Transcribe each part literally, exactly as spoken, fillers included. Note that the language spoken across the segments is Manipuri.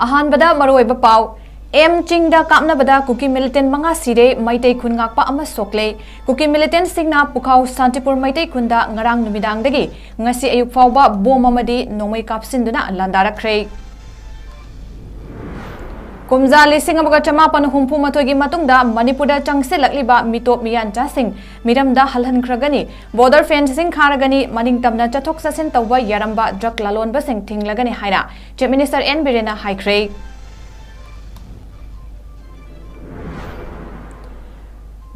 ꯑꯍꯥꯟꯕꯗ ꯃꯔꯨꯑꯣꯏꯕ ꯄꯥꯎ꯫ ꯑꯦꯝ ꯆꯤꯡꯗ ꯀꯥꯞꯅꯕꯗ ꯀꯨꯀꯤ ꯃꯤꯂꯤꯇꯦꯟ ꯃꯉꯥ ꯁꯤꯔꯦ, ꯃꯩꯇꯩ ꯈꯨꯟ ꯉꯥꯛꯄ ꯑꯃ ꯁꯣꯛꯂꯦ꯫ ꯀꯨꯀꯤ ꯃꯤꯂꯤꯇꯦꯟꯁꯤꯡꯅ ꯄꯨꯈꯥꯎ ꯁꯥꯟꯇꯤꯄꯨꯔ ꯃꯩꯇꯩ ꯈꯨꯟꯗ ꯉꯔꯥꯡ ꯅꯨꯃꯤꯗꯥꯡꯗꯒꯤ ꯉꯁꯤ ꯑꯌꯨꯛ ꯐꯥꯎꯕ ꯕꯣꯝ ꯑꯃꯗꯤ ꯅꯣꯡꯃꯩ ꯀꯥꯞꯁꯤꯟꯗꯨꯅ ꯂꯥꯟꯗꯥꯔꯛꯈ꯭ꯔꯦ꯫ ꯀꯨꯝꯖꯥ ꯂꯤꯁꯤꯡ ꯑꯃꯒ ꯆꯃꯥꯄꯟ ꯍꯨꯝꯐꯨ ꯃꯥꯊꯣꯏꯒꯤ ꯃꯇꯨꯡꯗ ꯃꯅꯤꯄꯨꯔꯗ ꯆꯪꯁꯤꯜꯂꯛꯂꯤꯕ ꯃꯤꯇꯣꯞ ꯃꯤꯌꯥꯟꯆꯥꯁꯤꯡ ꯃꯤꯔꯝꯗ ꯍꯜꯍꯟꯈ꯭ꯔꯒꯅꯤ, ꯕꯣꯔꯗꯔ ꯐꯦꯟꯁꯤꯡ ꯈꯥꯔꯒꯅꯤ, ꯃꯅꯤꯡ ꯇꯝꯅ ꯆꯠꯊꯣꯛ ꯆꯠꯁꯤꯟ ꯇꯧꯕ ꯌꯥꯔꯝꯕ ꯗ꯭ꯔꯒ ꯂꯂꯣꯟꯕꯁꯤꯡ ꯊꯤꯡꯂꯒꯅꯤ ꯍꯥꯏꯅ ꯆꯤꯐ ꯃꯤꯅꯤꯁꯇꯔ ꯑꯦꯟ ꯕꯤꯔꯦꯟꯅ ꯍꯥꯏꯈ꯭ꯔꯦ꯫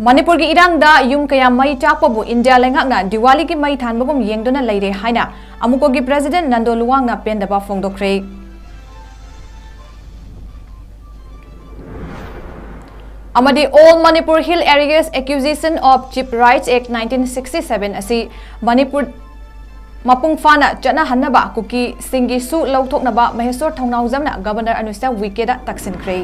ꯃꯅꯤꯄꯨꯔꯒꯤ ꯏꯔꯥꯡꯗ ꯌꯨꯝ ꯀꯌꯥ ꯃꯩ ꯆꯥꯛꯄꯕꯨ ꯏꯟꯗꯤꯌꯥ ꯂꯩꯉꯥꯛꯅ ꯗꯤꯋꯥꯂꯤꯒꯤ ꯃꯩ ꯊꯥꯟꯕꯒꯨꯝ ꯌꯦꯡꯗꯨꯅ ꯂꯩꯔꯦ ꯍꯥꯏꯅ ꯑꯃꯨꯀꯣꯒꯤ ꯄ꯭ꯔꯦꯁꯤꯗꯦꯟꯠ ꯅꯟꯗꯣ ꯂꯨꯋꯥꯡꯅ ꯄꯦꯟꯗꯕ ꯐꯣꯡꯗꯣꯛꯈ꯭ꯔꯦ꯫ ꯑꯃꯗꯤ All Manipur Hill Areas Acquisition of Chief Rights Act nineteen sixty seven ꯑꯁꯤ ꯃꯅꯤꯄꯨꯔ ꯃꯄꯨꯡ ꯐꯥꯅ ꯆꯠꯅꯍꯟꯅꯕ ꯀꯨꯀꯤꯁꯤꯡꯒꯤꯁꯨ ꯂꯧꯊꯣꯛꯅꯕ ꯃꯍꯦꯁꯣꯔ ꯊꯧꯅꯥꯎꯖꯝꯅ ꯒꯕꯔꯅꯔ ꯑꯅꯨꯁ꯭ꯌꯥ ꯎꯏꯀꯦꯗ ꯇꯛꯁꯤꯟꯈ꯭ꯔꯦ꯫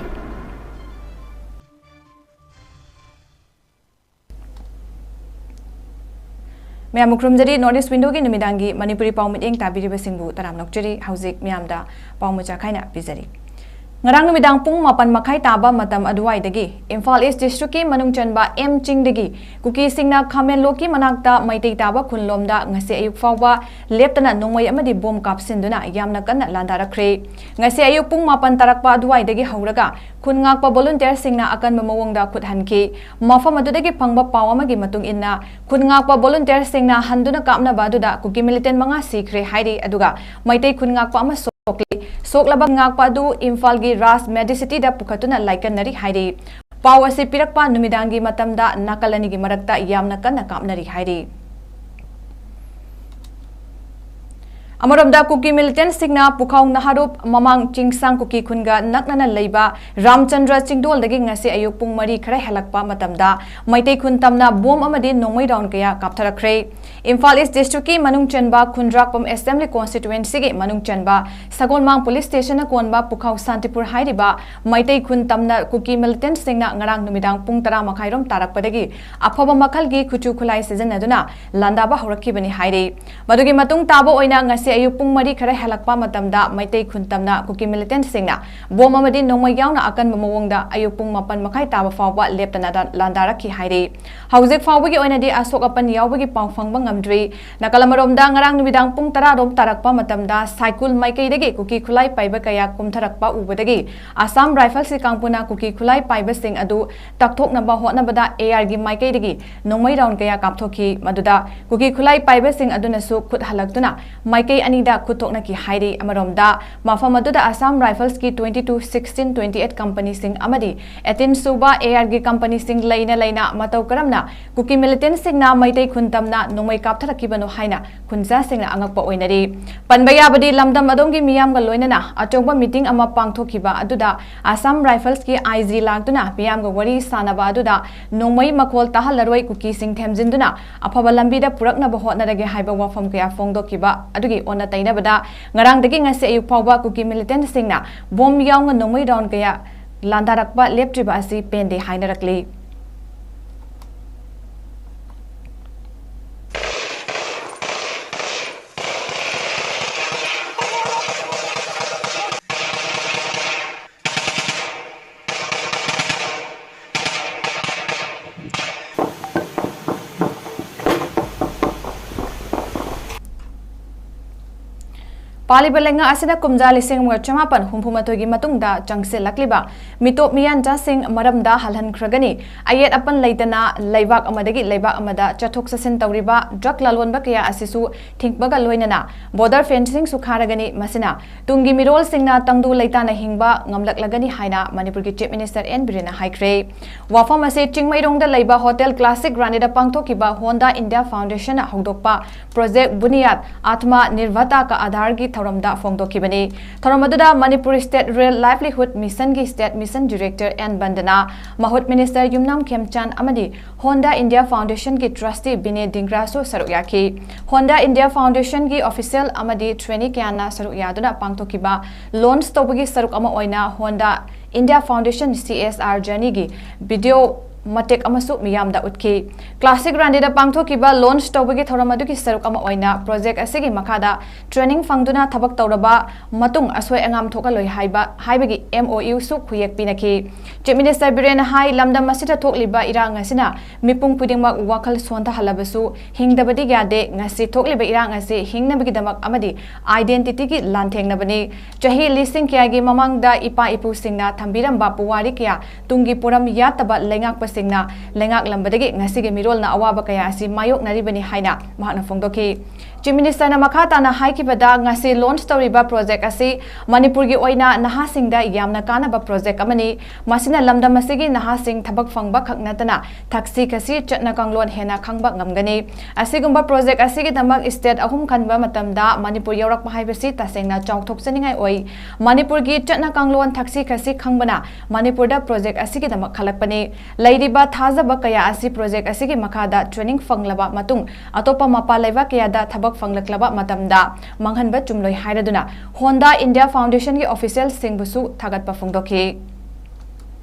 ꯃꯌꯥꯝꯕꯨ ꯈꯨꯔꯨꯝꯖꯔꯤ꯫ North East Windowꯒꯤ ꯅꯨꯃꯤꯗꯥꯡꯒꯤ ꯃꯅꯤꯄꯨꯔꯤ ꯄꯥꯎ ꯃꯤꯠꯌꯦꯡ ꯇꯥꯕꯤꯔꯤꯕꯁꯤꯡꯕꯨ ꯇꯔꯥꯝꯅ ꯑꯣꯛꯆꯔꯤ꯫ ꯍꯧꯖꯤꯛ ꯃꯤꯌꯥꯝꯗ ꯄꯥꯎ ꯃꯆꯥ ꯈꯥꯏꯅ ꯄꯤꯖꯔꯤ꯫ ꯉꯔꯥꯡ ꯅꯨꯃꯤꯗꯥꯡ ꯄꯨꯡ ꯃꯥꯄꯟ ꯃꯈꯥꯏ ꯇꯥꯕ ꯃꯇꯝ ꯑꯗꯨꯋꯥꯏꯗꯒꯤ ꯏꯝꯐꯥꯜ ꯏꯁ ꯗꯤꯁꯇ꯭ꯔꯤꯛꯀꯤ ꯃꯅꯨꯡ ꯆꯟꯕ ꯑꯦꯝ ꯆꯤꯡꯗꯒꯤ ꯀꯨꯀꯤꯁꯤꯡꯅ ꯈꯥꯃꯦꯟꯂꯣꯛꯀꯤ ꯃꯅꯥꯛꯇ ꯃꯩꯇꯩ ꯇꯥꯕ ꯈꯨꯟꯂꯣꯝꯗ ꯉꯁꯤ ꯑꯌꯨꯛ ꯐꯥꯎꯕ ꯂꯦꯞꯇꯅ ꯅꯣꯡꯃꯩ ꯑꯃꯗꯤ ꯕꯣꯝ ꯀꯥꯞꯁꯤꯟꯗꯨꯅ ꯌꯥꯝꯅ ꯀꯟꯅ ꯂꯥꯟꯗꯥꯔꯛꯈ꯭ꯔꯦ꯫ ꯉꯁꯤ ꯑꯌꯨꯛ ꯄꯨꯡ ꯃꯥꯄꯟ ꯇꯥꯔꯛꯄ ꯑꯗꯨꯋꯥꯏꯗꯒꯤ ꯍꯧꯔꯒ ꯈꯨꯟ ꯉꯥꯛꯄ ꯚꯣꯂꯨꯟꯇꯤꯌꯔꯁꯤꯡꯅ ꯑꯀꯟꯕ ꯃꯑꯣꯡꯗ ꯈꯨꯠ ꯍꯟꯈꯤ꯫ ꯃꯐꯝ ꯑꯗꯨꯗꯒꯤ ꯐꯪꯕ ꯄꯥꯎ ꯑꯃꯒꯤ ꯃꯇꯨꯡ ꯏꯟꯅ, ꯈꯨꯟ ꯉꯥꯛꯄ ꯚꯣꯂꯨꯟꯇꯤꯌꯔꯁꯤꯡꯅ ꯍꯟꯗꯨꯅ ꯀꯥꯞꯅꯕ ꯑꯗꯨꯗ ꯀꯨꯀꯤ ꯃꯤꯂꯤꯇꯦꯟ ꯃꯉꯥ ꯁꯤꯈ꯭ꯔꯦ ꯍꯥꯏꯔꯤ, ꯑꯗꯨꯒ ꯃꯩꯇꯩ ꯈꯨꯟ ꯉꯥꯛꯄ ꯑꯃ ꯁꯣꯛꯂꯤ꯫ ꯁꯣꯛꯂꯕ ꯉꯥꯛꯄ ꯑꯗꯨ ꯏꯝꯐꯥꯜꯒꯤ ꯔꯥꯖ ꯃꯦꯗꯤꯁꯤꯇꯤꯗ ꯄꯨꯈꯠꯇꯨꯅ ꯂꯥꯏꯀꯠꯅꯔꯤ ꯍꯥꯏꯔꯤ꯫ ꯄꯥꯎ ꯑꯁꯤ ꯄꯤꯔꯛꯄ ꯅꯨꯃꯤꯗꯥꯡꯒꯤ ꯃꯇꯝꯗ ꯅꯥꯀꯜ ꯑꯅꯤꯒꯤ ꯃꯔꯛꯇ ꯌꯥꯝꯅ ꯀꯟꯅ ꯀꯥꯞꯅꯔꯤ ꯍꯥꯏꯔꯤ꯫ ꯑꯃꯔꯣꯝꯗ, ꯀꯨꯀꯤ ꯃꯤꯂꯤꯇꯦꯟꯁꯤꯡꯅ ꯄꯨꯈꯥꯎ ꯅꯍꯥꯔꯨꯞ ꯃꯃꯥꯡ ꯆꯤꯡꯁꯥꯡ ꯀꯨꯀꯤ ꯈꯨꯟꯒ ꯅꯛꯅꯅ ꯂꯩꯕ ꯔꯥꯝꯆꯟꯗ꯭ꯔ ꯆꯤꯡꯗꯣꯜꯗꯒꯤ ꯉꯁꯤ ꯑꯌꯨꯛ ꯄꯨꯡ ꯃꯔꯤ ꯈꯔ ꯍꯦꯜꯂꯛꯄ ꯃꯇꯝꯗ ꯃꯩꯇꯩ ꯈꯨꯟ ꯇꯝꯅ ꯕꯣꯝ ꯑꯃꯗꯤ ꯅꯣꯡꯃꯩ ꯔꯥꯎꯟ ꯀꯌꯥ ꯀꯥꯞꯊꯔꯛꯈ꯭ꯔꯦ꯫ ꯏꯝꯐꯥꯜ ꯏꯁ ꯗꯤꯁꯇ꯭ꯔꯤꯛꯀꯤ ꯃꯅꯨꯡ ꯆꯟꯕ ꯈꯨꯟꯗ꯭ꯔꯥꯛꯄꯝ ꯑꯦꯁꯦꯝꯕ꯭ꯂꯤ ꯀꯣꯟꯁꯇꯤꯇ꯭ꯋꯦꯟꯁꯤꯒꯤ ꯃꯅꯨꯡ ꯆꯟꯕ ꯁꯒꯣꯜꯃꯥꯡ ꯄꯨꯂꯤꯁ ꯁ꯭ꯇꯦꯁꯟꯅ ꯀꯣꯟꯕ ꯄꯨꯈꯥꯎ ꯁꯥꯟꯇꯤꯄꯨꯔ ꯍꯥꯏꯔꯤꯕ ꯃꯩꯇꯩ ꯈꯨꯟ ꯇꯝꯅ ꯀꯨꯀꯤ ꯃꯤꯂꯤꯇꯦꯟꯁꯤꯡꯅ ꯉꯔꯥꯡ ꯅꯨꯃꯤꯗꯥꯡ ꯄꯨꯡ ꯇꯔꯥ ꯃꯈꯥꯏꯔꯣꯝ ꯇꯥꯔꯛꯄꯗꯒꯤ ꯑꯐꯕ ꯃꯈꯜꯒꯤ ꯈꯨꯠꯁꯨ ꯈꯨꯠꯂꯥꯏ ꯁꯤꯖꯤꯟꯅꯗꯨꯅ ꯂꯥꯟꯗꯥꯕ ꯍꯧꯔꯛꯈꯤꯕꯅꯤ ꯍꯥꯏꯔꯤ꯫ ꯃꯗꯨꯒꯤ ꯃꯇꯨꯡ ꯇꯥꯕ ꯑꯣꯏꯅ ꯉꯁꯤ ꯑꯌꯨꯛ ꯄꯨꯡ ꯃꯔꯤ ꯈꯔ ꯍꯦꯜꯂꯛꯄ ꯃꯇꯝꯗ ꯃꯩꯇꯩ ꯈꯨꯟ ꯇꯝꯅ ꯀꯨꯀꯤ ꯃꯤꯂꯤꯇꯦꯟꯠꯁꯤꯡꯅ ꯕꯣꯝ ꯑꯃꯗꯤ ꯅꯣꯡꯃꯩ ꯌꯥꯎꯅ ꯑꯀꯟꯕ ꯃꯑꯣꯡꯗ ꯑꯌꯨꯛ ꯄꯨꯡ ꯃꯥꯄꯟ ꯃꯈꯥꯏ ꯇꯥꯕ ꯐꯥꯎꯕ ꯂꯦꯞꯇꯅ ꯂꯥꯟꯗꯥꯔꯛꯈꯤ ꯍꯥꯏꯔꯤ꯫ ꯍꯧꯖꯤꯛ ꯐꯥꯎꯕꯒꯤ ꯑꯣꯏꯅꯗꯤ ꯑꯁꯣꯛ ꯑꯄꯟ ꯌꯥꯎꯕꯒꯤ ꯄꯥꯎ ꯐꯪꯕ ꯉꯝꯗ꯭ꯔꯤ꯫ ꯅꯥꯀꯜ ꯑꯃꯔꯣꯝꯗ, ꯉꯔꯥꯡ ꯅꯨꯃꯤꯗꯥꯡ ꯄꯨꯡ ꯇꯔꯥ ꯔꯣꯝ ꯇꯥꯔꯛꯄ ꯃꯇꯝꯗ ꯁꯥꯏꯀꯨꯜ ꯃꯥꯏꯀꯩꯗꯒꯤ ꯀꯨꯀꯤ ꯈꯨꯠꯂꯥꯏ ꯄꯥꯏꯕ ꯀꯌꯥ ꯀꯨꯝꯊꯔꯛꯄ ꯎꯕꯗꯒꯤ ꯑꯁꯥꯝ ꯔꯥꯏꯐꯜꯁꯀꯤ ꯀꯥꯡꯕꯨꯅ ꯀꯨꯀꯤ ꯈꯨꯠꯂꯥꯏ ꯄꯥꯏꯕꯁꯤꯡ ꯑꯗꯨ ꯇꯛꯊꯣꯛꯅꯕ ꯍꯣꯠꯅꯕꯗ AR ꯒꯤ ꯃꯥꯏꯀꯩꯗꯒꯤ ꯅꯣꯡꯃꯩ round ꯀꯌꯥ ꯀꯥꯞꯊꯣꯛꯈꯤ꯫ ꯃꯗꯨꯗ ꯀꯨꯀꯤ ꯈꯨꯠꯂꯥꯏ ꯄꯥꯏꯕꯁꯤꯡ ꯑꯗꯨꯅꯁꯨ ꯈꯨꯠ ꯍꯜꯂꯛꯇꯨꯅ ꯃꯥꯏꯀꯩ ꯑꯅꯤꯗ ꯈꯨꯠ ꯊꯣꯛꯅꯈꯤ ꯍꯥꯏꯔꯤ꯫ ꯑꯃꯔꯣꯝꯗ, ꯃꯐꯝ ꯑꯗꯨꯗ Assam ꯔꯥꯏꯐꯜꯁꯀꯤ twenty two, sixteen, twenty eight ꯀꯝꯄꯅꯤꯁꯤꯡ ꯑꯃꯗꯤ eighteen ꯁꯨꯕ AR ꯒꯤ ꯀꯝꯄꯅꯤꯁꯤꯡ ꯂꯩꯅ ꯂꯩꯅ ꯃꯇꯧ ꯀꯔꯝꯅ ꯀꯨꯀꯤ ꯃꯤꯂꯤꯇꯦꯟꯠꯁꯤꯡꯅ ꯃꯩꯇꯩ ꯈꯨꯟ ꯇꯝꯅ ꯅꯣꯡꯃꯩ ꯀꯥꯞꯊꯔꯛꯈꯤꯕꯅꯣ ꯍꯥꯏꯅ ꯈꯨꯟꯖꯥꯁꯤꯡꯅ ꯑꯉꯛꯄ ꯑꯣꯏꯅꯔꯤ꯫ ꯄꯟꯕ ꯌꯥꯕꯗꯤ, ꯂꯝꯗꯝ ꯑꯗꯣꯝꯒꯤ ꯃꯤꯌꯥꯝꯒ ꯂꯣꯏꯅꯅ ꯑꯆꯧꯕ meeting ꯑꯃ ꯄꯥꯡꯊꯣꯛꯈꯤꯕ ꯑꯗꯨꯗ ꯑꯁꯥꯝ ꯔꯥꯏꯐꯜꯁꯀꯤ IG ꯂꯥꯛꯇꯨꯅ ꯃꯤꯌꯥꯝꯒ ꯋꯥꯔꯤ ꯁꯥꯅꯕ ꯑꯗꯨꯗ ꯅꯣꯡꯃꯩ ꯃꯈꯣꯜ ꯇꯥꯍꯜꯂꯔꯣꯏ, ꯀꯨꯀꯤꯁꯤꯡ ꯊꯦꯝꯖꯤꯟꯗꯨꯅ ꯑꯐꯕ ꯂꯝꯕꯤꯗ ꯄꯨꯔꯛꯅꯕ ꯍꯣꯠꯅꯔꯒꯦ ꯍꯥꯏꯕ ꯋꯥꯐꯝ ꯀꯌꯥ ꯐꯣꯡꯗꯣꯛꯈꯤꯕ ꯑꯗꯨꯒꯤ ꯑꯣꯟꯅ ꯇꯩꯅꯕꯗ, ꯉꯔꯥꯡꯗꯒꯤ ꯉꯁꯤ ꯑꯌꯨꯛ ꯐꯥꯎꯕ ꯀꯨꯀꯤ ꯃꯤꯂꯤꯇꯦꯟꯠꯁꯤꯡꯅ ꯕꯣꯝ ꯌꯥꯎꯅ ꯅꯣꯡꯃꯩ round ꯀꯌꯥ ꯂꯥꯟꯗꯥꯔꯛꯄ ꯂꯦꯞꯇ꯭ꯔꯤꯕ ꯑꯁꯤ ꯄꯦꯟꯗꯦ ꯍꯥꯏꯅꯔꯛꯂꯤ꯫ ꯄꯥꯜꯂꯤꯕ ꯂꯩꯉꯥꯛ ꯑꯁꯤꯅ ꯀꯨꯝꯖꯥ ꯂꯤꯁꯤꯡ ꯑꯃꯒ ꯆꯃꯥꯄꯟ ꯍꯨꯝꯐꯨ ꯃꯥꯊꯣꯏꯒꯤ ꯃꯇꯨꯡꯗ ꯆꯪꯁꯤꯜꯂꯛꯂꯤꯕ ꯃꯤꯇꯣꯞ ꯃꯤꯌꯥꯟꯆꯥꯁꯤꯡ ꯃꯔꯝꯗ ꯍꯜꯍꯟꯈ꯭ꯔꯒꯅꯤ꯫ ꯑꯌꯦꯠ ꯑꯄꯟ ꯂꯩꯇꯅ ꯂꯩꯕꯥꯛ ꯑꯃꯗꯒꯤ ꯂꯩꯕꯥꯛ ꯑꯃꯗ ꯆꯠꯊꯣꯛ ꯆꯠꯁꯤꯟ ꯇꯧꯔꯤꯕ drug ꯂꯂꯣꯟꯕ ꯀꯌꯥ ꯑꯁꯤꯁꯨ ꯊꯤꯡꯕꯒ ꯂꯣꯏꯅꯅ border fencing ꯁꯨ ꯈꯥꯔꯒꯅꯤ꯫ ꯃꯁꯤꯅ ꯇꯨꯡꯒꯤ ꯃꯤꯔꯣꯜꯁꯤꯡꯅ ꯇꯪꯗꯨ ꯂꯩꯇꯥꯅ ꯍꯤꯡꯕ ꯉꯝꯂꯛꯂꯒꯅꯤ ꯍꯥꯏꯅ ꯃꯅꯤꯄꯨꯔꯒꯤ Chief Minister ꯑꯦꯟ ꯕꯤꯔꯦꯟꯅ ꯍꯥꯏꯈ꯭ꯔꯦ꯫ ꯋꯥꯐꯝ ꯑꯁꯤ ꯆꯤꯡꯃꯩꯔꯣꯡꯗ ꯂꯩꯕ Hotel Classic ꯔꯥꯅꯤꯗ ꯄꯥꯡꯊꯣꯛꯈꯤꯕ Honda India Foundation ꯅ ꯍꯧꯗꯣꯛꯄ Project Bunyad Atma Nirmata Ka Aadhaar ꯒꯤ ꯊꯧꯔꯝꯗ ꯐꯣꯡꯗꯣꯛꯈꯤꯕꯅꯤ꯫ ꯊꯧꯔꯝ ꯑꯗꯨꯗ Manipur State Rural Livelihood Mission ꯒꯤ State Mission Director ꯑꯦꯟ ꯕꯟꯗꯅꯥ, ꯃꯍꯨꯠ Minister ꯌꯨꯝꯅꯥꯝ ꯈꯦꯝꯆꯥꯟ ꯑꯃꯗꯤ Honda India Foundation ꯒꯤ Trustee ꯕꯤꯅꯦ ꯗꯤꯡꯒ꯭ꯔꯥꯁꯨ ꯁꯔꯨꯛ ꯌꯥꯈꯤ꯫ Honda India Foundation ꯒꯤ official ꯑꯃꯗꯤ trainee ꯀꯌꯥꯅ ꯁꯔꯨꯛ ꯌꯥꯗꯨꯅ ꯄꯥꯡꯊꯣꯛꯈꯤꯕ launch ꯇꯧꯕꯒꯤ ꯁꯔꯨꯛ ꯑꯃ ꯑꯣꯏꯅ Honda India Foundation CSR journey ꯒꯤ video ꯃꯇꯦꯛ ꯑꯃꯁꯨ ꯃꯤꯌꯥꯝꯗ ꯎꯠꯈꯤ꯫ ꯀ꯭ꯂꯥꯁꯤꯛ ꯔꯥꯟꯗꯤꯗ ꯄꯥꯡꯊꯣꯛꯈꯤꯕ ꯂꯣꯟꯆ ꯇꯧꯕꯒꯤ ꯊꯧꯔꯝ ꯑꯗꯨꯒꯤ ꯁꯔꯨꯛ ꯑꯃ ꯑꯣꯏꯅ ꯄ꯭ꯔꯣꯖꯦꯛ ꯑꯁꯤꯒꯤ ꯃꯈꯥꯗ ꯇ꯭ꯔꯦꯅꯤꯡ ꯐꯪꯗꯨꯅ ꯊꯕꯛ ꯇꯧꯔꯕ ꯃꯇꯨꯡ ꯑꯁꯣꯏ ꯑꯉꯥꯝ ꯊꯣꯛꯍꯜꯂꯣꯏ ꯍꯥꯏꯕ ꯍꯥꯏꯕꯒꯤ ꯑꯦꯝ ꯑꯣ ꯌꯨꯁꯨ ꯈꯨꯌꯦꯛ ꯄꯤꯅꯈꯤ꯫ ꯆꯤꯐ ꯃꯤꯅꯤꯁꯇꯔ ꯕꯤꯔꯦꯟꯅ ꯍꯥꯏ, ꯂꯝꯗꯝ ꯑꯁꯤꯗ ꯊꯣꯛꯂꯤꯕ ꯏꯔꯥꯡ ꯑꯁꯤꯅ ꯃꯤꯄꯨꯝ ꯈꯨꯗꯤꯡꯃꯛ ꯋꯥꯈꯜ ꯁꯣꯟꯊꯍꯜꯂꯕꯁꯨ ꯍꯤꯡꯗꯕꯗꯤ ꯌꯥꯗꯦ꯫ ꯉꯁꯤ ꯊꯣꯛꯂꯤꯕ ꯏꯔꯥꯡ ꯑꯁꯤ ꯍꯤꯡꯅꯕꯒꯤꯗꯃꯛ ꯑꯃꯗꯤ ꯑꯥꯏꯗꯦꯟꯇꯤꯇꯤꯒꯤ ꯂꯥꯟꯊꯦꯡꯅꯕꯅꯤ꯫ ꯆꯍꯤ ꯂꯤꯁꯤꯡ ꯀꯌꯥꯒꯤ ꯃꯃꯥꯡꯗ ꯏꯄꯥ ꯏꯄꯨꯁꯤꯡꯅ ꯊꯝꯕꯤꯔꯝꯕ ꯄꯨꯋꯥꯔꯤ ꯀꯌꯥ ꯇꯨꯡꯒꯤ ꯄꯣꯔꯝ ꯌꯥꯠꯇꯕ ꯂꯩꯉꯥꯛꯄꯁꯤꯡꯅ ꯂꯩꯉꯥꯛꯂꯝꯕꯗꯒꯤ ꯉꯁꯤꯒꯤ ꯃꯤꯔꯣꯜꯅ ꯑꯋꯥꯕ ꯀꯌꯥ ꯑꯁꯤ ꯃꯥꯌꯣꯛꯅꯔꯤꯕꯅꯤ ꯍꯥꯏꯅ ꯃꯍꯥꯛꯅ ꯐꯣꯡꯗꯣꯛꯈꯤ꯫ ꯆꯤꯐ ꯃꯤꯅꯤꯁꯇꯔꯅ ꯃꯈꯥ ꯇꯥꯅ ꯍꯥꯏꯈꯤꯕꯗ, ꯉꯁꯤ ꯂꯣꯟꯆ ꯇꯧꯔꯤꯕ ꯄ꯭ꯔꯣꯖꯦꯛ ꯑꯁꯤ ꯃꯅꯤꯄꯨꯔꯒꯤ ꯑꯣꯏꯅ ꯅꯍꯥꯁꯤꯡꯗ ꯌꯥꯝꯅ ꯀꯥꯟꯅꯕ ꯄ꯭ꯔꯣꯖꯦꯛ ꯑꯃꯅꯤ꯫ ꯃꯁꯤꯅ ꯂꯝꯗꯝ ꯑꯁꯤꯒꯤ ꯅꯍꯥꯁꯤꯡ ꯊꯕꯛ ꯐꯪꯕ ꯈꯛ ꯅꯠꯇꯅ ꯊꯛꯁꯤ ꯈꯥꯁꯤ ꯆꯠꯅ ꯀꯥꯡꯂꯣꯟ ꯍꯦꯟꯅ ꯈꯪꯕ ꯉꯝꯒꯅꯤ꯫ ꯑꯁꯤꯒꯨꯝꯕ ꯄ꯭ꯔꯣꯖꯦꯛ ꯑꯁꯤꯒꯤꯗꯃꯛ ꯁ꯭ꯇꯦꯠ ꯑꯍꯨꯝ ꯈꯟꯕ ꯃꯇꯝꯗ ꯃꯅꯤꯄꯨꯔ ꯌꯥꯎꯔꯛꯄ ꯍꯥꯏꯕꯁꯤ ꯇꯁꯦꯡꯅ ꯆꯥꯎꯊꯣꯛꯆꯅꯤꯡꯉꯥꯏ ꯑꯣꯏ꯫ ꯃꯅꯤꯄꯨꯔꯒꯤ ꯆꯠꯅ ꯀꯥꯡꯂꯣꯟ ꯊꯛꯁꯤ ꯈꯥꯁꯤ ꯈꯪꯕꯅ ꯃꯅꯤꯄꯨꯔꯗ ꯄ꯭ꯔꯣꯖꯦꯛ ꯑꯁꯤꯒꯤꯗꯃꯛ ꯈꯜꯂꯛꯄꯅꯤ꯫ ꯂꯩꯔꯤꯕ ꯊꯥꯖꯕ ꯀꯌꯥ ꯑꯁꯤ ꯄ꯭ꯔꯣꯖꯦꯛ ꯑꯁꯤꯒꯤ ꯃꯈꯥꯗ ꯇ꯭ꯔꯦꯅꯤꯡ ꯐꯪꯂꯕ ꯃꯇꯨꯡ ꯑꯇꯣꯞꯄ ꯃꯄꯥꯟ ꯂꯩꯕꯥꯛ ꯀꯌꯥꯗ ꯊꯕꯛ ꯐꯪꯂꯛꯂꯕ ꯃꯇꯝꯗ ꯃꯥꯡꯍꯟꯕ ꯆꯨꯝꯂꯣꯏ ꯍꯥꯏꯔꯗꯨꯅ ꯍꯣꯟꯗꯥ ꯏꯟꯗꯤꯌꯥ ꯐꯥꯎꯟꯗꯦꯁꯟꯒꯤ ꯑꯣꯐꯤꯁꯤꯌꯦꯜꯁꯤꯡꯕꯨꯁꯨ ꯊꯥꯒꯠꯄ ꯐꯣꯡꯗꯣꯛꯈꯤ꯫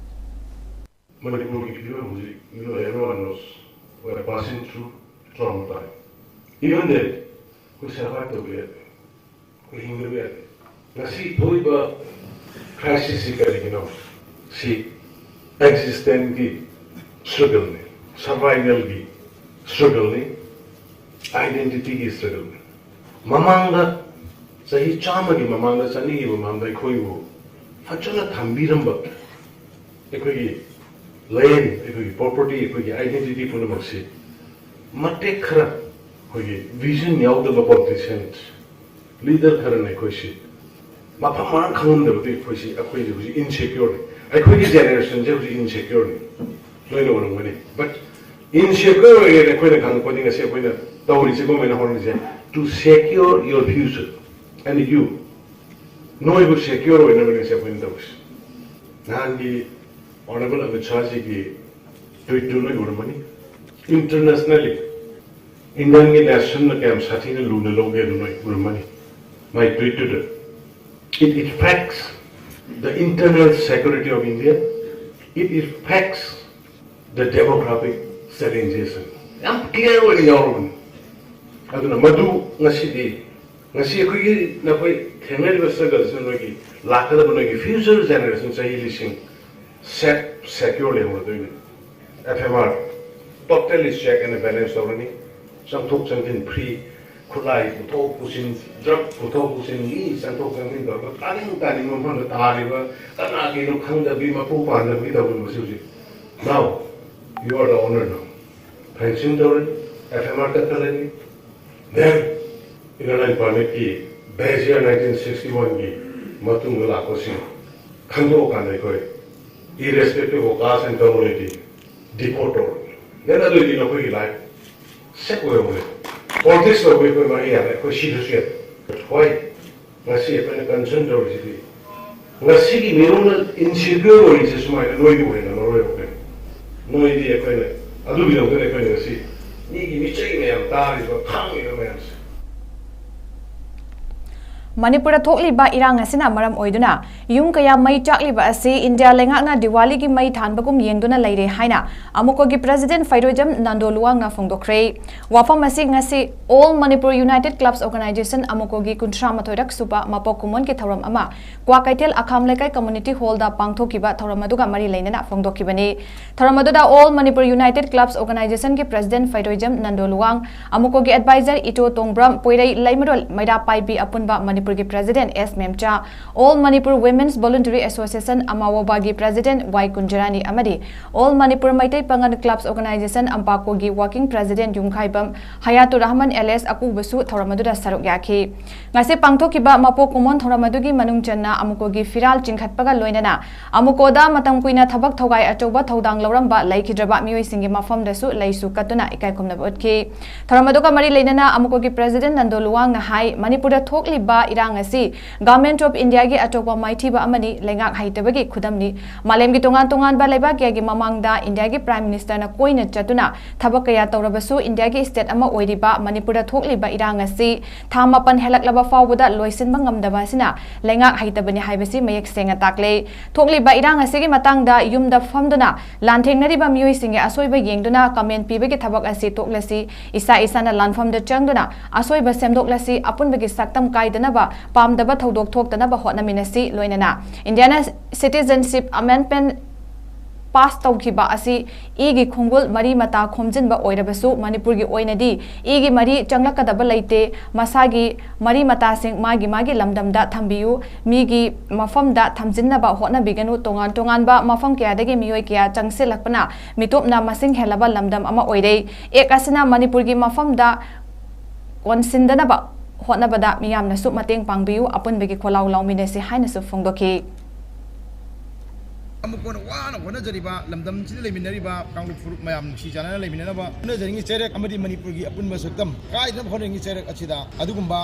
ꯃꯅꯤꯄꯨꯔꯒꯤ ꯐꯤꯕꯝ ꯍꯧꯖꯤꯛ, you know, everyone knows, we are passing through trauma time. Even then, ꯑꯩꯈꯣꯏ ꯁꯔꯚꯥꯏꯚ ꯇꯧꯕ ꯌꯥꯗꯦ, ꯑꯩꯈꯣꯏ ꯍꯤꯡꯗꯕ ꯌꯥꯗꯦ꯫ ꯉꯁꯤ ꯊꯣꯛꯏꯕ ꯀ꯭ꯔꯥꯏꯁꯤꯁꯁꯤ ꯀꯔꯤꯒꯤꯅꯣ? ꯁꯤ ꯑꯦꯛꯖꯤꯁꯇꯦꯟꯁꯀꯤ ꯁ꯭ꯇ꯭ꯔꯒꯜꯅꯤ, ꯁꯔꯚꯥꯏꯚꯦꯜꯒꯤ ꯁ꯭ꯇ꯭ꯔꯒꯜꯅꯤ, ꯑꯥꯏꯗꯦꯟꯇꯤꯇꯤꯒꯤ ꯁ꯭ꯇ꯭ꯔꯒꯜꯅꯤ꯫ ꯃꯃꯥꯡꯗ, ꯆꯍꯤ ꯆꯥꯝꯃꯒꯤ ꯃꯃꯥꯡꯗ, ꯆꯅꯤꯒꯤ ꯃꯃꯥꯡꯗ ꯑꯩꯈꯣꯏꯕꯨ ꯐꯖꯅ ꯊꯝꯕꯤꯔꯝꯕ ꯑꯩꯈꯣꯏꯒꯤ ꯂꯦꯟ, ꯑꯩꯈꯣꯏꯒꯤ ꯄ꯭ꯔꯣꯄꯔꯇꯤ, ꯑꯩꯈꯣꯏꯒꯤ ꯑꯥꯏꯗꯦꯟꯇꯤꯇꯤ ꯄꯨꯝꯅꯃꯛꯁꯤ ꯃꯇꯦꯛ ꯈꯔ, ꯑꯩꯈꯣꯏꯒꯤ ꯚꯤꯖꯟ ꯌꯥꯎꯗꯕ ꯄꯣꯂꯤꯇꯤꯁꯤꯌꯟꯁ, ꯂꯤꯗꯔ ꯈꯔꯅ ꯑꯩꯈꯣꯏꯁꯤ ꯃꯐꯝ ꯃꯔꯥꯡ ꯈꯪꯉꯝꯗꯕꯗꯤ ꯑꯩꯈꯣꯏꯁꯤ, ꯑꯩꯈꯣꯏꯁꯤ ꯍꯧꯖꯤꯛ ꯏꯟꯁꯦꯀ꯭ꯌꯣꯔꯅꯤ꯫ ꯑꯩꯈꯣꯏꯒꯤ ꯖꯦꯅꯦꯔꯦꯁꯟꯁꯦ ꯍꯧꯖꯤꯛ ꯏꯟꯁꯦꯀ꯭ꯌꯣꯔꯅꯤ꯫ ꯅꯣꯏꯅ ꯎꯔꯝꯒꯅꯤ꯫ But ꯏꯟꯁꯦꯀ꯭ꯌꯣꯔ ꯑꯣꯏꯔꯦꯅ ꯑꯩꯈꯣꯏꯅ ꯈꯪꯉꯛꯄꯗꯤ ꯉꯁꯤ ꯑꯩꯈꯣꯏꯅ ꯇꯧꯔꯤꯁꯤ, ꯒꯣꯔꯃꯦꯟꯅ ꯍꯣꯠꯅꯔꯤꯁꯦ, to secure your future and you, ꯅꯣꯏꯕꯨ ꯁꯦꯀ꯭ꯌꯣꯔ ꯑꯣꯏꯅꯕꯅꯦ ꯉꯁꯤ ꯑꯩꯈꯣꯏꯅ ꯇꯧꯔꯤꯁꯤ꯫ ꯅꯍꯥꯟꯒꯤ ꯑꯣꯅꯔꯦꯕꯜ ꯑꯃꯤꯠ ꯁꯥꯍꯖꯤꯒꯤ ꯇ꯭ꯋꯤꯠꯇꯨ ꯅꯣꯏ ꯎꯔꯝꯃꯅꯤ꯫ ꯏꯟꯇꯔꯅꯦꯁꯅꯦꯜꯂꯤ ꯏꯟꯗꯤꯌꯟꯒꯤ ꯅꯦꯁꯟꯅ ꯀꯌꯥꯝ ꯁꯥꯊꯤꯅ ꯂꯨꯅ ꯂꯧꯒꯦ ꯑꯗꯨ ꯅꯣꯏ ꯎꯔꯝꯃꯅꯤ꯫ ꯃꯥꯏ ꯇ꯭ꯋꯤꯠꯇꯨꯗ, "It affects the internal security of India, it affects The demographic challenges ꯌꯥꯝ clear ꯑꯣꯏꯅ ꯌꯥꯎꯔꯕꯅꯤ꯫ ꯑꯗꯨꯅ ꯃꯗꯨ ꯉꯁꯤꯗꯤ, ꯉꯁꯤ ꯑꯩꯈꯣꯏꯒꯤ, ꯅꯈꯣꯏ ꯊꯦꯡꯅꯔꯤꯕ struggleꯁꯤꯅ ꯅꯣꯏꯒꯤ ꯂꯥꯛꯀꯗꯕ ꯅꯣꯏꯒꯤ future generation, ꯆꯍꯤ ꯂꯤꯁꯤꯡ safe, secure ꯂꯩꯍꯧꯔꯗꯣꯏꯅꯤ꯫ F M R totally check and balance ꯇꯧꯔꯅꯤ꯫ ꯆꯪꯊꯣꯛ ꯆꯪꯁꯤꯟ free, ꯈꯨꯠꯂꯥꯏ ꯄꯨꯊꯣꯛ ꯄꯨꯁꯤꯟ, drug ꯄꯨꯊꯣꯛ ꯄꯨꯁꯤꯟ, ꯃꯤ ꯆꯪꯊꯣꯛ ꯆꯪꯁꯤꯟ ꯇꯧꯔꯒ ꯇꯥꯅꯤꯡ ꯇꯥꯅꯤꯡꯕ ꯃꯐꯝꯗ ꯇꯥꯔꯤꯕ ꯀꯅꯥꯒꯤꯅꯣ ꯈꯪꯗꯕꯤ, ꯃꯄꯨ ꯄꯥꯟꯗꯕꯤ ꯇꯧꯔꯤꯕꯁꯤ ꯍꯧꯖꯤꯛ꯫ Now you are the owner now. Fencing ꯇꯧꯔꯅꯤ, F M R ꯀꯛꯊꯠꯂꯅꯤ꯫ Then Inner Line Permitꯀꯤ batch year nineteen sixty-oneꯒꯤ ꯃꯇꯨꯡꯗ ꯂꯥꯛꯄꯁꯤꯡ ꯈꯪꯗꯣꯛꯑꯀꯥꯟꯗ ꯑꯩꯈꯣꯏ irrespective of caste and community deport ꯇꯧꯔꯅꯤ꯫ Then ꯑꯗꯨꯑꯣꯏꯗꯤ ꯅꯈꯣꯏꯒꯤ life safe ꯑꯣꯏꯍꯧꯔꯦ꯫ Politics ꯇꯧꯕ ꯑꯩꯈꯣꯏ ꯃꯍꯩ ꯌꯥꯝꯃꯦ, ꯑꯩꯈꯣꯏ ꯁꯤꯗꯁꯨ ꯌꯥꯏ꯫ ꯍꯣꯏ, ꯉꯁꯤ ꯑꯩꯈꯣꯏꯅ concern ꯇꯧꯔꯤꯁꯤꯗꯤ ꯉꯁꯤꯒꯤ ꯃꯤꯔꯣꯜꯅ insecure ꯑꯣꯏꯔꯤꯁꯦ ꯁꯨꯃꯥꯏꯅ ꯅꯣꯏꯕꯨ ꯍꯦꯟꯅ ꯃꯔꯨ ꯑꯣꯏꯕ ꯀꯩꯅꯣ? ꯅꯣꯏꯗꯤ ꯑꯩꯈꯣꯏꯅ ꯑꯗꯨꯒꯤꯗꯃꯛꯇꯅꯦ ꯑꯩꯈꯣꯏꯅ ꯉꯁꯤ ꯃꯤꯒꯤ ꯃꯤꯆꯩ ꯃꯌꯥꯝ ꯇꯥꯔꯤꯕ, ꯈꯥꯡꯉꯤꯕ ꯃꯌꯥꯝꯁꯦ꯫ ꯃꯅꯤꯄꯨꯔꯗ ꯊꯣꯛꯂꯤꯕ ꯏꯔꯥꯡ ꯑꯁꯤꯅ ꯃꯔꯝ ꯑꯣꯏꯗꯨꯅ ꯌꯨꯝ ꯀꯌꯥ ꯃꯩ ꯆꯥꯛꯂꯤꯕ ꯑꯁꯤ ꯏꯟꯗꯤꯌꯥ ꯂꯩꯉꯥꯛꯅ ꯗꯤꯋꯥꯂꯤꯒꯤ ꯃꯩ ꯊꯥꯟꯕꯒꯨꯝ ꯌꯦꯡꯗꯨꯅ ꯂꯩꯔꯦ ꯍꯥꯏꯅ ꯑꯃꯨꯀꯣꯒꯤ president ꯐꯩꯔꯣꯏꯖꯝ ꯅꯟꯗꯣ ꯂꯨꯋꯥꯡꯅ ꯐꯣꯡꯗꯣꯛꯈ꯭ꯔꯦ꯫ ꯋꯥꯐꯝ ꯑꯁꯤ ꯉꯁꯤ All Manipur United Clubs Organization ꯑꯃꯨꯀꯣꯒꯤ ꯀꯨꯟꯊ꯭ꯔꯥ ꯃꯥꯊꯣꯏꯔꯛ ꯁꯨꯕ ꯃꯄꯣꯛ ꯀꯨꯝꯑꯣꯟꯒꯤ ꯊꯧꯔꯝ ꯑꯃ ꯀ꯭ꯋꯥꯀꯩꯊꯦꯜ ꯑꯈꯥꯝ ꯂꯩꯀꯥꯏ community hallꯗ ꯄꯥꯡꯊꯣꯛꯈꯤꯕ ꯊꯧꯔꯝ ꯑꯗꯨꯒ ꯃꯔꯤ ꯂꯩꯅꯅ ꯐꯣꯡꯗꯣꯛꯈꯤꯕꯅꯤ꯫ ꯊꯧꯔꯝ ꯑꯗꯨꯗ All Manipur United Clubs Organizationꯒꯤ president ꯐꯩꯔꯣꯏꯖꯝ Nando Luwang, ꯑꯃꯨꯀꯣꯒꯤ advisor ꯏꯇꯣ ꯇꯣꯡꯕ꯭ꯔꯝ, ꯄꯣꯏꯔꯩ ꯂꯩꯃꯔꯣꯜ ꯃꯩꯔꯥ ꯄꯥꯏꯕꯤ ꯑꯄꯨꯟꯕ ꯃꯅꯤꯄꯨꯔꯒꯤ president ꯑꯦꯁ ꯃꯦꯝꯆꯥ, All Manipur Women's Voluntary Association ꯑꯃꯥꯋꯣꯕꯥꯒꯤ president ꯋꯥꯏ ꯀꯨꯟꯖꯔꯥꯅꯤ ꯑꯃꯗꯤ All Manipur ꯃꯩꯇꯩ ꯄꯥꯉꯜ Clubs Organization ꯑꯝꯄꯥꯀꯣꯒꯤ working president ꯌꯨꯝꯈꯥꯏꯕꯝ ꯍꯌꯥꯇꯨꯔ ꯔꯍꯃꯟ ꯑꯦꯂꯦꯁ ꯑꯀꯨꯕꯁꯨ ꯊꯧꯔꯝ ꯑꯗꯨꯗ ꯁꯔꯨꯛ ꯌꯥꯈꯤ꯫ ꯉꯁꯤ ꯄꯥꯡꯊꯣꯛꯈꯤꯕ ꯃꯄꯣꯛ ꯀꯨꯝꯑꯣꯟ ꯊꯧꯔꯝ ꯑꯗꯨꯒꯤ ꯃꯅꯨꯡ ꯆꯟꯅ ꯑꯃꯨꯀꯣꯒꯤ ꯐꯤꯔꯥꯜ ꯆꯤꯡꯈꯠꯄꯒ ꯂꯣꯏꯅꯅ ꯑꯃꯨꯀꯣꯗ ꯃꯇꯝ ꯀꯨꯏꯅ ꯊꯕꯛ ꯊꯧꯒꯥꯏ ꯑꯆꯧꯕ ꯊꯧꯗꯥꯡ ꯂꯧꯔꯝꯕ ꯂꯩꯈꯤꯗ꯭ꯔꯕ ꯃꯤꯑꯣꯏꯁꯤꯡꯒꯤ ꯃꯐꯝꯗꯁꯨ ꯂꯩꯁꯨ ꯀꯠꯇꯨꯅ ꯏꯀꯥꯏ ꯈꯨꯝꯅꯕ ꯎꯠꯈꯤ꯫ ꯊꯧꯔꯝ ꯑꯗꯨꯒ ꯃꯔꯤ ꯂꯩꯅꯅ ꯑꯃꯨꯀꯣꯒꯤ president ꯅꯟꯗꯣ ꯂꯨꯋꯥꯡꯅ ꯍꯥꯏ, ꯃꯅꯤꯄꯨꯔꯗ ꯊꯣꯛꯂꯤꯕ ꯏꯔꯥꯡ ꯑꯁꯤ Government of Indiaꯒꯤ ꯑꯆꯧꯕ ꯃꯥꯏꯊꯤꯕ ꯑꯃꯅꯤ, ꯂꯩꯉꯥꯛ ꯍꯩꯇꯕꯒꯤ ꯈꯨꯗꯝꯅꯤ꯫ ꯃꯥꯂꯦꯝꯒꯤ ꯇꯣꯉꯥꯟ ꯇꯣꯉꯥꯟꯕ ꯂꯩꯕꯥꯛ ꯀꯌꯥꯒꯤ ꯃꯃꯥꯡꯗ ꯏꯟꯗꯤꯌꯥꯒꯤ Prime Ministerꯅ ꯀꯣꯏꯅ ꯆꯠꯇꯨꯅ ꯊꯕꯛ ꯀꯌꯥ ꯇꯧꯔꯕꯁꯨ ꯏꯟꯗꯤꯌꯥꯒꯤ state ꯑꯃ ꯑꯣꯏꯔꯤꯕ ꯃꯅꯤꯄꯨꯔꯗ ꯊꯣꯛꯂꯤꯕ ꯏꯔꯥꯡ ꯑꯁꯤ ꯊꯥ ꯃꯥꯄꯟ ꯍꯦꯜꯂꯛꯂꯕ ꯐꯥꯎꯕꯗ ꯂꯣꯏꯁꯤꯟꯕ ꯉꯝꯗꯕ ꯑꯁꯤꯅ ꯂꯩꯉꯥꯛ ꯍꯩꯇꯕꯅꯤ ꯍꯥꯏꯕꯁꯤ ꯃꯌꯦꯛ ꯁꯦꯡꯅ ꯇꯥꯛꯂꯦ꯫ ꯊꯣꯛꯂꯤꯕ ꯏꯔꯥꯡ ꯑꯁꯤꯒꯤ ꯃꯇꯥꯡꯗ ꯌꯨꯝꯗ ꯐꯝꯗꯨꯅ ꯂꯥꯟꯊꯦꯡꯅꯔꯤꯕ ꯃꯤꯑꯣꯏꯁꯤꯡꯒꯤ ꯑꯁꯣꯏꯕ ꯌꯦꯡꯗꯨꯅ comment ꯄꯤꯕꯒꯤ ꯊꯕꯛ ꯑꯁꯤ ꯇꯣꯛꯂꯁꯤ꯫ ꯏꯁꯥ ꯏꯁꯥꯅ ꯂꯥꯟꯐꯝꯗ ꯆꯪꯗꯨꯅ ꯑꯁꯣꯏꯕ ꯁꯦꯝꯗꯣꯛꯂꯁꯤ꯫ ꯑꯄꯨꯟꯕꯒꯤ ꯁꯛꯇꯝ ꯀꯥꯏꯗꯅꯕ, ꯄꯥꯝꯗꯕ ꯊꯧꯗꯣꯛ ꯊꯣꯛꯇꯅꯕ ꯍꯣꯠꯅꯃꯤꯟꯅꯁꯤ꯫ ꯂꯣꯏꯅꯅ ꯏꯟꯗꯤꯌꯥꯅ Citizenship Amendment pass ꯇꯧꯈꯤꯕ ꯑꯁꯤ ꯏꯒꯤ ꯈꯣꯡꯒꯨꯜ ꯃꯔꯤ ꯃꯇꯥ ꯈꯣꯝꯖꯤꯟꯕ ꯑꯣꯏꯔꯕꯁꯨ ꯃꯅꯤꯄꯨꯔꯒꯤ ꯑꯣꯏꯅꯗꯤ ꯏꯒꯤ ꯃꯔꯤ ꯆꯪꯂꯛꯀꯗꯕ ꯂꯩꯇꯦ꯫ ꯃꯁꯥꯒꯤ ꯃꯔꯤ ꯃꯇꯥꯁꯤꯡ ꯃꯥꯒꯤ ꯃꯥꯒꯤ ꯂꯝꯗꯝꯗ ꯊꯝꯕꯤꯌꯨ꯫ ꯃꯤꯒꯤ ꯃꯐꯝꯗ ꯊꯝꯖꯤꯟꯅꯕ ꯍꯣꯠꯅꯕꯤꯒꯅꯨ꯫ ꯇꯣꯉꯥꯟ ꯇꯣꯉꯥꯟꯕ ꯃꯐꯝ ꯀꯌꯥꯗꯒꯤ ꯃꯤꯑꯣꯏ ꯀꯌꯥ ꯆꯪꯁꯤꯜꯂꯛꯄꯅ ꯃꯤꯇꯣꯞꯅ ꯃꯁꯤꯡ ꯍꯦꯜꯂꯕ ꯂꯝꯗꯝ ꯑꯃ ꯑꯣꯏꯔꯦ꯫ Act ꯑꯁꯤꯅ ꯃꯅꯤꯄꯨꯔꯒꯤ ꯃꯐꯝꯗ ꯀꯣꯟꯁꯤꯟꯗꯅꯕ ꯍꯣꯠꯅꯕꯗ ꯃꯤꯌꯥꯝꯅꯁꯨ ꯃꯇꯦꯡ ꯄꯥꯡꯕꯤꯌꯨ, ꯑꯄꯨꯟꯕꯒꯤ ꯈꯣꯜꯂꯥꯎ ꯂꯥꯎꯃꯤꯟꯅꯁꯤ ꯍꯥꯏꯅꯁꯨ ꯐꯣꯡꯗꯣꯛꯈꯤ꯫ ꯑꯃꯨꯛ ꯀꯣꯟꯅ ꯋꯥꯅ ꯍꯣꯠꯅꯖꯔꯤꯕ ꯂꯝꯗꯝꯁꯤꯗ ꯂꯩꯃꯤꯟꯅꯔꯤꯕ ꯀꯥꯡꯂꯨꯞ ꯐꯨꯔꯨꯞ ꯃꯌꯥꯝ ꯅꯨꯡꯁꯤ ꯆꯥꯟꯅꯅ ꯂꯩꯃꯤꯟꯅꯅꯕ ꯍꯣꯠꯅꯖꯔꯤꯉꯤ꯫ ꯆꯩꯔꯛ ꯑꯃꯗꯤ ꯃꯅꯤꯄꯨꯔꯒꯤ ꯑꯄꯨꯟꯕ ꯁꯛꯇꯝ ꯀꯥꯏꯗꯅꯕ ꯍꯣꯠꯅꯔꯤꯉꯤ꯫ ꯆꯩꯔꯛ ꯑꯁꯤꯗ ꯑꯗꯨꯒꯨꯝꯕ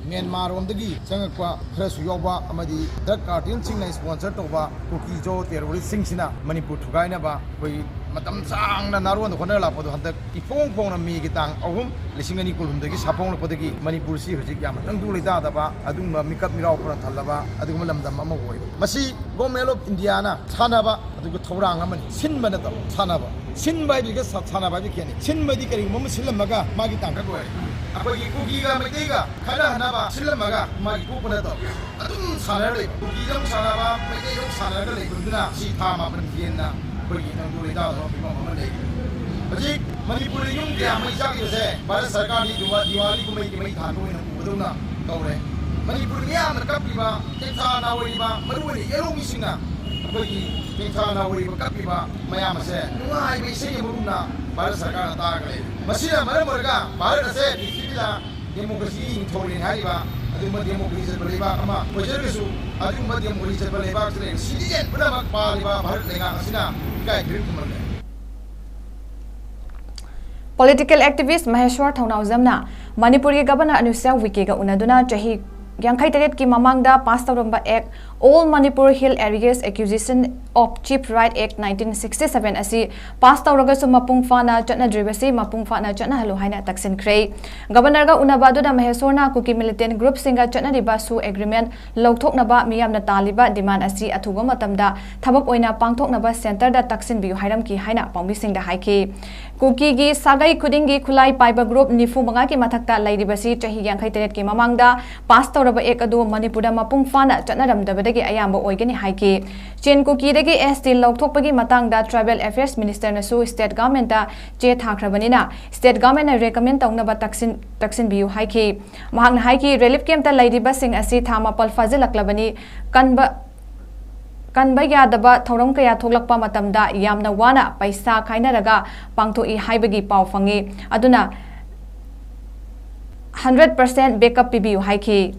ꯃ꯭ꯌꯥꯟꯃꯥꯔ ꯔꯣꯝꯗꯒꯤ ꯆꯪꯉꯛꯄ ꯈꯔꯁꯨ ꯌꯥꯎꯕ ꯑꯃꯗꯤ drug cartelꯁꯤꯡꯅ sponsor ꯇꯧꯕ ꯀꯨꯀꯤꯖꯣ terroristꯁꯤꯡꯁꯤꯅ ꯃꯅꯤꯄꯨꯔ ꯊꯨꯒꯥꯏꯅꯕ ꯑꯩꯈꯣꯏ ꯃꯇꯝ ꯁꯥꯡꯅ ꯅꯥꯔꯣꯟꯗ ꯍꯣꯠꯅꯔ ꯂꯥꯛꯄꯗꯣ ꯍꯟꯗꯛ ꯏꯐꯣꯡ ꯐꯣꯡꯅ ꯃꯦꯒꯤ ꯇꯥꯡ ꯑꯍꯨꯝ, ꯂꯤꯁꯤꯡ ꯑꯅꯤ ꯀꯨꯟꯍꯨꯝꯗꯣꯏꯒꯤ ꯁꯥꯐꯣꯡꯂꯛꯄꯗꯒꯤ ꯃꯅꯤꯄꯨꯔꯁꯤ ꯍꯧꯖꯤꯛ ꯌꯥꯝꯅ ꯇꯪꯗꯨ ꯂꯩꯇꯥꯗꯕ ꯑꯗꯨꯒꯨꯝꯕ ꯃꯤꯀꯞ ꯃꯤꯔꯥꯎ ꯈꯔ ꯊꯜꯂꯕ ꯑꯗꯨꯒꯨꯝꯕ ꯂꯝꯗꯝ ꯑꯃ ꯑꯣꯏ꯫ ꯃꯁꯤ Government of Indiaꯅ ꯁꯥꯟꯅꯕ ꯑꯗꯨꯒ ꯊꯧꯔꯥꯡ ꯑꯃꯅꯤ, ꯁꯤꯟꯕ ꯅꯠꯇꯕ ꯁꯥꯟꯅꯕ꯫ ꯁꯤꯟꯕ ꯍꯥꯏꯕꯒ ꯁꯥ-, ꯁꯥꯟꯅꯕ ꯍꯥꯏꯕꯒ ꯈꯦꯠꯅꯩ꯫ ꯁꯤꯟꯕꯗꯤ ꯀꯔꯤꯒꯨꯝꯕ ꯑꯃ ꯁꯤꯜꯂꯝꯃꯒ ꯃꯥꯒꯤ ꯇꯥꯡꯀꯛ ꯂꯣꯏꯔꯦ꯫ ꯑꯩꯈꯣꯏꯒꯤ ꯀꯨꯀꯤꯒ ꯃꯩꯇꯩꯒ ꯈꯠꯅꯍꯟꯅꯕ ꯁꯤꯜꯂꯝꯃꯒ ꯃꯥꯒꯤ ꯀꯣꯛꯄ ꯅꯠꯇꯕ ꯑꯗꯨꯝ ꯁꯥꯟꯅꯔ ꯂꯩꯕ꯫ ꯀꯨꯀꯤꯗ ꯑꯃꯨꯛ ꯁꯥꯟꯅꯕ, ꯃꯩꯇꯩꯗ ꯑꯃꯨꯛ ꯁꯥꯟꯅꯔꯒ ꯂꯩꯕꯗꯨꯅ ꯁꯤ ꯊꯥ ꯃꯥꯄꯟ ꯍꯦꯟꯅ ꯑꯩꯈꯣꯏꯒꯤ ꯇꯪꯗꯨ ꯂꯩꯇꯥꯗꯕ ꯐꯤꯕꯝ ꯑꯃ ꯂꯩ꯫ ꯍꯧꯖꯤꯛ ꯃꯅꯤꯄꯨꯔꯗ ꯌꯨꯝ ꯀꯌꯥ ꯃꯩ ꯆꯥꯛꯂꯤꯕꯁꯦ ꯚꯥꯔꯠ ꯁꯔꯀꯥꯔꯒꯤ ꯗꯤꯋꯥ-, ꯗꯤꯋꯥꯂꯤ ꯀꯨꯝꯍꯩꯒꯤ ꯃꯩ ꯊꯥꯟꯕ ꯑꯣꯏꯅ ꯎꯕꯗꯧꯅ ꯇꯧꯔꯦ꯫ ꯃꯅꯤꯄꯨꯔ ꯃꯤꯌꯥꯝꯅ ꯀꯞꯄꯤꯕ, ꯇꯦꯡꯊꯥ ꯅꯥꯋꯥꯏꯔꯤꯕ, ꯃꯔꯨꯑꯣꯏꯅ ꯌꯦꯜꯍꯧꯃꯤꯁꯤꯡꯅ ꯑꯩꯈꯣꯏꯒꯤ ꯇꯦꯡꯊꯥ ꯅꯥꯋꯥꯏꯔꯤꯕ ꯀꯞꯄꯤꯕ ꯃꯌꯥꯝ ꯑꯁꯦ ꯅꯨꯡꯉꯥꯏꯕ ꯏꯁꯩ ꯑꯃꯒꯨꯝꯅ ꯚꯥꯔꯠ ꯁꯔꯀꯥꯔꯅ ꯇꯥꯔꯒ ꯂꯩ꯫ ꯃꯁꯤꯅ ꯃꯔꯝ ꯑꯣꯏꯔꯒ ꯚꯥꯔꯠ ꯑꯁꯦ ꯄ꯭ꯔꯤꯊꯤꯕꯤꯗ democracy ꯅꯤꯡꯊꯧꯔꯦꯜ ꯍꯥꯏꯔꯤꯕ ꯑꯗꯨꯒꯨꯝꯕ democracy ꯆꯠꯄ ꯂꯩꯕꯥꯛ ꯑꯃ ꯑꯣꯏꯖꯔꯒꯁꯨ, ꯑꯗꯨꯒꯨꯝꯕ democracy ꯆꯠꯄ ꯂꯩꯕꯥꯛꯁꯤꯗ citizen ꯄꯨꯝꯅꯃꯛ ꯄꯥꯜꯂꯤꯕ ꯚꯥꯔꯠ ꯂꯩꯉꯥꯛ ꯑꯁꯤꯅ ꯏꯀꯥꯏ ꯈꯨꯝꯅꯕ ꯊꯝꯂꯦ꯫ Political activist ꯃꯍꯦꯁ꯭ꯋꯔ ꯊꯧꯅꯥꯎꯖꯝꯅ ꯃꯅꯤꯄꯨꯔꯒꯤ Governor ꯑꯅꯨꯁ꯭ꯌꯥ ꯎꯏꯀꯦꯒ ꯎꯅꯗꯨꯅ ꯆꯍꯤ ꯌꯥꯡꯈꯩ ꯇꯔꯦꯠꯀꯤ ꯃꯃꯥꯡꯗ ꯄꯥꯁ ꯇꯧꯔꯝꯕ ꯑꯦꯛ, All Manipur Hill Areas Acquisition of Chief Right Act nineteen sixty seven ꯑꯁꯤ ꯄꯥꯁ ꯇꯧꯔꯒꯁꯨ ꯃꯄꯨꯡ ꯐꯥꯅ ꯆꯠꯅꯗ꯭ꯔꯤꯕꯁꯤ ꯃꯄꯨꯡ ꯐꯥꯅ ꯆꯠꯅꯍꯜꯂꯨ ꯍꯥꯏꯅ ꯇꯛꯁꯤꯟꯈ꯭ꯔꯦ꯫ ꯒꯕꯔꯅꯔꯒ ꯎꯅꯕ ꯑꯗꯨꯗ ꯃꯍꯦꯁꯣꯔꯅ ꯀꯨꯀꯤ ꯃꯤꯂꯤꯇꯦꯟ ꯒ꯭ꯔꯨꯞꯁꯤꯡꯒ ꯆꯠꯅꯔꯤꯕ ꯁꯨ ꯑꯦꯒ꯭ꯔꯤꯃꯦꯟ ꯂꯧꯊꯣꯛꯅꯕ ꯃꯤꯌꯥꯝꯅ ꯇꯥꯜꯂꯤꯕ ꯗꯤꯃꯥꯟ ꯑꯁꯤ ꯑꯊꯨꯕ ꯃꯇꯝꯗ ꯊꯕꯛ ꯑꯣꯏꯅ ꯄꯥꯡꯊꯣꯛꯅꯕ ꯁꯦꯟꯇꯔꯗ ꯇꯛꯁꯤꯟꯕꯤꯌꯨ ꯍꯥꯏꯔꯝꯈꯤ ꯍꯥꯏꯅ ꯄꯥꯎꯃꯤꯁꯤꯡꯗ ꯍꯥꯏꯈꯤ꯫ ꯀꯨꯀꯤꯒꯤ ꯁꯥꯒꯩ ꯈꯨꯗꯤꯡꯒꯤ ꯈꯨꯠꯂꯥꯏ ꯄꯥꯏꯕ ꯒ꯭ꯔꯨꯞ ꯅꯤꯐꯨ ꯃꯉꯥꯒꯤ ꯃꯊꯛꯇ ꯂꯩꯔꯤꯕꯁꯤ ꯆꯍꯤ ꯌꯥꯡꯈꯩ ꯇꯔꯦꯠꯀꯤ ꯃꯃꯥꯡꯗ ꯄꯥꯁ ꯇꯧꯔꯕ ꯑꯦꯛ ꯑꯗꯨ ꯃꯅꯤꯄꯨꯔꯗ ꯃꯄꯨꯡ ꯐꯥꯅ ꯆꯠꯅꯔꯝꯗꯕꯗꯒꯤ ꯑꯌꯥꯝꯕ ꯑꯣꯏꯒꯅꯤ ꯍꯥꯏꯈꯤ꯫ ꯆꯦꯟ ꯀꯨꯀꯤꯗꯒꯤ ꯑꯦꯁ ꯇꯤ ꯂꯧꯊꯣꯛꯄꯒꯤ ꯃꯇꯥꯡꯗ ꯇ꯭ꯔꯥꯏꯕꯦꯜ ꯑꯦꯐꯤꯌꯔꯁ ꯃꯤꯅꯤꯁꯇꯔꯅꯁꯨ ꯁ꯭ꯇꯦꯠ ꯒꯚꯔꯟꯃꯦꯟꯠꯇ ꯆꯦ ꯊꯥꯈ꯭ꯔꯕꯅꯤꯅ ꯁ꯭ꯇꯦꯠ ꯒꯚꯔꯟꯃꯦꯟꯠꯅ ꯔꯦꯀꯃꯦꯟ ꯇꯧꯅꯕ ꯇꯛꯁꯤꯟ-, ꯇꯛꯁꯤꯟꯕꯤꯌꯨ ꯍꯥꯏꯈꯤ꯫ ꯃꯍꯥꯛꯅ ꯍꯥꯏꯈꯤ, ꯔꯤꯂꯤꯐ ꯀꯦꯝꯞꯇ ꯂꯩꯔꯤꯕꯁꯤꯡ ꯑꯁꯤ ꯊꯥ ꯃꯥꯄꯜ ꯐꯥꯖꯤꯜꯂꯛꯂꯕꯅꯤ, ꯀꯟꯕ, ꯀꯟꯕ ꯌꯥꯗꯕ ꯊꯧꯔꯝ ꯀꯌꯥ ꯊꯣꯛꯂꯛꯄ ꯃꯇꯝꯗ ꯌꯥꯝꯅ ꯋꯥꯅ ꯄꯩꯁꯥ ꯈꯥꯏꯅꯔꯒ ꯄꯥꯡꯊꯣꯛꯏ ꯍꯥꯏꯕꯒꯤ ꯄꯥꯎ ꯐꯪꯉꯤ꯫ ꯑꯗꯨꯅ hundred percent backup ꯄꯤꯕꯤꯌꯨ ꯍꯥꯏꯈꯤ꯫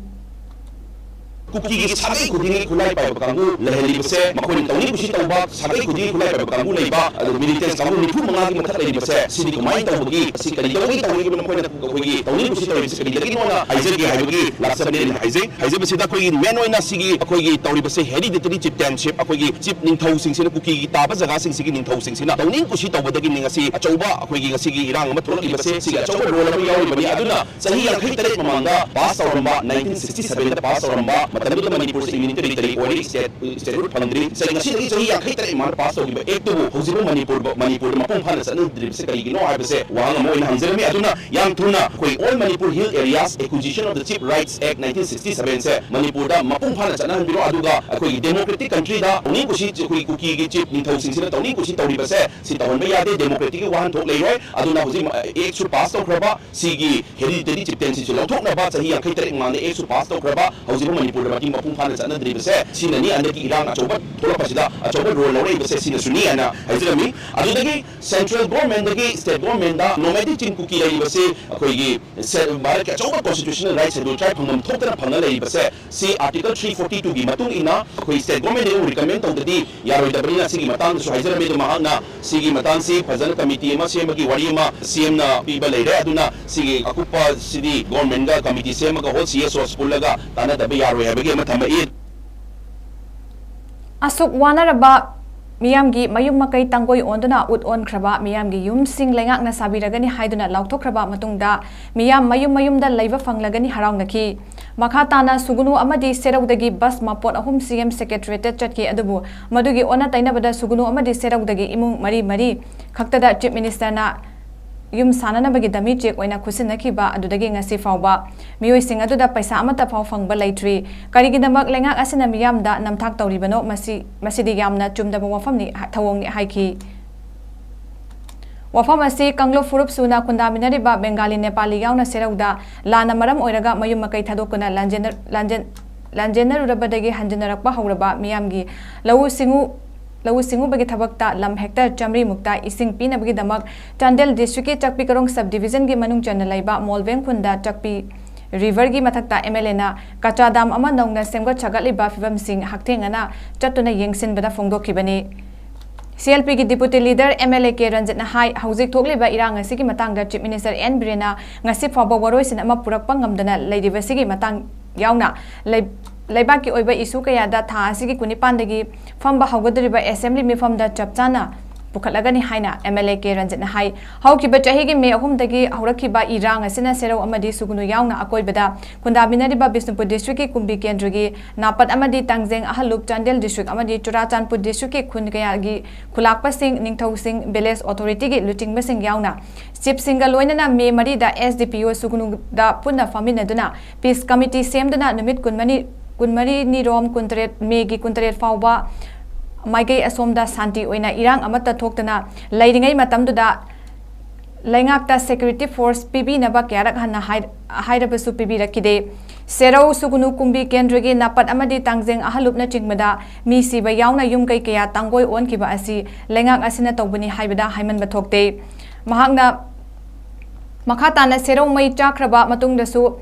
ꯀꯨꯀꯤꯒꯤ ꯁꯥꯒꯩ ꯈꯨꯗꯤꯡꯒꯤ ꯈꯨꯠꯂꯥꯏ ꯄꯥꯏꯕ ꯀꯥꯡꯕꯨ ꯂꯩꯍꯜꯂꯤꯕꯁꯦ, ꯃꯈꯣꯏꯅ ꯇꯧꯅꯤꯡ ꯀꯨꯁꯤ ꯇꯧꯕ ꯁꯥꯒꯩ ꯈꯨꯗꯤꯡꯒꯤ ꯈꯨꯠꯂꯥꯏ ꯄꯥꯏꯕ ꯀꯥꯡꯕꯨ ꯂꯩꯕ, ꯑꯗꯨ ꯃꯤꯂꯤꯇꯦꯟꯁ ꯀꯥꯡꯕꯨ ꯅꯤꯐꯨ ꯃꯉꯥꯒꯤ ꯃꯊꯛ ꯂꯩꯔꯤꯕꯁꯦ, ꯁꯤꯗꯤ ꯀꯃꯥꯏꯅ ꯇꯧꯕꯒꯤ, ꯁꯤ ꯀꯔꯤꯗꯧꯕꯒꯤ ꯇꯧꯔꯤꯕꯅꯣ, ꯃꯈꯣꯏꯅ ꯑꯩꯈꯣꯏꯒꯤ ꯇꯧꯅꯤꯡ ꯀꯨꯁꯤ ꯇꯧꯔꯤꯕꯁꯤ ꯀꯔꯤꯗꯒꯤꯅꯣꯅ ꯍꯥꯏꯖꯒꯦ ꯍꯥꯏꯕꯒꯤ ꯂꯥꯛꯆꯕꯅꯦ꯫ ꯑꯩꯅ ꯍꯥꯏꯖꯩ, ꯍꯥꯏꯖꯕꯁꯤꯗ ꯑꯩꯈꯣꯏꯒꯤ ꯃꯦꯟ ꯑꯣꯏꯅ ꯁꯤꯒꯤ ꯑꯩꯈꯣꯏꯒꯤ ꯇꯧꯔꯤꯕꯁꯦ ꯍꯦꯔꯤꯗꯤꯇꯔꯤ ꯆꯤꯞꯇꯦꯟꯁꯤꯞ, ꯑꯩꯈꯣꯏꯒꯤ ꯆꯤꯞ ꯅꯤꯡꯊꯧꯁꯤꯡꯁꯤꯅ, ꯀꯨꯀꯤꯒꯤ ꯇꯥꯕ ꯖꯒꯥꯁꯤꯡꯁꯤꯒꯤ ꯅꯤꯡꯊꯧꯁꯤꯡꯁꯤꯅ ꯇꯧꯅꯤꯡ ꯀꯨꯁꯤ ꯇꯧꯕꯗꯒꯤꯅꯤ ꯉꯁꯤ ꯑꯆꯧꯕ ꯑꯩꯈꯣꯏꯒꯤ ꯉꯁꯤꯒꯤ ꯏꯔꯥꯡ ꯑꯃ ꯊꯣꯛꯂꯛꯂꯤꯕꯁꯦ꯫ ꯁꯤꯒꯤ ꯑꯆꯧꯕ ꯔꯣꯜ ꯑꯃ ꯌꯥꯎꯔꯤꯕꯅꯤ꯫ ꯑꯗꯨꯅ ꯆꯍꯤ ꯌꯥꯡꯈꯩ ꯇꯔꯦꯠ ꯃꯃꯥꯡꯗ ꯄꯥꯁ ꯇꯧꯔꯝꯕ, ꯅꯥꯏꯟꯇꯤꯟ ꯁꯤꯛꯁꯇꯤ ꯁꯚꯦꯟꯗ ꯄꯥꯁ ꯇꯧꯔꯝꯕ, ꯃꯇꯝꯗꯨꯗ ꯃꯅꯤꯄꯨꯔꯁꯦ ꯌꯨꯅꯤꯌꯟ ꯇꯦꯔꯤꯇꯣꯔꯤ ꯑꯣꯏꯔꯤ, ꯁ꯭ꯇꯦꯠ, ꯁ꯭ꯇꯦꯠꯍꯨꯗ ꯐꯪꯗ꯭ꯔꯤ꯫ ꯆꯍꯤ, ꯉꯁꯤꯗꯒꯤ ꯆꯍꯤ ꯌꯥꯡꯈꯩ ꯇꯔꯦꯠ ꯃꯃꯥꯡꯗ ꯄꯥꯁ ꯇꯧꯈꯤꯕ ꯑꯦꯛꯇꯨꯕꯨ ꯍꯧꯖꯤꯛꯐꯥꯎ ꯃꯅꯤꯄꯨꯔ, ꯃꯅꯤꯄꯨꯔꯗ ꯃꯄꯨꯡ ꯐꯥꯅ ꯆꯠꯅꯗ꯭ꯔꯤꯕꯁꯦ ꯀꯔꯤꯒꯤꯅꯣ ꯍꯥꯏꯕꯁꯦ ꯋꯥꯍꯪ ꯑꯃ ꯑꯣꯏꯅ ꯍꯪꯖꯔꯝꯃꯤ꯫ ꯑꯗꯨꯅ ꯌꯥꯝ ꯊꯨꯅ ꯑꯩꯈꯣꯏ All Manipur Hill Areas Acquisition of the Chief Rights Act nineteen sixty seven ꯁꯦ ꯃꯅꯤꯄꯨꯔꯗ ꯃꯄꯨꯡ ꯐꯥꯅ ꯆꯠꯅꯍꯟꯕꯤꯔꯣ꯫ ꯑꯗꯨꯒ ꯑꯩꯈꯣꯏꯒꯤ ꯗꯦꯃꯣꯀ꯭ꯔꯦꯇꯤꯛ ꯀꯟꯇ꯭ꯔꯤꯗ ꯇꯧꯅꯤꯡ ꯀꯨꯁꯤ ꯑꯩꯈꯣꯏꯒꯤ ꯀꯨꯀꯤꯒꯤ ꯆꯤꯞ ꯅꯤꯡꯊꯧꯁꯤꯡꯁꯤꯅ ꯇꯧꯅꯤꯡ ꯀꯨꯁꯤ ꯇꯧꯔꯤꯕꯁꯦ ꯁꯤ ꯇꯧꯍꯟꯕ ꯌꯥꯗꯦ, ꯗꯦꯃꯣꯀ꯭ꯔꯦꯇꯤꯛꯀꯤ ꯋꯥꯍꯟꯊꯣꯛ ꯂꯩꯔꯣꯏ꯫ ꯑꯗꯨꯅ ꯍꯧꯖꯤꯛ, ꯑ, ꯑꯦꯛꯁꯨ ꯄꯥꯁ ꯇꯧꯈ꯭ꯔꯕ, ꯁꯤꯒꯤ ꯍꯦꯔꯤꯗꯤꯇꯔꯤ ꯆꯤꯞꯇꯦꯟꯁꯤꯞꯁꯤ ꯂꯧꯊꯣꯛꯅꯕ ꯆꯍꯤ ꯌꯥꯡꯈꯩ ꯇꯔꯦꯠ ꯃꯃꯥꯡꯗ ꯑꯦꯛꯁꯨ ꯄꯥꯁ ꯇꯧꯈ꯭ꯔꯕ, ꯍꯧꯖꯤꯛ ꯃꯅꯤꯄꯨꯔꯗ ꯃꯇꯤꯡ ꯃꯄꯨꯡ ꯐꯥꯅ ꯆꯠꯅꯗ꯭ꯔꯤꯕꯁꯦ ꯁꯤꯅꯅꯤ꯫ ꯍꯟꯗꯛꯀꯤ ꯏꯔꯥꯡ ꯑꯆꯧꯕ ꯊꯣꯛꯂꯛꯄꯁꯤꯗ ꯑꯆꯧꯕ ꯔꯣꯜ ꯂꯧꯔꯛꯏꯕꯁꯦ ꯁꯤꯅꯁꯨꯅꯤ ꯍꯥꯏꯅ ꯍꯥꯏꯖꯔꯝꯃꯤ꯫ ꯑꯗꯨꯗꯒꯤ ꯁꯦꯟꯇ꯭ꯔꯦꯜ ꯒꯣꯔꯃꯦꯟꯗꯒꯤ ꯁ꯭ꯇꯦꯠ ꯒꯣꯔꯃꯦꯟꯗ ꯅꯣꯃꯦꯗꯤꯛ ꯆꯤꯡ ꯀꯨꯀꯤ ꯂꯩꯔꯤꯕꯁꯦ ꯑꯩꯈꯣꯏꯒꯤ ꯁꯦ-, ꯚꯥꯔꯠꯀꯤ ꯑꯆꯧꯕ ꯀꯣꯟꯁꯇꯤꯇ꯭ꯌꯨꯁꯅꯦꯜ ꯔꯥꯏꯠ ꯁꯦꯗ꯭ꯌꯨꯜ ꯇ꯭ꯔꯥꯏꯕ ꯐꯪꯐꯝ ꯊꯣꯛꯇꯅ ꯐꯪꯉ ꯂꯩꯔꯤꯕꯁꯦ ꯁꯤ ꯑꯥꯔꯇꯤꯀꯜ ꯊ꯭ꯔꯤ ꯐꯣꯔꯇꯤ ꯇꯨꯒꯤ ꯃꯇꯨꯡ ꯏꯟꯅ ꯑꯩꯈꯣꯏ ꯁ꯭ꯇꯦꯠ ꯒꯣꯔꯃꯦꯟꯗ ꯑꯃꯨꯛ ꯔꯤꯀꯃꯦꯟ ꯇꯧꯗꯗꯤ ꯌꯥꯔꯣꯏꯗꯕꯅꯤꯅ ꯁꯤꯒꯤ ꯃꯇꯥꯡꯗꯁꯨ ꯍꯥꯏꯖꯔꯝꯃꯤ꯫ ꯑꯗꯨ ꯃꯍꯥꯛꯅ ꯁꯤꯒꯤ ꯃꯇꯥꯡꯁꯤ ꯐꯖꯅ ꯀꯃꯤꯇꯤ ꯑꯃ ꯁꯦꯝꯕꯒꯤ ꯋꯥꯔꯤ ꯑꯃ ꯁꯤ ꯑꯦꯝꯅ ꯄꯤꯕ ꯂꯩꯔꯦ꯫ ꯑꯗꯨꯅ ꯁꯤꯒꯤ ꯑꯀꯨꯞꯄ ꯁꯤꯗꯤ ꯒꯣꯔꯃꯦꯟꯒ ꯀꯃꯤꯇꯤ ꯁꯦꯝꯃꯒ ꯍꯣꯜ ꯁꯤ ꯑꯦꯁ ꯑꯣꯁ ꯄꯨꯜꯂꯒ ꯇꯥꯟꯅꯗꯕ ꯌꯥꯔꯣꯏ ꯍꯥꯏꯕꯒꯤ ꯑꯃ ꯊꯝꯃꯛꯏ꯫ ꯑꯁꯨꯛ ꯋꯥꯅꯔꯕ ꯃꯤꯌꯥꯝꯒꯤ ꯃꯌꯨꯝ ꯃꯀꯩ ꯇꯥꯡꯒꯣꯏ ꯑꯣꯟꯗꯨꯅ ꯎꯠ ꯑꯣꯟꯈ꯭ꯔꯕ ꯃꯤꯌꯥꯝꯒꯤ ꯌꯨꯝꯁꯤꯡ ꯂꯩꯉꯥꯛꯅ ꯁꯥꯕꯤꯔꯒꯅꯤ ꯍꯥꯏꯗꯨꯅ ꯂꯥꯎꯊꯣꯛꯈ꯭ꯔꯕ ꯃꯇꯨꯡꯗ ꯃꯤꯌꯥꯝ ꯃꯌꯨꯝ ꯃꯌꯨꯝꯗ ꯂꯩꯕ ꯐꯪꯂꯒꯅꯤ ꯍꯔꯥꯎꯅꯈꯤ꯫ ꯃꯈꯥ ꯇꯥꯅ ꯁꯨꯒꯨꯅꯨ ꯑꯃꯗꯤ ꯁꯦꯔꯧꯗꯒꯤ ꯕꯁ ꯃꯄꯣꯠ ꯑꯍꯨꯝ ꯁꯤ ꯑꯦꯝ ꯁꯦꯀ꯭ꯔꯦꯇꯔꯤꯌꯦꯠꯇ ꯆꯠꯈꯤ꯫ ꯑꯗꯨꯕꯨ ꯃꯗꯨꯒꯤ ꯑꯣꯟꯅ ꯇꯩꯅꯕꯗ ꯁꯨꯒꯨꯅꯨ ꯑꯃꯗꯤ ꯁꯦꯔꯧꯗꯒꯤ ꯏꯃꯨꯡ ꯃꯔꯤ ꯃꯔꯤ ꯈꯛꯇꯗ ꯆꯤꯐ ꯃꯤꯅꯤꯁꯇꯔꯅ ꯌꯨꯝ ꯁꯥꯅꯅꯕꯒꯤ ꯗꯃꯤ ꯆꯦꯛ ꯑꯣꯏꯅ ꯈꯨꯠꯁꯤꯟꯅꯈꯤꯕ ꯑꯗꯨꯗꯒꯤ ꯉꯁꯤ ꯐꯥꯎꯕ ꯃꯤꯑꯣꯏꯁꯤꯡ ꯑꯗꯨꯗ ꯄꯩꯁꯥ ꯑꯃꯠꯇ ꯐꯥꯎ ꯐꯪꯕ ꯂꯩꯇ꯭ꯔꯤ꯫ ꯀꯔꯤꯒꯤꯗꯃꯛ ꯂꯩꯉꯥꯛ ꯑꯁꯤꯅ ꯃꯤꯌꯥꯝꯗ ꯅꯝꯊꯥꯛ ꯇꯧꯔꯤꯕꯅꯣ? ꯃꯁꯤ, ꯃꯁꯤꯗꯤ ꯌꯥꯝꯅ ꯆꯨꯝꯗꯕ ꯋꯥꯐꯝꯅꯤ, ꯊꯧꯑꯣꯡꯅꯤ ꯍꯥꯏꯈꯤ꯫ ꯋꯥꯐꯝ ꯑꯁꯤ ꯀꯥꯡꯂꯨꯞ ꯐꯨꯔꯨꯞ ꯁꯨꯅ ꯈꯨꯟꯗꯥꯃꯤꯟꯅꯔꯤꯕ ꯕꯦꯡꯒꯥꯂꯤ, ꯅꯦꯄꯥꯂꯤ ꯌꯥꯎꯅ ꯁꯦꯔꯧꯗ ꯂꯥꯟꯅ ꯃꯔꯝ ꯑꯣꯏꯔꯒ ꯃꯌꯨꯝ ꯃꯀꯩ ꯊꯥꯗꯣꯛꯇꯨꯅ ꯂꯥꯟꯖꯦꯟꯅ-, ꯂꯥꯟꯖꯦꯟ-, ꯂꯥꯟꯖꯦꯟꯅꯔꯨꯔꯕꯗꯒꯤ ꯍꯟꯖꯤꯟꯅꯔꯛꯄ ꯍꯧꯔꯕ ꯃꯤꯌꯥꯝꯒꯤ ꯂꯧꯎ ꯁꯤꯡꯎ, ꯂꯧꯎ ꯁꯤꯡꯎꯕꯒꯤ ꯊꯕꯛꯇ ꯂꯝ ꯍꯦꯛꯇꯔ ꯆꯥꯃꯔꯤ ꯃꯨꯛꯇ ꯏꯁꯤꯡ ꯄꯤꯅꯕꯒꯤꯗꯃꯛ ꯆꯥꯟꯗꯦꯜ ꯗꯤꯁꯇ꯭ꯔꯤꯛꯀꯤ ꯆꯥꯛꯄꯤ ꯀꯔꯣꯡ ꯁꯕ ꯗꯤꯕꯤꯖꯟꯒꯤ ꯃꯅꯨꯡ ꯆꯟꯅ ꯂꯩꯕ ꯃꯣꯜꯕꯦꯡ ꯈꯨꯟꯗ ꯆꯥꯛꯄꯤ ꯔꯤꯚꯔꯒꯤ ꯃꯊꯛꯇ ꯑꯦꯝ ꯑꯦꯜ ꯑꯦꯅ ꯀꯆꯥ ꯗꯥꯝ ꯑꯃ ꯅꯧꯅ ꯁꯦꯝꯒꯠ ꯁꯥꯒꯠꯂꯤꯕ ꯐꯤꯕꯝꯁꯤꯡ ꯍꯛꯊꯦꯡꯅꯅ ꯆꯠꯇꯨꯅ ꯌꯦꯡꯁꯤꯟꯕꯗ ꯐꯣꯡꯗꯣꯛꯈꯤꯕꯅꯤ꯫ ꯁꯤ ꯑꯦꯜ ꯄꯤꯒꯤ deputy leader M L A K ꯔꯟꯖꯤꯠꯅ ꯍꯥꯏ, ꯍꯧꯖꯤꯛ ꯊꯣꯛꯂꯤꯕ ꯏꯔꯥꯡ ꯑꯁꯤꯒꯤ ꯃꯇꯥꯡꯗ ꯆꯤꯐ ꯃꯤꯅꯤꯁꯇꯔ ꯑꯦꯟ ꯕꯤꯔꯦꯟꯅ ꯉꯁꯤ ꯐꯥꯎꯕ ꯋꯥꯔꯣꯏꯁꯤꯟ ꯑꯃ ꯄꯨꯔꯛꯄ ꯉꯝꯗꯅ ꯂꯩꯔꯤꯕꯁꯤꯒꯤ ꯃꯇꯥꯡ ꯌꯥꯎꯅ ꯂꯩ-, ꯂꯩꯕꯥꯛꯀꯤ ꯑꯣꯏꯕ ꯏꯁꯨ ꯀꯌꯥꯗ ꯊꯥ ꯑꯁꯤꯒꯤ ꯀꯨꯟꯅꯤꯄꯥꯟꯗꯒꯤ ꯐꯝꯕ ꯍꯧꯒꯗꯧꯔꯤꯕ ꯑꯦꯁꯦꯝꯕ꯭ꯂꯤ ꯃꯤꯐꯝꯗ ꯆꯞ ꯆꯥꯅ ꯄꯨꯈꯠꯂꯒꯅꯤ ꯍꯥꯏꯅ ꯑꯦꯝ ꯑꯦꯜ ꯑꯦ ꯀꯦ ꯔꯟꯖꯤꯠꯅ ꯍꯥꯏ꯫ ꯍꯧꯈꯤꯕ ꯆꯍꯤꯒꯤ ꯃꯦ ꯑꯍꯨꯝꯗꯒꯤ ꯍꯧꯔꯛꯈꯤꯕ ꯏꯔꯥꯡ ꯑꯁꯤꯅ ꯁꯦꯔꯧ ꯑꯃꯗꯤ ꯁꯨꯒꯨꯅꯨ ꯌꯥꯎꯅ ꯑꯀꯣꯏꯕꯗ ꯈꯨꯟꯗꯥꯃꯤꯟꯅꯔꯤꯕ ꯕꯤꯁꯅꯨꯄꯨꯔ ꯗꯤꯁꯇ꯭ꯔꯤꯛꯀꯤ ꯀꯨꯝꯕꯤ ꯀꯦꯟꯗ꯭ꯔꯒꯤ ꯅꯥꯄꯠ ꯑꯃꯗꯤ ꯇꯥꯡꯖꯦꯡ, ꯑꯍꯜꯂꯨꯞ, ꯆꯥꯟꯗꯦꯜ ꯗꯤꯁꯇ꯭ꯔꯤꯛ ꯑꯃꯗꯤ ꯆꯨꯔꯥꯆꯥꯟꯄꯨꯔ ꯗꯤꯁꯇ꯭ꯔꯤꯛꯀꯤ ꯈꯨꯟ ꯀꯌꯥꯒꯤ ꯈꯨꯂꯥꯛꯄꯁꯤꯡ, ꯅꯤꯡꯊꯧꯁꯤꯡ, ꯚꯤꯂꯦꯖ ꯑꯣꯊꯣꯔꯤꯇꯤꯒꯤ ꯂꯨꯆꯤꯡꯕꯁꯤꯡ ꯌꯥꯎꯅ ꯆꯤꯐꯁꯤꯡꯒ ꯂꯣꯏꯅꯅ ꯃꯦ ꯃꯔꯤꯗ ꯑꯦꯁ ꯗꯤ ꯄꯤ ꯑꯣ ꯁꯨꯒꯨꯅꯨꯗ ꯄꯨꯟꯅ ꯐꯝꯃꯤꯟꯅꯗꯨꯅ ꯄꯤꯁ ꯀꯃꯤꯇꯤ ꯁꯦꯝꯗꯨꯅ ꯅꯨꯃꯤꯠ ꯀꯨꯟꯃꯔꯤ, ꯀꯨꯟꯃꯔꯤꯅꯤꯔꯣꯝ ꯀꯨꯟꯇꯔꯦꯠ, ꯃꯦꯒꯤ ꯀꯨꯟꯇꯔꯦꯠ ꯐꯥꯎꯕ ꯃꯥꯏꯀꯩ ꯑꯁꯣꯝꯗ ꯁꯥꯟꯇꯤ ꯑꯣꯏꯅ ꯏꯔꯥꯡ ꯑꯃꯠꯇ ꯊꯣꯛꯇꯅ ꯂꯩꯔꯤꯉꯩ ꯃꯇꯝꯗꯨꯗ ꯂꯩꯉꯥꯛꯇ ꯁꯦꯀ꯭ꯌꯨꯔꯤꯇꯤ ꯐꯣꯔꯁ ꯄꯤꯕꯤꯅꯕ ꯀꯌꯥꯔꯛ ꯍꯟꯅ ꯍꯥꯏ-, ꯍꯥꯏꯔꯕꯁꯨ ꯄꯤꯕꯤꯔꯛꯈꯤꯗꯦ꯫ ꯁꯦꯔꯧ ꯁꯨꯒꯨꯅꯨ ꯀꯨꯝꯕꯤ ꯀꯦꯟꯗ꯭ꯔꯒꯤ ꯅꯥꯄꯠ ꯑꯃꯗꯤ ꯇꯥꯡꯖꯦꯡ ꯑꯍꯜꯂꯨꯞꯅꯆꯤꯡꯕꯗ ꯃꯤ ꯁꯤꯕ ꯌꯥꯎꯅ ꯌꯨꯝ ꯀꯩ ꯀꯌꯥ ꯇꯥꯡꯒꯣꯏ ꯑꯣꯟꯈꯤꯕ ꯑꯁꯤ ꯂꯩꯉꯥꯛ ꯑꯁꯤꯅ ꯇꯧꯕꯅꯤ ꯍꯥꯏꯕꯗ ꯍꯥꯏꯃꯟꯕ ꯊꯣꯛꯇꯦ꯫ ꯃꯍꯥꯛꯅ ꯃꯈꯥ ꯇꯥꯅ ꯁꯦꯔꯧ ꯃꯩ ꯆꯥꯛꯈ꯭ꯔꯕ ꯃꯇꯨꯡꯗꯁꯨ,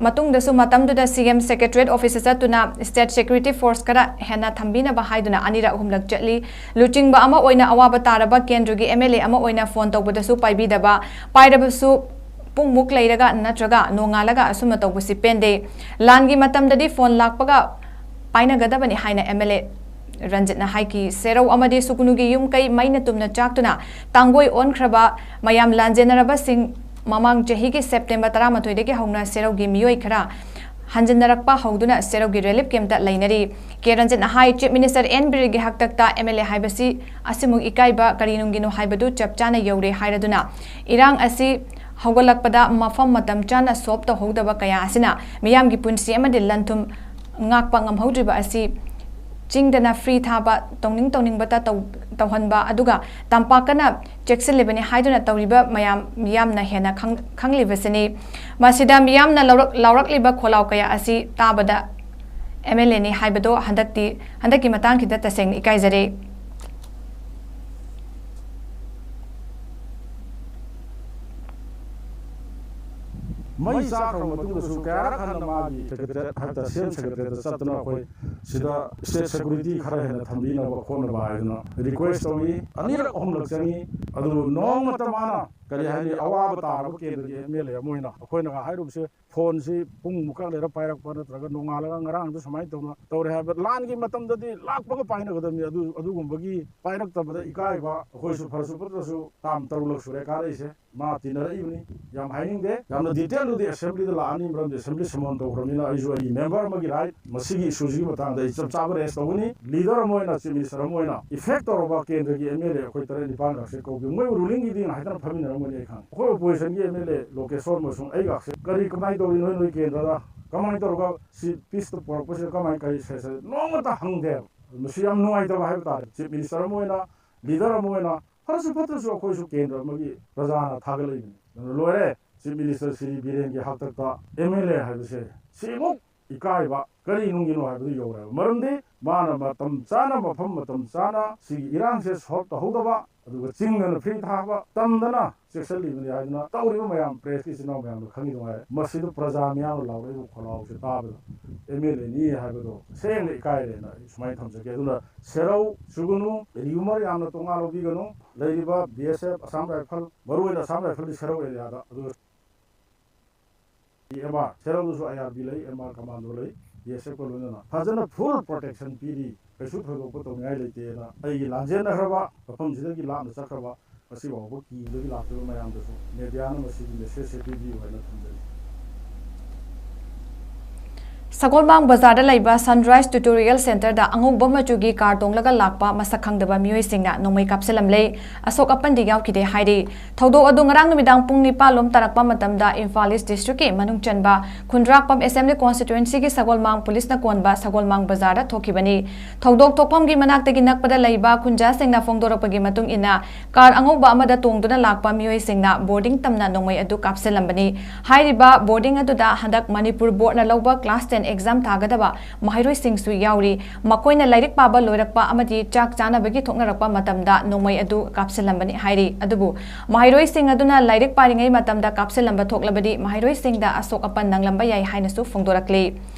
ꯃꯇꯨꯡꯗꯁꯨ ꯃꯇꯝꯗꯨꯗ ꯁꯤ ꯑꯦꯝ ꯁꯦꯀ꯭ꯔꯦꯇꯔꯤꯌꯦꯠ ꯑꯣꯐꯤꯁꯇ ꯆꯠꯇꯨꯅ ꯁ꯭ꯇꯦꯠ ꯁꯦꯀ꯭ꯌꯨꯔꯤꯇꯤ ꯐꯣꯔꯁ ꯈꯔ ꯍꯦꯟꯅ ꯊꯝꯕꯤꯅꯕ ꯍꯥꯏꯗꯨꯅ ꯑꯅꯤꯔꯛ ꯑꯍꯨꯝꯂꯛ ꯆꯠꯂꯤ꯫ ꯂꯨꯆꯤꯡꯕ ꯑꯃ ꯑꯣꯏꯅ ꯑꯋꯥꯕ ꯇꯥꯔꯕ ꯀꯦꯟꯗ꯭ꯔꯒꯤ ꯑꯦꯝ ꯑꯦꯜ ꯑꯦ ꯑꯃ ꯑꯣꯏꯅ ꯐꯣꯟ ꯇꯧꯕꯗꯁꯨ ꯄꯥꯏꯕꯤꯗꯕ, ꯄꯥꯏꯔꯕꯁꯨ ꯄꯨꯡꯃꯨꯛ ꯂꯩꯔꯒ ꯅꯠꯇ꯭ꯔꯒ ꯅꯣꯡꯉꯥꯜꯂꯒ ꯑꯁꯨꯝꯅ ꯇꯧꯕꯁꯤ ꯄꯦꯟꯗꯦ꯫ ꯂꯥꯟꯒꯤ ꯃꯇꯝꯗꯗꯤ ꯐꯣꯟ ꯂꯥꯛꯄꯒ ꯄꯥꯏꯅꯒꯗꯕꯅꯤ ꯍꯥꯏꯅ ꯑꯦꯝ ꯑꯦꯜ ꯑꯦ ꯔꯟꯖꯤꯠꯅ ꯍꯥꯏꯈꯤ꯫ ꯁꯦꯔꯧ ꯑꯃꯗꯤ ꯁꯨꯒꯨꯅꯨꯒꯤ ꯌꯨꯝ ꯀꯩ ꯃꯩꯅ ꯇꯨꯝꯅ ꯆꯥꯛꯇꯨꯅ ꯇꯥꯡꯒꯣꯏ ꯑꯣꯟꯈ꯭ꯔꯕ ꯃꯌꯥꯝ ꯂꯥꯟꯖꯦꯟꯅꯔꯕꯁꯤꯡ ꯃꯃꯥꯡ ꯆꯍꯤꯒꯤ ꯁꯦꯞꯇꯦꯝꯕꯔ ꯇꯔꯥꯃꯥꯊꯣꯏꯗꯒꯤ ꯍꯧꯅ ꯁꯦꯔꯧꯒꯤ ꯃꯤꯑꯣꯏ ꯈꯔ ꯍꯟꯖꯤꯟꯅꯔꯛꯄ ꯍꯧꯗꯨꯅ ꯁꯦꯔꯧꯒꯤ ꯔꯤꯂꯤꯐ ꯀꯦꯝꯞꯇ ꯂꯩꯅꯔꯤ꯫ ꯀꯦ ꯔꯟꯖꯤꯠꯅ ꯍꯥꯏ, ꯆꯤꯐ ꯃꯤꯅꯤꯁꯇꯔ ꯑꯦꯟ ꯕꯤꯔꯦꯟꯒꯤ ꯍꯥꯛꯇꯛꯇ ꯑꯦꯝ ꯑꯦꯜ ꯑꯦ ꯍꯥꯏꯕꯁꯤ ꯑꯁꯤꯃꯨꯛ ꯏꯀꯥꯏꯕ ꯀꯔꯤ ꯅꯨꯡꯒꯤꯅꯣ ꯍꯥꯏꯕꯗꯨ ꯆꯞ ꯆꯥꯅ ꯌꯧꯔꯦ ꯍꯥꯏꯔꯗꯨꯅ, ꯏꯔꯥꯡ ꯑꯁꯤ ꯍꯧꯒꯠꯂꯛꯄꯗ ꯃꯐꯝ ꯃꯇꯝ ꯆꯥꯅ ꯁꯣꯞ ꯇꯧꯍꯧꯗꯕ ꯀꯌꯥ ꯑꯁꯤꯅ ꯃꯤꯌꯥꯝꯒꯤ ꯄꯨꯟꯁꯤ ꯑꯃꯗꯤ ꯂꯟ ꯊꯨꯝ ꯉꯥꯛꯄ ꯉꯝꯍꯧꯗ꯭ꯔꯤꯕ ꯑꯁꯤ ꯆꯤꯡꯗꯅ ꯐ꯭ꯔꯤ ꯊꯥꯕ, ꯇꯧꯅꯤꯡ ꯇꯧꯅꯤꯡꯕꯇ ꯇꯧ-, ꯇꯧꯍꯟꯕ, ꯑꯗꯨꯒ ꯇꯝꯄꯥꯛꯀꯅ ꯆꯦꯛꯁꯤꯜꯂꯤꯕꯅꯤ ꯍꯥꯏꯗꯨꯅ ꯇꯧꯔꯤꯕ ꯃꯌꯥꯝ ꯃꯤꯌꯥꯝꯅ ꯍꯦꯟꯅ ꯈꯪ-, ꯈꯪꯂꯤꯕꯁꯤꯅꯤ꯫ ꯃꯁꯤꯗ ꯃꯤꯌꯥꯝꯅ ꯂꯧꯔꯛ-, ꯂꯥꯎꯔꯛꯂꯤꯕ ꯈꯣꯜꯂꯥꯎ ꯀꯌꯥ ꯑꯁꯤ ꯇꯥꯕꯗ ꯑꯦꯝ ꯑꯦꯜ ꯑꯦꯅꯤ ꯍꯥꯏꯕꯗꯣ ꯍꯟꯗꯛꯇꯤ, ꯍꯟꯗꯛꯀꯤ ꯃꯇꯥꯡꯁꯤꯗ ꯇꯁꯦꯡꯅ ꯏꯀꯥꯏꯖꯔꯦ꯫ ꯃꯩ ꯆꯥꯈ꯭ꯔꯕ ꯃꯇꯨꯡꯗꯁꯨ ꯀꯌꯥꯔꯛ ꯍꯟꯅ ꯃꯥꯒꯤ ꯁꯦꯀ꯭ꯔꯦꯇꯔꯤꯌꯦꯠ ꯍꯥꯏꯕ ꯁꯤ ꯑꯦꯝ ꯁꯦꯀ꯭ꯔꯦꯇꯔꯤꯌꯦꯠꯇ ꯆꯠꯇꯅ ꯑꯩꯈꯣꯏ ꯁꯤꯗ ꯁ꯭ꯇꯦꯠ ꯁꯦꯀ꯭ꯌꯨꯔꯤꯇꯤ ꯈꯔ ꯍꯦꯟꯅ ꯊꯝꯕꯤꯅꯕ ꯈꯣꯠꯅꯕ ꯍꯥꯏꯗꯅ ꯔꯤꯀ꯭ꯋꯦꯁ ꯇꯧꯏ꯫ ꯑꯅꯤꯔꯛ ꯑꯍꯨꯝꯂꯛ ꯆꯪꯉꯤ꯫ ꯑꯗꯨꯕꯨ ꯅꯣꯡꯃꯇ ꯃꯥꯅ ꯀꯔꯤ ꯍꯥꯏꯅꯤ, ꯑꯋꯥꯕ ꯇꯥꯔꯕ ꯀꯦꯟꯗ꯭ꯔꯒꯤ ꯑꯦꯝ ꯑꯦꯜ ꯑꯦ ꯑꯃ ꯑꯣꯏꯅ ꯑꯩꯈꯣꯏꯅ ꯍꯥꯏꯔꯨꯕꯁꯦ ꯐꯣꯟꯁꯤ ꯄꯨꯡ ꯃꯨꯛꯀ ꯂꯩꯔ ꯄꯥꯏꯔꯛꯄ ꯅꯠꯇ꯭ꯔꯒ ꯅꯣꯡꯉꯥꯜꯂꯒ ꯉꯔꯥꯡꯗ ꯁꯨꯃꯥꯏꯅ ꯇꯧꯅ ꯇꯧꯔꯦ ꯍꯥꯏꯕ, ꯂꯥꯟꯒꯤ ꯃꯇꯝꯗꯗꯤ ꯂꯥꯛꯄꯒ ꯄꯥꯏꯅꯒꯗꯕꯅꯤ꯫ ꯑꯗꯨ, ꯑꯗꯨꯒꯨꯝꯕꯒꯤ ꯄꯥꯏꯔꯛꯇꯕꯗ ꯏꯀꯥꯏꯕ, ꯑꯩꯈꯣꯏꯁꯨ ꯐꯔꯁꯨ ꯐꯠꯇ꯭ꯔꯁꯨ ꯇꯥꯝ ꯇꯔꯨꯛꯂꯛ ꯁꯨꯔꯦ ꯀꯥꯔꯛꯏꯁꯦ꯫ ꯃꯥ ꯇꯤꯟꯅꯔꯛꯏꯕꯅꯤ꯫ ꯌꯥꯝ ꯍꯥꯏꯅꯤꯡꯗꯦ꯫ ꯌꯥꯝꯅ ꯗꯤꯇꯦꯜꯗꯨꯗꯤ ꯑꯦꯁꯦꯝꯕ꯭ꯂꯤꯗ ꯂꯥꯛꯑꯅꯤ, ꯃꯔꯝꯗꯤ ꯑꯦꯁꯦꯝꯕ꯭ꯂꯤ ꯁꯃꯣꯟ ꯇꯧꯈ꯭ꯔꯕꯅꯤꯅ ꯑꯩꯁꯨ ꯑꯩꯒꯤ ꯃꯦꯝꯕꯔ ꯑꯃꯒꯤ ꯔꯥꯏꯠ ꯃꯁꯤꯒꯤ ꯏꯁꯨꯁꯤꯒꯤ ꯃꯇꯥꯡꯗ ꯑꯩ ꯆꯞ ꯆꯥꯕ ꯔꯦꯁ ꯇꯧꯒꯅꯤ꯫ ꯂꯤꯗꯔ ꯑꯃ ꯑꯣꯏꯅ, ꯆꯤꯐ ꯃꯤꯅꯤꯁꯇꯔ ꯑꯃ ꯑꯣꯏꯅ, ꯏꯐꯦꯛ ꯇꯧꯔꯕ ꯀꯦꯟꯗ꯭ꯔꯒꯤ ꯑꯦꯝ ꯑꯦꯜ ꯑꯦ ꯑꯩꯈꯣꯏ ꯇꯔꯦꯠ ꯅꯤꯄꯥꯟꯒꯁꯦ ꯀꯧꯒꯦ꯫ ꯃꯣꯏꯕꯨ ꯔꯨꯂꯤꯡꯒꯤꯗꯤ ꯉꯥꯏꯍꯥꯛꯇꯪ ꯐꯝꯃꯤꯟꯅꯔꯝꯒꯅꯤ ꯑꯩ ꯈꯪꯉꯦ꯫ ꯑꯩꯈꯣꯏ ꯑꯣꯄꯣꯖꯤꯁꯟꯒꯤ ꯑꯦꯝ ꯑꯦꯜ ꯑꯦ ꯂꯣꯀꯦꯁꯣꯔ ꯑꯃꯁꯨꯡ ꯑꯩꯒꯁꯦ ꯀꯔꯤ, ꯀꯃꯥꯏꯅ ꯇꯧꯔꯤ ꯅꯣꯏ, ꯅꯣꯏ ꯀꯦꯟꯗ꯭ꯔꯗ? ꯀꯃꯥꯏꯅ ꯇꯧꯔꯒ ꯁꯤ ꯄꯤꯁꯇ ꯄꯨꯔꯛꯄꯁꯤꯗ ꯀꯃꯥꯏꯅ, ꯀꯔꯤ ꯁꯦ-, ꯁꯦ-, ꯅꯣꯡꯃꯇ ꯍꯪꯗꯦꯕ꯫ ꯃꯁꯤ ꯌꯥꯝ ꯅꯨꯡꯉꯥꯏꯇꯕ ꯍꯥꯏꯕ ꯇꯥꯔꯦ꯫ ꯆꯤꯐ ꯃꯤꯅꯤꯁꯇꯔ ꯑꯃ ꯑꯣꯏꯅ, ꯂꯤꯗꯔ ꯑꯃ ꯑꯣꯏꯅ, ꯐꯔꯁꯨ ꯐꯠꯇ꯭ꯔꯁꯨ ꯑꯩꯈꯣꯏꯁꯨ ꯀꯦꯟꯗ꯭ꯔ ꯑꯃꯒꯤ ꯄ꯭ꯔꯖꯥꯅ ꯊꯥꯒꯠꯂꯛꯏꯕꯅꯤ꯫ ꯑꯗꯨꯅ ꯂꯣꯏꯔꯦ꯫ Chief Minister ꯁ꯭ꯔꯤ ꯕꯤꯔꯦꯟꯒꯤ ꯍꯥꯛꯇꯛꯇ ꯑꯦꯝ ꯑꯦꯜ ꯑꯦ ꯍꯥꯏꯕꯁꯦ ꯁꯤꯃꯨꯛ ꯏꯀꯥꯏꯕ ꯀꯔꯤ ꯅꯨꯡꯒꯤꯅꯣ ꯍꯥꯏꯕꯗꯨ ꯌꯧꯔꯦꯕ꯫ ꯃꯔꯝꯗꯤ ꯃꯥꯅ ꯃꯇꯝ ꯆꯥꯅ, ꯃꯐꯝ ꯃꯇꯝ ꯆꯥꯅ ꯁꯤꯒꯤ ꯏꯔꯥꯡꯁꯦ solve ꯇꯧꯍꯧꯗꯕ, ꯑꯗꯨꯒ ꯆꯤꯡꯗꯅ ꯐ꯭ꯔꯤ ꯊꯥꯕ, ꯇꯝꯗꯅ ꯆꯦꯛꯁꯤꯜꯂꯤꯕꯅꯤ ꯍꯥꯏꯗꯨꯅ ꯇꯧꯔꯤꯕ ꯃꯌꯥꯝ, ꯄ꯭ꯔꯦꯁꯀꯤ ꯏꯆꯤꯟ ꯏꯅꯥꯎ ꯃꯌꯥꯝꯗꯣ ꯈꯪꯉꯤ ꯅꯨꯡꯉꯥꯏꯔꯦ꯫ ꯃꯁꯤꯗ ꯄ꯭ꯔꯖꯥ ꯃꯤꯌꯥꯝꯅ ꯂꯥꯎꯔꯛꯏꯕ ꯈꯣꯜꯂꯥꯎꯁꯦ ꯇꯥꯕꯗ ꯑꯦꯝ ꯑꯦꯜ ꯑꯦꯅꯤ ꯍꯥꯏꯕꯗꯣ ꯁꯦꯡꯅ ꯏꯀꯥꯏꯔꯦꯅ ꯑꯩ ꯁꯨꯃꯥꯏꯅ ꯊꯝꯖꯒꯦ꯫ ꯑꯗꯨꯅ ꯁꯦꯔꯧ ꯆꯨꯒꯅꯨ, ꯔꯤꯌꯨꯃꯔ ꯌꯥꯝꯅ ꯇꯣꯉꯥꯟ ꯂꯧꯕꯤꯒꯅꯨ꯫ ꯂꯩꯔꯤꯕ ꯕꯤ ꯑꯦꯁ ꯑꯦꯐ, ꯑꯁꯥꯝ ꯔꯥꯏꯐꯜ, ꯃꯔꯨꯑꯣꯏꯅ ꯑꯁꯥꯝ ꯔꯥꯏꯐꯜꯗꯤ ꯁꯦꯔꯧ ꯑꯦꯔꯤꯌꯥꯗ, ꯑꯗꯨꯒ ꯑꯦꯝ ꯑꯥꯔ, ꯁꯦꯔꯧꯗꯁꯨ ꯑꯥꯏ ꯑꯥꯔ ꯕꯤ ꯂꯩ, ꯑꯦꯝ ꯑꯥꯔ ꯀꯃꯥꯟꯗꯣ ꯂꯩ, ꯕꯤ ꯑꯦꯁ ꯑꯦꯐꯀ ꯂꯣꯏꯅꯅ ꯐꯖꯅ ꯐꯨꯜ ꯄ꯭ꯔꯣꯇꯦꯛꯁꯟ ꯄꯤꯔꯤ꯫ ꯀꯩꯁꯨ ꯊꯣꯏꯗꯣꯛꯄ ꯇꯧꯅꯤꯡꯉꯥꯏ ꯂꯩꯇꯦꯅ ꯑꯩꯒꯤ ꯂꯥꯟꯖꯦꯟꯅꯈ꯭ꯔꯕ, ꯃꯐꯝꯁꯤꯗꯒꯤ ꯂꯥꯞꯅ ꯆꯠꯈ꯭ꯔꯕ, ꯉꯁꯤ ꯐꯥꯎꯕ ꯀꯤꯕꯗꯒꯤ ꯂꯥꯛꯇ꯭ꯔꯤꯕ ꯃꯌꯥꯝꯗꯁꯨ ꯃꯦꯗꯤꯌꯥꯅ ꯃꯁꯤꯒꯤ ꯃꯦꯁꯦꯖꯁꯦ ꯄꯤꯕꯤꯌꯨ ꯍꯥꯏꯅ ꯊꯝꯖꯔꯤ꯫ ꯁꯒꯣꯜꯃꯥꯡ ꯕꯖꯥꯔꯗ ꯂꯩꯕ Sunrise Tutorial Centreꯗ ꯑꯉꯧꯕ ꯃꯆꯨꯒꯤ ꯀꯥꯔ ꯇꯣꯡꯂꯒ ꯂꯥꯛꯄ ꯃꯁꯛ ꯈꯪꯗꯕ ꯃꯤꯑꯣꯏꯁꯤꯡꯅ ꯅꯣꯡꯃꯩ ꯀꯥꯞꯁꯤꯜꯂꯝꯂꯦ꯫ ꯑꯁꯣꯛ ꯑꯄꯟꯗꯤ ꯌꯥꯎꯈꯤꯗꯦ ꯍꯥꯏꯔꯤ꯫ ꯊꯧꯗꯣꯛ ꯑꯗꯨ ꯉꯔꯥꯡ ꯅꯨꯃꯤꯗꯥꯡ ꯄꯨꯡ ꯅꯤꯄꯥꯟ ꯂꯣꯝ ꯇꯥꯔꯛꯄ ꯃꯇꯝꯗ ꯏꯝꯐꯥꯜ ꯏꯁ ꯗꯤꯁꯇ꯭ꯔꯤꯛꯀꯤ ꯃꯅꯨꯡ ꯆꯟꯕ ꯈꯨꯟꯗ꯭ꯔꯥꯛꯄꯝ ꯑꯦꯁꯦꯝꯕ꯭ꯂꯤ ꯀꯣꯟꯁꯇꯤꯇ꯭ꯋꯦꯟꯁꯤꯒꯤ ꯁꯒꯣꯜꯃꯥꯡ ꯄꯨꯂꯤꯁꯅ ꯀꯣꯟꯕ ꯁꯒꯣꯜꯃꯥꯡ ꯕꯖꯥꯔꯗ ꯊꯣꯛꯈꯤꯕꯅꯤ꯫ ꯊꯧꯗꯣꯛ ꯊꯣꯛꯐꯝꯒꯤ ꯃꯅꯥꯛꯇꯒꯤ ꯅꯛꯄꯗ ꯂꯩꯕ ꯈꯨꯟꯖꯥꯁꯤꯡꯅ ꯐꯣꯡꯗꯣꯔꯛꯄꯒꯤ ꯃꯇꯨꯡ ꯏꯟꯅ, ꯀꯥꯔ ꯑꯉꯧꯕ ꯑꯃꯗ ꯇꯣꯡꯗꯨꯅ ꯂꯥꯛꯄ ꯃꯤꯑꯣꯏꯁꯤꯡꯅ ꯕꯣꯔꯗꯤꯡ ꯇꯝꯅ ꯅꯣꯡꯃꯩ ꯑꯗꯨ ꯀꯥꯞꯁꯤꯜꯂꯝꯕꯅꯤ꯫ ꯍꯥꯏꯔꯤꯕ ꯕꯣꯔꯗꯤꯡ ꯑꯗꯨꯗ ꯍꯟꯗꯛ ꯃꯅꯤꯄꯨꯔ ꯕꯣꯔꯗꯅ ꯂꯧꯕ ꯀ꯭ꯂꯥꯁ ꯇꯦꯟ ꯑꯦꯛꯖꯥꯝ ꯊꯥꯒꯗꯕ ꯃꯍꯩꯔꯣꯏꯁꯤꯡꯁꯨ ꯌꯥꯎꯔꯤ꯫ ꯃꯈꯣꯏꯅ ꯂꯥꯏꯔꯤꯛ ꯄꯥꯕ ꯂꯣꯏꯔꯛꯄ ꯑꯃꯗꯤ ꯆꯥꯛ ꯆꯥꯅꯕꯒꯤ ꯊꯣꯛꯅꯔꯛꯄ ꯃꯇꯝꯗ ꯅꯣꯡꯃꯩ ꯑꯗꯨ ꯀꯥꯞꯁꯤꯜꯂꯝꯕꯅꯤ ꯍꯥꯏꯔꯤ꯫ ꯑꯗꯨꯕꯨ ꯃꯍꯩꯔꯣꯏꯁꯤꯡ ꯑꯗꯨꯅ ꯂꯥꯏꯔꯤꯛ ꯄꯥꯔꯤꯉꯩ ꯃꯇꯝꯗ ꯀꯥꯞꯁꯤꯜꯂꯝꯕ ꯊꯣꯛꯂꯕꯗꯤ ꯃꯍꯩꯔꯣꯏꯁꯤꯡꯗ ꯑꯁꯣꯛ ꯑꯄꯟ ꯅꯪꯂꯝꯕ ꯌꯥꯏ ꯍꯥꯏꯅꯁꯨ ꯐꯣꯡꯗꯣꯔꯛꯂꯤ꯫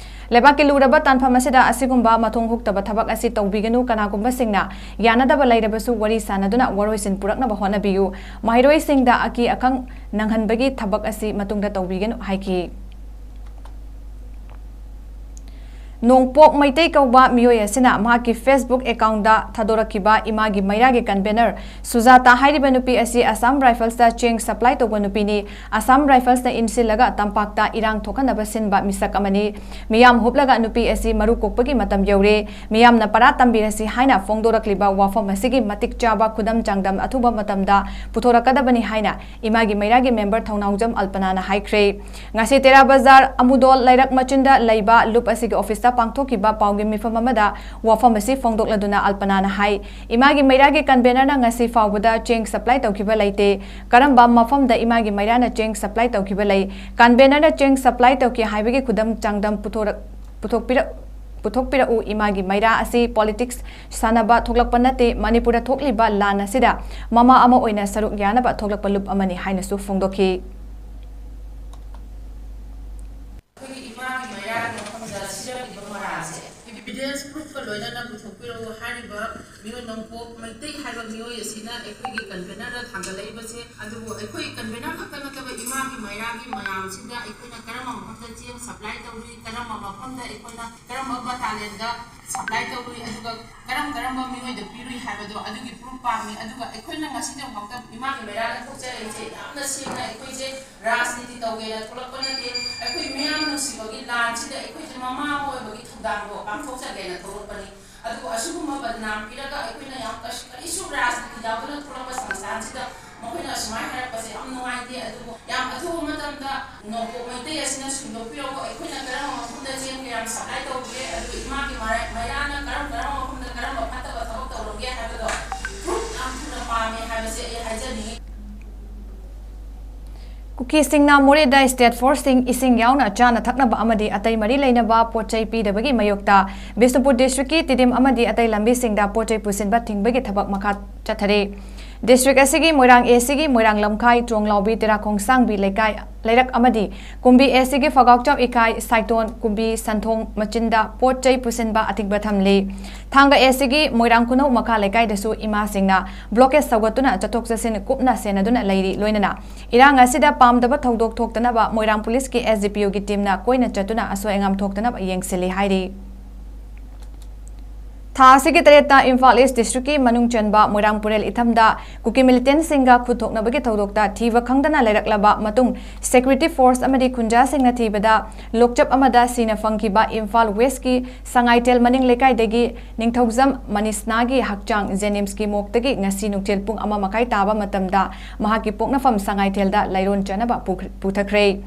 ꯂꯩꯕꯥꯛꯀꯤ ꯂꯨꯔꯕ ꯇꯥꯟꯐꯝ ꯑꯁꯤꯗ ꯑꯁꯤꯒꯨꯝꯕ ꯃꯊꯣꯡ ꯍꯨꯛꯇꯕ ꯊꯕꯛ ꯑꯁꯤ ꯇꯧꯕꯤꯒꯅꯨ, ꯀꯅꯥꯒꯨꯝꯕꯁꯤꯡꯅ ꯌꯥꯅꯗꯕ ꯂꯩꯔꯕꯁꯨ ꯋꯥꯔꯤ ꯁꯥꯅꯗꯨꯅ ꯋꯥꯔꯣꯏꯁꯤꯟ ꯄꯨꯔꯛꯅꯕ ꯍꯣꯠꯅꯕꯤꯌꯨ꯫ ꯃꯍꯩꯔꯣꯏꯁꯤꯡꯗ ꯑꯀꯤ ꯑꯈꯪ ꯅꯪꯍꯟꯕꯒꯤ ꯊꯕꯛ ꯑꯁꯤ ꯃꯇꯨꯡꯗ ꯇꯧꯕꯤꯒꯅꯨ ꯍꯥꯏꯈꯤ꯫ ꯅꯣꯡꯄꯣꯛ ꯃꯩꯇꯩ ꯀꯧꯕ ꯃꯤꯑꯣꯏ ꯑꯁꯤꯅ ꯃꯍꯥꯛꯀꯤ Facebook accountꯇ ꯊꯥꯗꯣꯔꯛꯈꯤꯕ ꯏꯃꯥꯒꯤ ꯃꯩꯔꯥꯒꯤ convener ꯁꯨꯖꯥꯇꯥ ꯍꯥꯏꯔꯤꯕ ꯅꯨꯄꯤ ꯑꯁꯤ ꯑꯁꯥꯝ ꯔꯥꯏꯐꯜꯁꯇ ꯆꯦꯡ supply ꯇꯧꯕ ꯅꯨꯄꯤꯅꯤ꯫ ꯑꯁꯥꯝ ꯔꯥꯏꯐꯜꯁꯅ ꯏꯟꯁꯤꯜꯂꯒ ꯇꯝꯄꯥꯛꯇ ꯏꯔꯥꯡ ꯊꯣꯛꯍꯟꯅꯕ ꯁꯤꯟꯕ ꯃꯤꯁꯛ ꯑꯃꯅꯤ꯫ ꯃꯤꯌꯥꯝ ꯍꯨꯞꯂꯒ ꯅꯨꯄꯤ ꯑꯁꯤ ꯃꯔꯨ ꯀꯣꯛꯄꯒꯤ ꯃꯇꯝ ꯌꯧꯔꯦ꯫ ꯃꯤꯌꯥꯝꯅ ꯄꯔꯥ ꯇꯝꯕꯤꯔꯁꯤ ꯍꯥꯏꯅ ꯐꯣꯡꯗꯣꯔꯛꯂꯤꯕ ꯋꯥꯐꯝ ꯑꯁꯤꯒꯤ ꯃꯇꯤꯛ ꯆꯥꯕ ꯈꯨꯗꯝ ꯆꯥꯡꯗꯝ ꯑꯊꯨꯕ ꯃꯇꯝꯗ ꯄꯨꯊꯣꯔꯛꯀꯗꯕꯅꯤ ꯍꯥꯏꯅ ꯏꯃꯥꯒꯤ ꯃꯩꯔꯥꯒꯤ member ꯊꯧꯅꯥꯎꯖꯝ ꯑꯜꯄꯅꯥꯅ ꯍꯥꯏꯈ꯭ꯔꯦ꯫ ꯉꯁꯤ ꯇꯦꯔꯥ ꯕꯖꯥꯔ ꯑꯃꯨꯗꯣꯜ ꯂꯩꯔꯛ ꯃꯆꯤꯟꯗ ꯂꯩꯕ ꯂꯨꯞ ꯑꯁꯤꯒꯤ officeꯇ ꯄꯥꯡꯊꯣꯛꯈꯤꯕ ꯄꯥꯎꯒꯤ ꯃꯤꯐꯝ ꯑꯃꯗ ꯋꯥꯐꯝ ꯑꯁꯤ ꯐꯣꯡꯗꯣꯛꯂꯗꯨꯅ ꯑꯜꯄꯅꯥꯅ ꯍꯥꯏ, ꯏꯃꯥꯒꯤ ꯃꯩꯔꯥꯒꯤ convenerꯅ ꯉꯁꯤ ꯐꯥꯎꯕꯗ ꯆꯦꯡ supply ꯇꯧꯈꯤꯕ ꯂꯩꯇꯦ꯫ ꯀꯔꯝꯕ ꯃꯐꯝꯗ ꯏꯃꯥꯒꯤ ꯃꯩꯔꯥꯅ ꯆꯦꯡ supply ꯇꯧꯈꯤꯕ ꯂꯩ? Convenerꯅ ꯆꯦꯡ supply ꯇꯧꯈꯤ ꯍꯥꯏꯕꯒꯤ ꯈꯨꯗꯝ ꯆꯥꯡꯗꯝ ꯄꯨꯊꯣꯔꯛ-, ꯄꯨꯊꯣꯛꯄꯤꯔꯛ-, ꯄꯨꯊꯣꯛꯄꯤꯔꯛꯎ꯫ ꯏꯃꯥꯒꯤ ꯃꯩꯔꯥ ꯑꯁꯤ politics ꯁꯥꯟꯅꯕ ꯊꯣꯛꯂꯛꯄ ꯅꯠꯇꯦ꯫ ꯃꯅꯤꯄꯨꯔꯗ ꯊꯣꯛꯂꯤꯕ ꯂꯥꯟ ꯑꯁꯤꯗ ꯃꯃꯥ ꯑꯃ ꯑꯣꯏꯅ ꯁꯔꯨꯛ ꯌꯥꯅꯕ ꯊꯣꯛꯂꯛꯄ ꯂꯨꯞ ꯑꯃꯅꯤ ꯍꯥꯏꯅꯁꯨ ꯐꯣꯡꯗꯣꯛꯈꯤ꯫ ꯑꯩꯈꯣꯏꯒꯤ ꯏꯃꯥꯒꯤ ꯃꯩꯔꯥꯒꯤ ꯃꯐꯝꯗ ꯁꯤꯔꯛꯂꯤꯕ ꯃꯔꯥꯜꯁꯦ evidence proofꯀ ꯂꯣꯏꯅꯅ ꯄꯨꯊꯣꯛꯄꯤꯔꯛꯎ ꯍꯥꯏꯔꯤꯕ ꯃꯤꯑꯣꯏ ꯅꯣꯡꯄꯣꯛ ꯃꯩꯇꯩ ꯍꯥꯏꯕ ꯃꯤꯑꯣꯏ ꯑꯁꯤꯅ ꯑꯩꯈꯣꯏꯒꯤ convenerꯗ ꯊꯥꯡꯒꯠꯂꯛꯏꯕꯁꯦ꯫ ꯑꯗꯨꯕꯨ ꯑꯩꯈꯣꯏ convener ꯈꯛꯇ ꯅꯠꯇꯕ ꯏꯃꯥꯒꯤ ꯃꯩꯔꯥꯒꯤ ꯃꯌꯥꯝꯁꯤꯗ ꯑꯩꯈꯣꯏꯅ ꯀꯔꯝꯕ ꯃꯐꯝꯗ ꯆꯦꯡ supply ꯇꯧꯔꯤ, ꯀꯔꯝꯕ ꯃꯐꯝꯗ ꯑꯩꯈꯣꯏꯅ ꯀꯔꯝꯕ battalionꯗ supply ꯇꯧꯔꯨꯏ, ꯑꯗꯨꯒ ꯀꯔꯝ ꯀꯔꯝꯕ ꯃꯤꯑꯣꯏꯗ ꯄꯤꯔꯨꯏ ꯍꯥꯏꯕꯗꯣ ꯑꯗꯨꯒꯤ proof ꯄꯥꯝꯃꯤ꯫ ꯑꯗꯨꯒ ꯑꯩꯈꯣꯏꯅ ꯉꯁꯤꯗ ꯐꯥꯎꯗ ꯏꯃꯥꯒꯤ ꯃꯩꯔꯥꯗ ꯊꯣꯛꯆꯔꯛꯏꯁꯦ ꯌꯥꯝꯅ ꯁꯦꯡꯅ ꯑꯩꯈꯣꯏꯁꯦ ꯔꯥꯖꯅꯤꯇꯤ ꯇꯧꯒꯦꯅ ꯊꯣꯛꯂꯛꯄ ꯅꯠꯇꯦ꯫ ꯑꯩꯈꯣꯏ ꯃꯤꯌꯥꯝ ꯅꯨꯡꯁꯤꯕꯒꯤ ꯂꯥꯟꯁꯤꯗ ꯑꯩꯈꯣꯏꯁꯦ ꯃꯃꯥ ꯑꯃ ꯑꯣꯏꯕꯒꯤ ꯊꯧꯗꯥꯡꯗꯣ ꯄꯥꯡꯊꯣꯛꯆꯒꯦꯅ ꯊꯣꯛꯂꯛꯄꯅꯤ꯫ ꯑꯗꯨꯕꯨ ꯑꯁꯤꯒꯨꯝꯕ ꯕꯗꯅꯥꯝ ꯄꯤꯔꯒ ꯑꯩꯈꯣꯏꯅ ꯌꯥꯝ ꯀꯩꯁꯨ ꯀꯔꯤꯁꯨ ꯔꯥꯖꯅꯤꯇꯤ ꯌꯥꯎꯗꯅ ꯊꯣꯛꯂꯛꯄ ꯁꯪꯁꯊꯥꯟꯁꯤꯗ ꯃꯈꯣꯏꯅ ꯑꯁꯨꯃꯥꯏꯅ ꯍꯥꯏꯔꯛꯄꯁꯦ ꯌꯥꯝ ꯅꯨꯡꯉꯥꯏꯇꯦ꯫ ꯑꯗꯨꯕꯨ ꯌꯥꯝ ꯑꯊꯨꯕ ꯃꯇꯝꯗ ꯅꯣꯡꯄꯣꯛ ꯃꯩꯇꯩ ꯑꯁꯤꯅ ꯁꯦꯡꯗꯣꯛꯄꯤꯔꯛꯎ꯫ ꯑꯩꯈꯣꯏꯅ ꯀꯔꯝꯕ ꯃꯐꯝꯗ ꯆꯦꯡ ꯀꯌꯥꯝ supply ꯇꯧꯕꯤꯔꯦ, ꯑꯗꯨꯒ ꯏꯃꯥꯒꯤ ꯃꯔꯥ-, ꯃꯩꯔꯥꯅ ꯀꯔꯝ ꯀꯔꯝꯕ ꯃꯐꯝꯗ ꯀꯔꯝꯕ ꯐꯠꯇꯕ ꯊꯕꯛ ꯇꯧꯔꯝꯒꯦ ꯍꯥꯏꯕꯗꯣ proof ꯌꯥꯝ ꯊꯨꯅ ꯄꯥꯝꯃꯦ ꯍꯥꯏꯕꯁꯦ ꯑꯩ ꯍꯥꯏꯖꯅꯤꯡꯉꯤ꯫ ꯀꯨꯀꯤꯁꯤꯡꯅ ꯃꯣꯔꯦꯗ state forceꯁꯤꯡ ꯏꯁꯤꯡ ꯌꯥꯎꯅ ꯆꯥꯅ ꯊꯛꯅꯕ ꯑꯃꯗꯤ ꯑꯇꯩ ꯃꯔꯤ ꯂꯩꯅꯕ ꯄꯣꯠ ꯆꯩ ꯄꯤꯗꯕꯒꯤ ꯃꯥꯌꯣꯛꯇ ꯕꯤꯁꯅꯨꯄꯨꯔ districtꯀꯤ ꯇꯤꯗꯤꯝ ꯑꯃꯗꯤ ꯑꯇꯩ ꯂꯝꯕꯤꯁꯤꯡꯗ ꯄꯣꯠ ꯆꯩ ꯄꯨꯁꯤꯟꯕ ꯊꯤꯡꯕꯒꯤ ꯊꯕꯛ ꯃꯈꯥ ꯆꯠꯊꯔꯤ꯫ District ꯑꯁꯤꯒꯤ ꯃꯣꯏꯔꯥꯡ Aꯒꯤ ꯃꯣꯏꯔꯥꯡ ꯂꯝꯈꯥꯏ, ꯇ꯭ꯔꯣꯡꯂꯥꯎꯕꯤ, ꯇꯦꯔꯥꯈꯣꯡꯁꯥꯡꯕꯤ ꯂꯩꯀꯥꯏ, ꯂꯩꯔꯛ ꯑꯃꯗꯤ ꯀꯨꯝꯕꯤ Aꯒꯤ ꯐꯒꯥꯎꯆꯥꯎ ꯏꯀꯥꯏ, ꯁꯥꯏꯇꯣꯟ, ꯀꯨꯝꯕꯤ, ꯁꯟꯊꯣꯡ ꯃꯆꯤꯟꯗ ꯄꯣꯠ ꯆꯩ ꯄꯨꯁꯤꯟꯕ ꯑꯊꯤꯡꯕ ꯊꯝꯂꯤ꯫ ꯊꯥꯡꯒ Aꯒꯤ ꯃꯣꯏꯔꯥꯡ ꯈꯨꯅꯧ ꯃꯈꯥ ꯂꯩꯀꯥꯏꯗꯁꯨ ꯏꯃꯥꯁꯤꯡꯅ blockade ꯁꯧꯒꯠꯇꯨꯅ ꯆꯠꯊꯣꯛ ꯆꯠꯁꯤꯟ ꯀꯨꯞꯅ ꯁꯦꯟꯅꯗꯨꯅ ꯂꯩꯔꯤ꯫ ꯂꯣꯏꯅꯅ ꯏꯔꯥꯡ ꯑꯁꯤꯗ ꯄꯥꯝꯗꯕ ꯊꯧꯗꯣꯛ ꯊꯣꯛꯇꯅꯕ ꯃꯣꯏꯔꯥꯡ ꯄꯨꯂꯤꯁꯀꯤ SDPOꯒꯤ teamꯅ ꯀꯣꯏꯅ ꯆꯠꯇꯨꯅ ꯑꯁꯣꯏ ꯑꯉꯥꯝ ꯊꯣꯛꯇꯅꯕ ꯌꯦꯡꯁꯤꯜꯂꯤ ꯍꯥꯏꯔꯤ꯫ ꯊꯥ ꯑꯁꯤꯒꯤ ꯇꯔꯦꯠꯇ ꯏꯝꯐꯥꯜ East districtꯀꯤ ꯃꯅꯨꯡ ꯆꯟꯕ ꯃꯣꯏꯔꯥꯡ ꯄꯨꯔꯦꯜ ꯏꯊꯝꯗ ꯀꯨꯀꯤ militantꯁꯤꯡꯒ ꯈꯨꯠ ꯊꯣꯛꯅꯕꯒꯤ ꯊꯧꯗꯣꯛꯇ ꯊꯤꯕ ꯈꯪꯗꯅ ꯂꯩꯔꯛꯂꯕ ꯃꯇꯨꯡ security force ꯑꯃꯗꯤ ꯈꯨꯟꯖꯥꯁꯤꯡꯅ ꯊꯤꯕꯗ ꯂꯣꯛꯆꯞ ꯑꯃꯗ ꯁꯤꯅ ꯐꯪꯈꯤꯕ ꯏꯝꯐꯥꯜ Westꯀꯤ ꯁꯉꯥꯏꯊꯦꯜ ꯃꯅꯤꯡ ꯂꯩꯀꯥꯏꯗꯒꯤ ꯅꯤꯡꯊꯧꯖꯝ ꯃꯅꯤꯁꯅꯥꯒꯤ ꯍꯛꯆꯥꯡ JNIMSꯀꯤ morgueꯇꯒꯤ ꯉꯁꯤ ꯅꯨꯡꯊꯤꯜ ꯄꯨꯡ ꯑꯃ ꯃꯈꯥꯏ ꯇꯥꯕ ꯃꯇꯝꯗ ꯃꯍꯥꯛꯀꯤ ꯄꯣꯛꯅꯐꯝ ꯁꯉꯥꯏꯊꯦꯜꯗ ꯂꯥꯏꯔꯣꯟ ꯆꯅꯕ ꯄꯨꯈ-, ꯄꯨꯊꯈ꯭ꯔꯦ꯫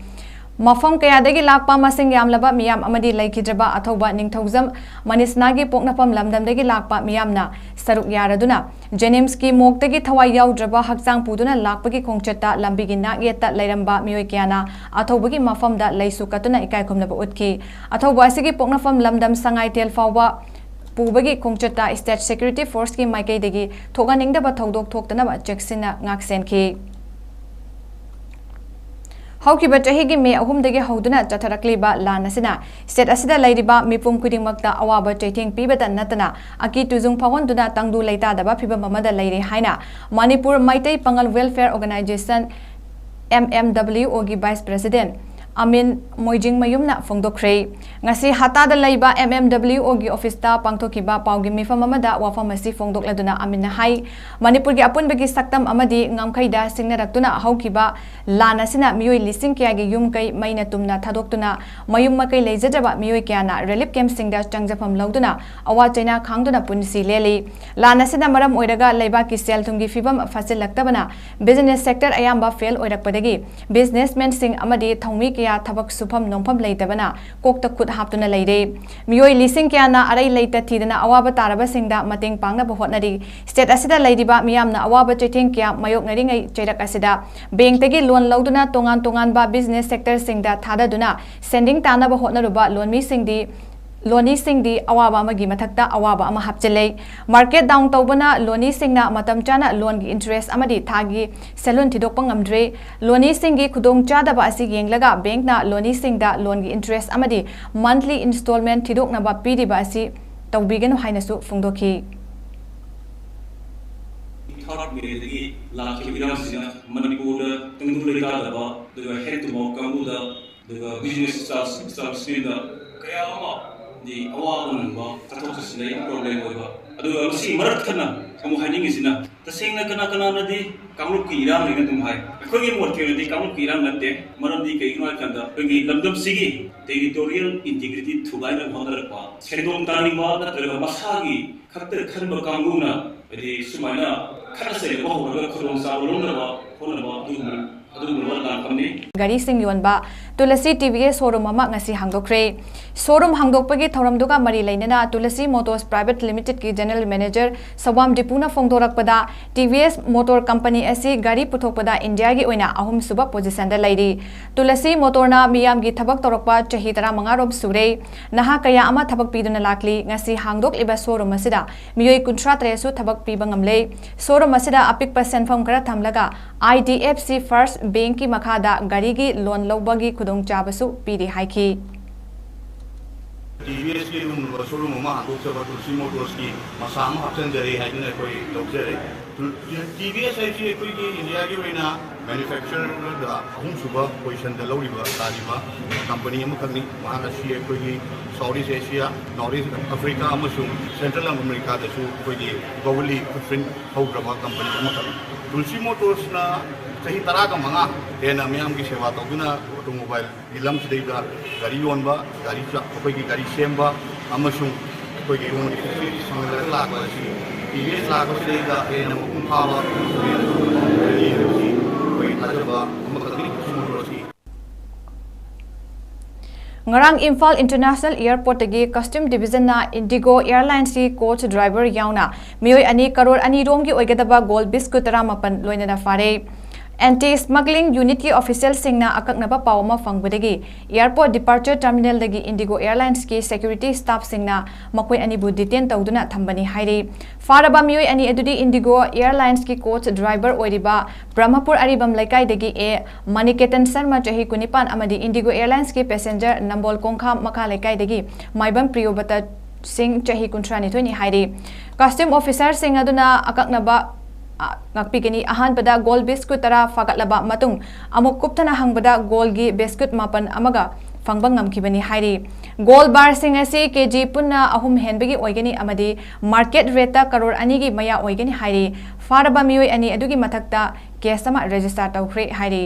ꯃꯐꯝ ꯀꯌꯥꯗꯒꯤ ꯂꯥꯛꯄ ꯃꯁꯤꯡ ꯌꯥꯝꯂꯕ ꯃꯤꯌꯥꯝ ꯑꯃꯗꯤ ꯂꯩꯈꯤꯗ꯭ꯔꯕ ꯑꯊꯧꯕ ꯅꯤꯡꯊꯧꯖꯝ ꯃꯅꯤꯁꯅꯥꯒꯤ ꯄꯣꯛꯅꯐꯝ ꯂꯝꯗꯝꯗꯒꯤ ꯂꯥꯛꯄ ꯃꯤꯌꯥꯝꯅ ꯁꯔꯨꯛ ꯌꯥꯔꯗꯨꯅ ꯖꯦꯅꯤꯝꯁꯀꯤ ꯃꯣꯛꯇꯒꯤ ꯊꯋꯥꯏ ꯌꯥꯎꯗ꯭ꯔꯕ ꯍꯛꯆꯥꯡ ꯄꯨꯗꯨꯅ ꯂꯥꯛꯄꯒꯤ ꯈꯣꯡꯆꯠꯇ ꯂꯝꯕꯤꯒꯤ ꯅꯥꯛ ꯌꯦꯠꯇ ꯂꯩꯔꯝꯕ ꯃꯤꯑꯣꯏ ꯀꯌꯥꯅ ꯑꯊꯧꯕꯒꯤ ꯃꯐꯝꯗ ꯂꯩꯁꯨ ꯀꯠꯇꯨꯅ ꯏꯀꯥꯏ ꯈꯨꯝꯅꯕ ꯎꯠꯈꯤ꯫ ꯑꯊꯧꯕ ꯑꯁꯤꯒꯤ ꯄꯣꯛꯅꯐꯝ ꯂꯝꯗꯝ ꯁꯉꯥꯏꯊꯦꯜ ꯐꯥꯎꯕ ꯄꯨꯕꯒꯤ ꯈꯣꯡꯆꯠꯇ State Security Forceꯀꯤ ꯃꯥꯏꯀꯩꯗꯒꯤ ꯊꯣꯛꯍꯟꯅꯤꯡꯗꯕ ꯊꯧꯗꯣꯛ ꯊꯣꯛꯇꯅꯕ ꯆꯦꯛꯁꯤꯟꯅ ꯉꯥꯛꯁꯦꯟꯈꯤ꯫ ꯍꯧꯈꯤꯕ ꯆꯍꯤꯒꯤ ꯃꯦ ꯑꯍꯨꯝꯗꯒꯤ ꯍꯧꯗꯨꯅ ꯆꯠꯊꯔꯛꯂꯤꯕ ꯂꯥꯟ ꯑꯁꯤꯅ state ꯑꯁꯤꯗ ꯂꯩꯔꯤꯕ ꯃꯤꯄꯨꯝ ꯈꯨꯗꯤꯡꯃꯛꯇ ꯑꯋꯥꯕ ꯆꯩꯊꯦꯡ ꯄꯤꯕꯇ ꯅꯠꯇꯅ ꯑꯀꯤ ꯇꯨꯖꯨꯡ ꯐꯥꯎꯍꯟꯗꯨꯅ ꯇꯪꯗꯨ ꯂꯩꯇꯥꯗꯕ ꯐꯤꯚꯝ ꯑꯃꯗ ꯂꯩꯔꯦ ꯍꯥꯏꯅ ꯃꯅꯤꯄꯨꯔ ꯃꯩꯇꯩ ꯄꯥꯉꯜ Welfare Organisation, MMWOꯒꯤ Vice President ꯑꯃꯤꯟ ꯃꯣꯏꯖꯤꯡꯃꯌꯨꯝꯅ ꯐꯣꯡꯗꯣꯛꯈ꯭ꯔꯦ꯫ ꯉꯁꯤ ꯍꯇꯥꯗ ꯂꯩꯕ MMWOꯒꯤ officeꯇ ꯄꯥꯡꯊꯣꯛꯈꯤꯕ ꯄꯥꯎꯒꯤ ꯃꯤꯐꯝ ꯑꯃꯗ ꯋꯥꯐꯝ ꯑꯁꯤ ꯐꯣꯡꯗꯣꯛꯂꯗꯨꯅ ꯑꯃꯤꯟꯅ ꯍꯥꯏ, ꯃꯅꯤꯄꯨꯔꯒꯤ ꯑꯄꯨꯟꯕꯒꯤ ꯁꯛꯇꯝ ꯑꯃꯗꯤ ꯉꯝꯈꯩꯗ ꯁꯤꯡꯅꯔꯛꯇꯨꯅ ꯍꯧꯈꯤꯕ ꯂꯥꯟ ꯑꯁꯤꯅ ꯃꯤꯑꯣꯏ ꯂꯤꯁꯤꯡ ꯀꯌꯥꯒꯤ ꯌꯨꯝ ꯀꯩ ꯃꯩꯅ ꯇꯨꯝꯅ ꯊꯥꯗꯣꯛꯇꯨꯅ, ꯃꯌꯨꯝ ꯃꯀꯩ ꯂꯩꯖꯗ꯭ꯔꯕ ꯃꯤꯑꯣꯏ ꯀꯌꯥꯅ relief campꯁꯤꯡꯗ ꯆꯪꯖꯐꯝ ꯂꯧꯗꯨꯅ ꯑꯋꯥ ꯆꯩꯅꯥ ꯈꯥꯡꯗꯨꯅ ꯄꯨꯟꯁꯤ ꯂꯦꯜꯂꯤ꯫ ꯂꯥꯟ ꯑꯁꯤꯅ ꯃꯔꯝ ꯑꯣꯏꯔꯒ ꯂꯩꯕꯥꯛꯀꯤ ꯁꯦꯜ ꯊꯨꯝꯒꯤ ꯐꯤꯕꯝ ꯐꯠꯆꯤꯜꯂꯛꯇꯕꯅ business sector ꯑꯌꯥꯝꯕ fail ꯑꯣꯏꯔꯛꯄꯗꯒꯤ businessmanꯁꯤꯡ ꯑꯃꯗꯤ ꯊꯧꯃꯤ ꯀꯌꯥ ꯊꯕꯛ ꯁꯨꯐꯝ ꯅꯣꯝꯐꯝ ꯂꯩꯇꯕꯅ ꯀꯣꯛꯇ ꯈꯨꯠ ꯍꯥꯞꯇꯨꯅ ꯂꯩꯔꯦ꯫ ꯃꯤꯑꯣꯏ ꯂꯤꯁꯤꯡ ꯀꯌꯥꯅ ꯑꯔꯩ ꯂꯩꯇ ꯊꯤꯗꯅ ꯑꯋꯥꯕ ꯇꯥꯔꯕꯁꯤꯡꯗ ꯃꯇꯦꯡ ꯄꯥꯡꯅꯕ ꯍꯣꯠꯅꯔꯤ꯫ State ꯑꯁꯤꯗ ꯂꯩꯔꯤꯕ ꯃꯤꯌꯥꯝꯅ ꯑꯋꯥꯕ ꯆꯩꯊꯦꯡ ꯀꯌꯥ ꯃꯥꯌꯣꯛꯅꯔꯤꯉꯩ ꯆꯩꯔꯛ ꯑꯁꯤꯗ bankꯇꯒꯤ loan ꯂꯧꯗꯨꯅ ꯇꯣꯉꯥꯟ ꯇꯣꯉꯥꯟꯕ business sectorꯁꯤꯡꯗ ꯊꯥꯗꯗꯨꯅ ꯁꯦꯟꯗꯤꯡ ꯇꯥꯅꯕ ꯍꯣꯠꯅꯔꯨꯕ ꯂꯣꯟꯃꯤꯁꯤꯡꯗꯤ ꯂꯣꯅꯤꯁꯤꯡꯗꯤ ꯑꯋꯥꯕ ꯑꯃꯒꯤ ꯃꯊꯛꯇ ꯑꯋꯥꯕ ꯑꯃ ꯍꯥꯞꯆꯤꯜꯂꯦ꯫ Market down ꯇꯧꯕꯅ ꯂꯣꯅꯤꯁꯤꯡꯅ ꯃꯇꯝ ꯆꯥꯅ loanꯒꯤ interest ꯑꯃꯗꯤ ꯊꯥꯒꯤ ꯁꯦꯜꯍꯨꯟ ꯊꯤꯗꯣꯛꯄ ꯉꯝꯗ꯭ꯔꯦ꯫ ꯂꯣꯅꯤꯁꯤꯡꯒꯤ ꯈꯨꯗꯣꯡꯆꯥꯗꯕ ꯑꯁꯤ ꯌꯦꯡꯂꯒ bankꯅ ꯂꯣꯅꯤꯁꯤꯡꯗ loanꯒꯤ interest ꯑꯃꯗꯤ monthly installment ꯊꯤꯗꯣꯛꯅꯕ ꯄꯤꯔꯤꯕ ꯑꯁꯤ ꯇꯧꯕꯤꯒꯅꯨ ꯍꯥꯏꯅꯁꯨ ꯐꯣꯡꯗꯣꯛꯈꯤ꯫ Third Mayꯗꯒꯤ ꯂꯥꯛꯈꯤꯕ ꯏꯔꯥꯡꯁꯤꯅ ꯃꯅꯤꯄꯨꯔꯗ ꯇꯪꯗꯨ ꯂꯩꯇꯥꯗꯕ, ꯑꯗꯨꯒ hand to mouth ꯀꯥꯡꯕꯨꯗ, ꯑꯗꯨꯒ business establishmentꯗ ꯀꯌꯥ ꯑꯃ ꯗꯤ ꯑꯋꯥꯕ ꯅꯪꯕ, ꯆꯠꯊꯣꯛ ꯆꯠꯁꯤꯟꯗ ꯌꯥꯝ problem ꯑꯣꯏꯕ꯫ ꯑꯗꯨꯒ ꯃꯁꯤ ꯃꯔꯛ ꯊꯠꯅ ꯑꯃꯨꯛ ꯍꯥꯏꯅꯤꯡꯉꯤꯁꯤꯅ, ꯇꯁꯦꯡꯅ ꯀꯅꯥ ꯀꯅꯥꯅꯗꯤ ꯀꯥꯡꯂꯨꯞꯀꯤ ꯏꯔꯥꯡꯅꯦꯅ ꯑꯗꯨꯝ ꯍꯥꯏ꯫ ꯑꯩꯈꯣꯏꯒꯤ ꯃꯣꯠꯀꯤ ꯑꯣꯏꯅꯗꯤ ꯀꯥꯡꯂꯨꯞꯀꯤ ꯏꯔꯥꯡ ꯅꯠꯇꯦ꯫ ꯃꯔꯝꯗꯤ ꯀꯩꯒꯤꯅꯣ ꯍꯥꯏꯕ ꯀꯥꯟꯗ ꯑꯩꯈꯣꯏꯒꯤ ꯂꯝꯗꯝꯁꯤꯒꯤ territorial integrity ꯊꯨꯒꯥꯏꯅꯕ ꯍꯣꯠꯅꯔꯛꯄ, ꯁꯦꯟꯗꯣꯡ ꯇꯥꯅꯤꯡꯕ ꯅꯠꯇ꯭ꯔꯒ ꯃꯁꯥꯒꯤ ꯈꯛꯇ ꯈꯟꯕ ꯀꯥꯡꯕꯨꯅ, ꯍꯥꯏꯗꯤ, ꯁꯨꯃꯥꯏꯅ ꯈꯠꯅ ꯆꯩꯅꯕ ꯍꯧꯔꯒ ꯈꯨꯗꯣꯡꯆꯥꯕ ꯂꯧꯅꯕ ꯍꯣꯠꯅꯕ ꯑꯗꯨꯒꯨꯝꯕ ꯑꯗꯨꯒꯨꯝꯕ ꯂꯥꯛꯄꯅꯤ꯫ ꯒꯥꯔꯤꯁꯤꯡ ꯌꯣꯟꯕ Tulsi T V S showroom ꯑꯃ ꯉꯁꯤ ꯍꯥꯡꯗꯣꯛꯈ꯭ꯔꯦ꯫ ꯁꯣꯔꯨꯝ ꯍꯥꯡꯗꯣꯛꯄꯒꯤ ꯊꯧꯔꯝꯗꯨꯒ ꯃꯔꯤ ꯂꯩꯅꯅ ꯇꯨꯂꯁꯤ ꯃꯣꯇꯣꯔꯁ ꯄ꯭ꯔꯥꯏꯚꯦꯠ ꯂꯤꯃꯤꯇꯦꯗꯀꯤ ꯖꯦꯅꯔꯦꯜ ꯃꯦꯅꯦꯖꯔ ꯁꯋꯥꯝ ꯗꯤꯄꯨꯅ ꯐꯣꯡꯗꯣꯔꯛꯄꯗ, T V S motor company ꯑꯁꯤ ꯒꯥꯔꯤ ꯄꯨꯊꯣꯛꯄꯗ ꯏꯟꯗꯤꯌꯥꯒꯤ ꯑꯣꯏꯅ ꯑꯍꯨꯝꯁꯨꯕ ꯄꯣꯖꯤꯁꯟꯗ ꯂꯩꯔꯤ꯫ ꯇꯨꯂꯁꯤ ꯃꯣꯇꯣꯔꯅ ꯃꯤꯌꯥꯝꯒꯤ ꯊꯕꯛ ꯇꯧꯔꯛꯄ ꯆꯍꯤ ꯇꯔꯥꯃꯉꯥ ꯔꯣꯝ ꯁꯨꯔꯦ꯫ ꯅꯍꯥ ꯀꯌꯥ ꯑꯃ ꯊꯕꯛ ꯄꯤꯗꯨꯅ ꯂꯥꯛꯂꯤ꯫ ꯉꯁꯤ ꯍꯥꯡꯗꯣꯛꯂꯤꯕ ꯁꯣꯔꯨꯝ ꯑꯁꯤꯗ ꯃꯤꯑꯣꯏ ꯀꯨꯟꯊ꯭ꯔꯥ ꯇꯔꯦꯠꯁꯨ ꯊꯕꯛ ꯄꯤꯕ ꯉꯝꯂꯦ꯫ ꯁꯣꯔꯨꯝ ꯑꯁꯤꯗ ꯑꯄꯤꯛꯄ ꯁꯦꯟꯐꯝ ꯈꯔ ꯊꯝꯂꯒ I D F C first ꯕꯦꯡꯀꯤ ꯃꯈꯥꯗ ꯒꯥꯔꯤꯒꯤ ꯂꯣꯟ ꯂꯧꯕꯒꯤ ꯈꯨꯗꯣꯡꯆꯥꯕꯁꯨ ꯄꯤꯔꯤ ꯍꯥꯏꯈꯤ꯫ ꯇꯤ ꯚꯤ ꯑꯦꯁꯀꯤ ꯑꯗꯨꯒꯨꯝꯂꯕ ꯁꯣꯔꯨꯝ ꯑꯃ ꯍꯥꯡꯗꯣꯛꯆꯕ ꯇꯨꯜꯁꯤ ꯃꯣꯇꯣꯔꯁꯀꯤ ꯃꯁꯥ ꯑꯃ ꯍꯥꯞꯆꯤꯟꯖꯔꯦ ꯍꯥꯏꯗꯨꯅ ꯑꯩꯈꯣꯏ ꯂꯧꯖꯔꯦ꯫ ꯇꯤ ꯚꯤ ꯑꯦꯁ ꯍꯥꯏꯁꯤ ꯑꯩꯈꯣꯏꯒꯤ ꯏꯟꯗꯤꯌꯥꯒꯤ ꯑꯣꯏꯅ ꯃꯦꯅꯨꯐꯦꯛꯆꯔꯗ ꯑꯍꯨꯝꯁꯨꯕ ꯄꯣꯖꯤꯁꯟꯗ ꯂꯧꯔꯤꯕ ꯇꯥꯔꯤꯕ ꯀꯝꯄꯅꯤ ꯑꯃꯈꯛꯅꯤ꯫ ꯃꯍꯥꯛ ꯑꯁꯤ ꯑꯩꯈꯣꯏꯒꯤ ꯁꯥꯎꯠ ꯏꯁ ꯑꯦꯁꯤꯌꯥ, ꯅꯣꯔꯠ ꯏꯁ ꯑꯐ꯭ꯔꯤꯀꯥ ꯑꯃꯁꯨꯡ ꯁꯦꯟꯇ꯭ꯔꯦꯜ ꯑꯃꯦꯔꯤꯀꯥꯗꯁꯨ ꯑꯩꯈꯣꯏꯒꯤ globally footprint ꯍꯧꯈ꯭ꯔꯕ ꯀꯝꯄꯅꯤ ꯑꯃꯈꯛꯅꯤ꯫ ꯇꯨꯜꯁꯤ ꯃꯣꯇꯣꯔꯁꯅ ꯆꯍꯤ ꯇꯔꯥꯒ ꯃꯉꯥ ꯍꯦꯟꯅ ꯃꯤꯌꯥꯝꯒꯤ ꯁꯦꯕꯥ ꯇꯧꯗꯨꯅ ꯑꯣꯇꯣꯃꯣꯕꯥꯏꯜꯒꯤ ꯂꯝꯁꯤꯗꯩꯗ ꯒꯥꯔꯤ ꯌꯣꯟꯕ, ꯒꯥꯔꯤ ꯆ-, ꯑꯩꯈꯣꯏꯒꯤ ꯒꯥꯔꯤ ꯁꯦꯝꯕ ꯑꯃꯁꯨꯡ ꯑꯩꯈꯣꯏꯒꯤ ꯏꯔꯣꯟꯒꯤ ꯐꯦꯁꯤꯂꯤꯇꯤ ꯐꯪꯍꯜꯂꯒ ꯂꯥꯛꯄ ꯑꯁꯤ ꯇꯤ ꯚꯤ ꯑꯦꯁ ꯂꯥꯛꯄꯁꯤꯗꯩꯗ ꯍꯦꯟꯅ ꯃꯄꯨꯡ ꯐꯥꯕ ꯒꯥꯔꯤ ꯍꯥꯏꯕꯁꯤ ꯑꯩꯈꯣꯏꯒꯤ ꯊꯥꯖꯕ ꯑꯃꯈꯛꯅꯤ ꯇꯨꯜꯁꯤ ꯃꯣꯇꯣꯔꯁꯀꯤ꯫ ꯉꯔꯥꯡ ꯏꯝꯐꯥꯜ ꯏꯟꯇꯔꯅꯦꯁꯅꯦꯜ ꯑꯦꯌꯔꯄꯣꯔꯠꯇꯒꯤ ꯀꯁꯇꯝ ꯗꯤꯚꯤꯖꯟꯅ ꯏꯟꯗꯤꯒꯣ ꯑꯦꯌꯔꯂꯥꯏꯟꯁꯀꯤ ꯀꯣꯆ ꯗ꯭ꯔꯥꯏꯚꯔ ꯌꯥꯎꯅ ꯃꯤꯑꯣꯏ ꯑꯅꯤ ꯀꯔꯣꯔ ꯑꯅꯤ ꯔꯣꯝꯒꯤ ꯑꯣꯏꯒꯗꯕ ꯒꯣꯜ ꯕꯤꯁꯀꯨꯠ ꯇꯔꯥꯃꯥꯄꯟ ꯂꯣꯏꯅꯅ ꯐꯥꯔꯦ꯫ ꯑꯦꯟꯇꯤ ꯁ꯭ꯃꯒ꯭ꯂꯤꯡ ꯌꯨꯅꯤꯠꯀꯤ ꯑꯣꯐꯤꯁꯤꯌꯦꯜꯁꯤꯡꯅ ꯑꯀꯛꯅꯕ ꯄꯥꯎ ꯑꯃ ꯐꯪꯕꯗꯒꯤ ꯑꯦꯌꯔꯄꯣꯔꯠ ꯗꯤꯄꯥꯔꯆꯔ ꯇꯔꯃꯤꯅꯦꯜꯗꯒꯤ ꯏꯟꯗꯤꯒꯣ ꯑꯦꯌꯔꯂꯥꯏꯟꯁꯀꯤ ꯁꯦꯀ꯭ꯌꯨꯔꯤꯇꯤ ꯁ꯭ꯇꯥꯐꯁꯤꯡꯅ ꯃꯈꯣꯏ ꯑꯅꯤꯕꯨ ꯗꯤꯇꯦꯟ ꯇꯧꯗꯨꯅ ꯊꯝꯕꯅꯤ ꯍꯥꯏꯔꯤ꯫ ꯐꯥꯔꯕ ꯃꯤꯑꯣꯏ ꯑꯅꯤ ꯑꯗꯨꯗꯤ ꯏꯟꯗꯤꯒꯣ ꯑꯦꯌꯔꯂꯥꯏꯟꯁꯀꯤ ꯀꯣꯆ ꯗ꯭ꯔꯥꯏꯚꯔ ꯑꯣꯏꯔꯤꯕ ꯕ꯭ꯔꯍꯃꯄꯨꯔ ꯑꯔꯤꯕꯝ ꯂꯩꯀꯥꯏꯗꯒꯤ ꯑꯦ ꯃꯅꯤꯀꯦꯇꯟ ꯁꯔꯃ, ꯆꯍꯤ ꯀꯨꯟꯅꯤꯄꯥꯟ, ꯑꯃꯗꯤ ꯏꯟꯗꯤꯒꯣ ꯑꯦꯌꯔꯂꯥꯏꯟꯁꯀꯤ ꯄꯦꯁꯦꯟꯖꯔ ꯅꯝꯕꯣꯜ ꯀꯣꯡꯈꯥꯝ ꯃꯈꯥ ꯂꯩꯀꯥꯏꯗꯒꯤ ꯃꯥꯏꯕꯝ ꯄ꯭ꯔꯤꯌꯣꯕꯇ ꯁꯤꯡ, ꯆꯍꯤ ꯀꯨꯟꯊ꯭ꯔꯥꯅꯤꯊꯣꯏꯅꯤ ꯍꯥꯏꯔꯤ꯫ ꯀꯁꯇꯝ ꯑꯣꯐꯤꯁꯥꯔꯁꯤꯡ ꯑꯗꯨꯅ ꯑꯀꯛꯅꯕ, ꯑ, ꯉꯥꯛꯄꯤꯒꯅꯤ꯫ ꯑꯍꯥꯟꯕꯗ ꯒꯣꯜ ꯕꯤꯁꯀꯨꯠ ꯇꯔꯥ ꯐꯥꯒꯠꯂꯕ ꯃꯇꯨꯡ ꯑꯃꯨꯛ ꯀꯨꯞꯊꯅ ꯍꯪꯕꯗ ꯒꯣꯜꯒꯤ ꯕꯤꯁꯀꯨꯠ ꯃꯥꯄꯟ ꯑꯃꯒ ꯐꯪꯕ ꯉꯝꯈꯤꯕꯅꯤ ꯍꯥꯏꯔꯤ꯫ ꯒꯣꯜ ꯕꯥꯔꯁꯤꯡ ꯑꯁꯤ ꯀꯦ ꯖꯤ ꯄꯨꯟꯅ ꯑꯍꯨꯝ ꯍꯦꯟꯕꯒꯤ ꯑꯣꯏꯒꯅꯤ ꯑꯃꯗꯤ ꯃꯥꯔꯀꯦꯠ ꯔꯦꯠꯇ ꯀꯔꯣꯔ ꯑꯅꯤꯒꯤ ꯃꯌꯥ ꯑꯣꯏꯒꯅꯤ ꯍꯥꯏꯔꯤ꯫ ꯐꯥꯔꯕ ꯃꯤꯑꯣꯏ ꯑꯅꯤ ꯑꯗꯨꯒꯤ ꯃꯊꯛꯇ ꯀꯦꯁ ꯑꯃ ꯔꯦꯖꯤꯁꯇꯥꯔ ꯇꯧꯈ꯭ꯔꯦ ꯍꯥꯏꯔꯤ꯫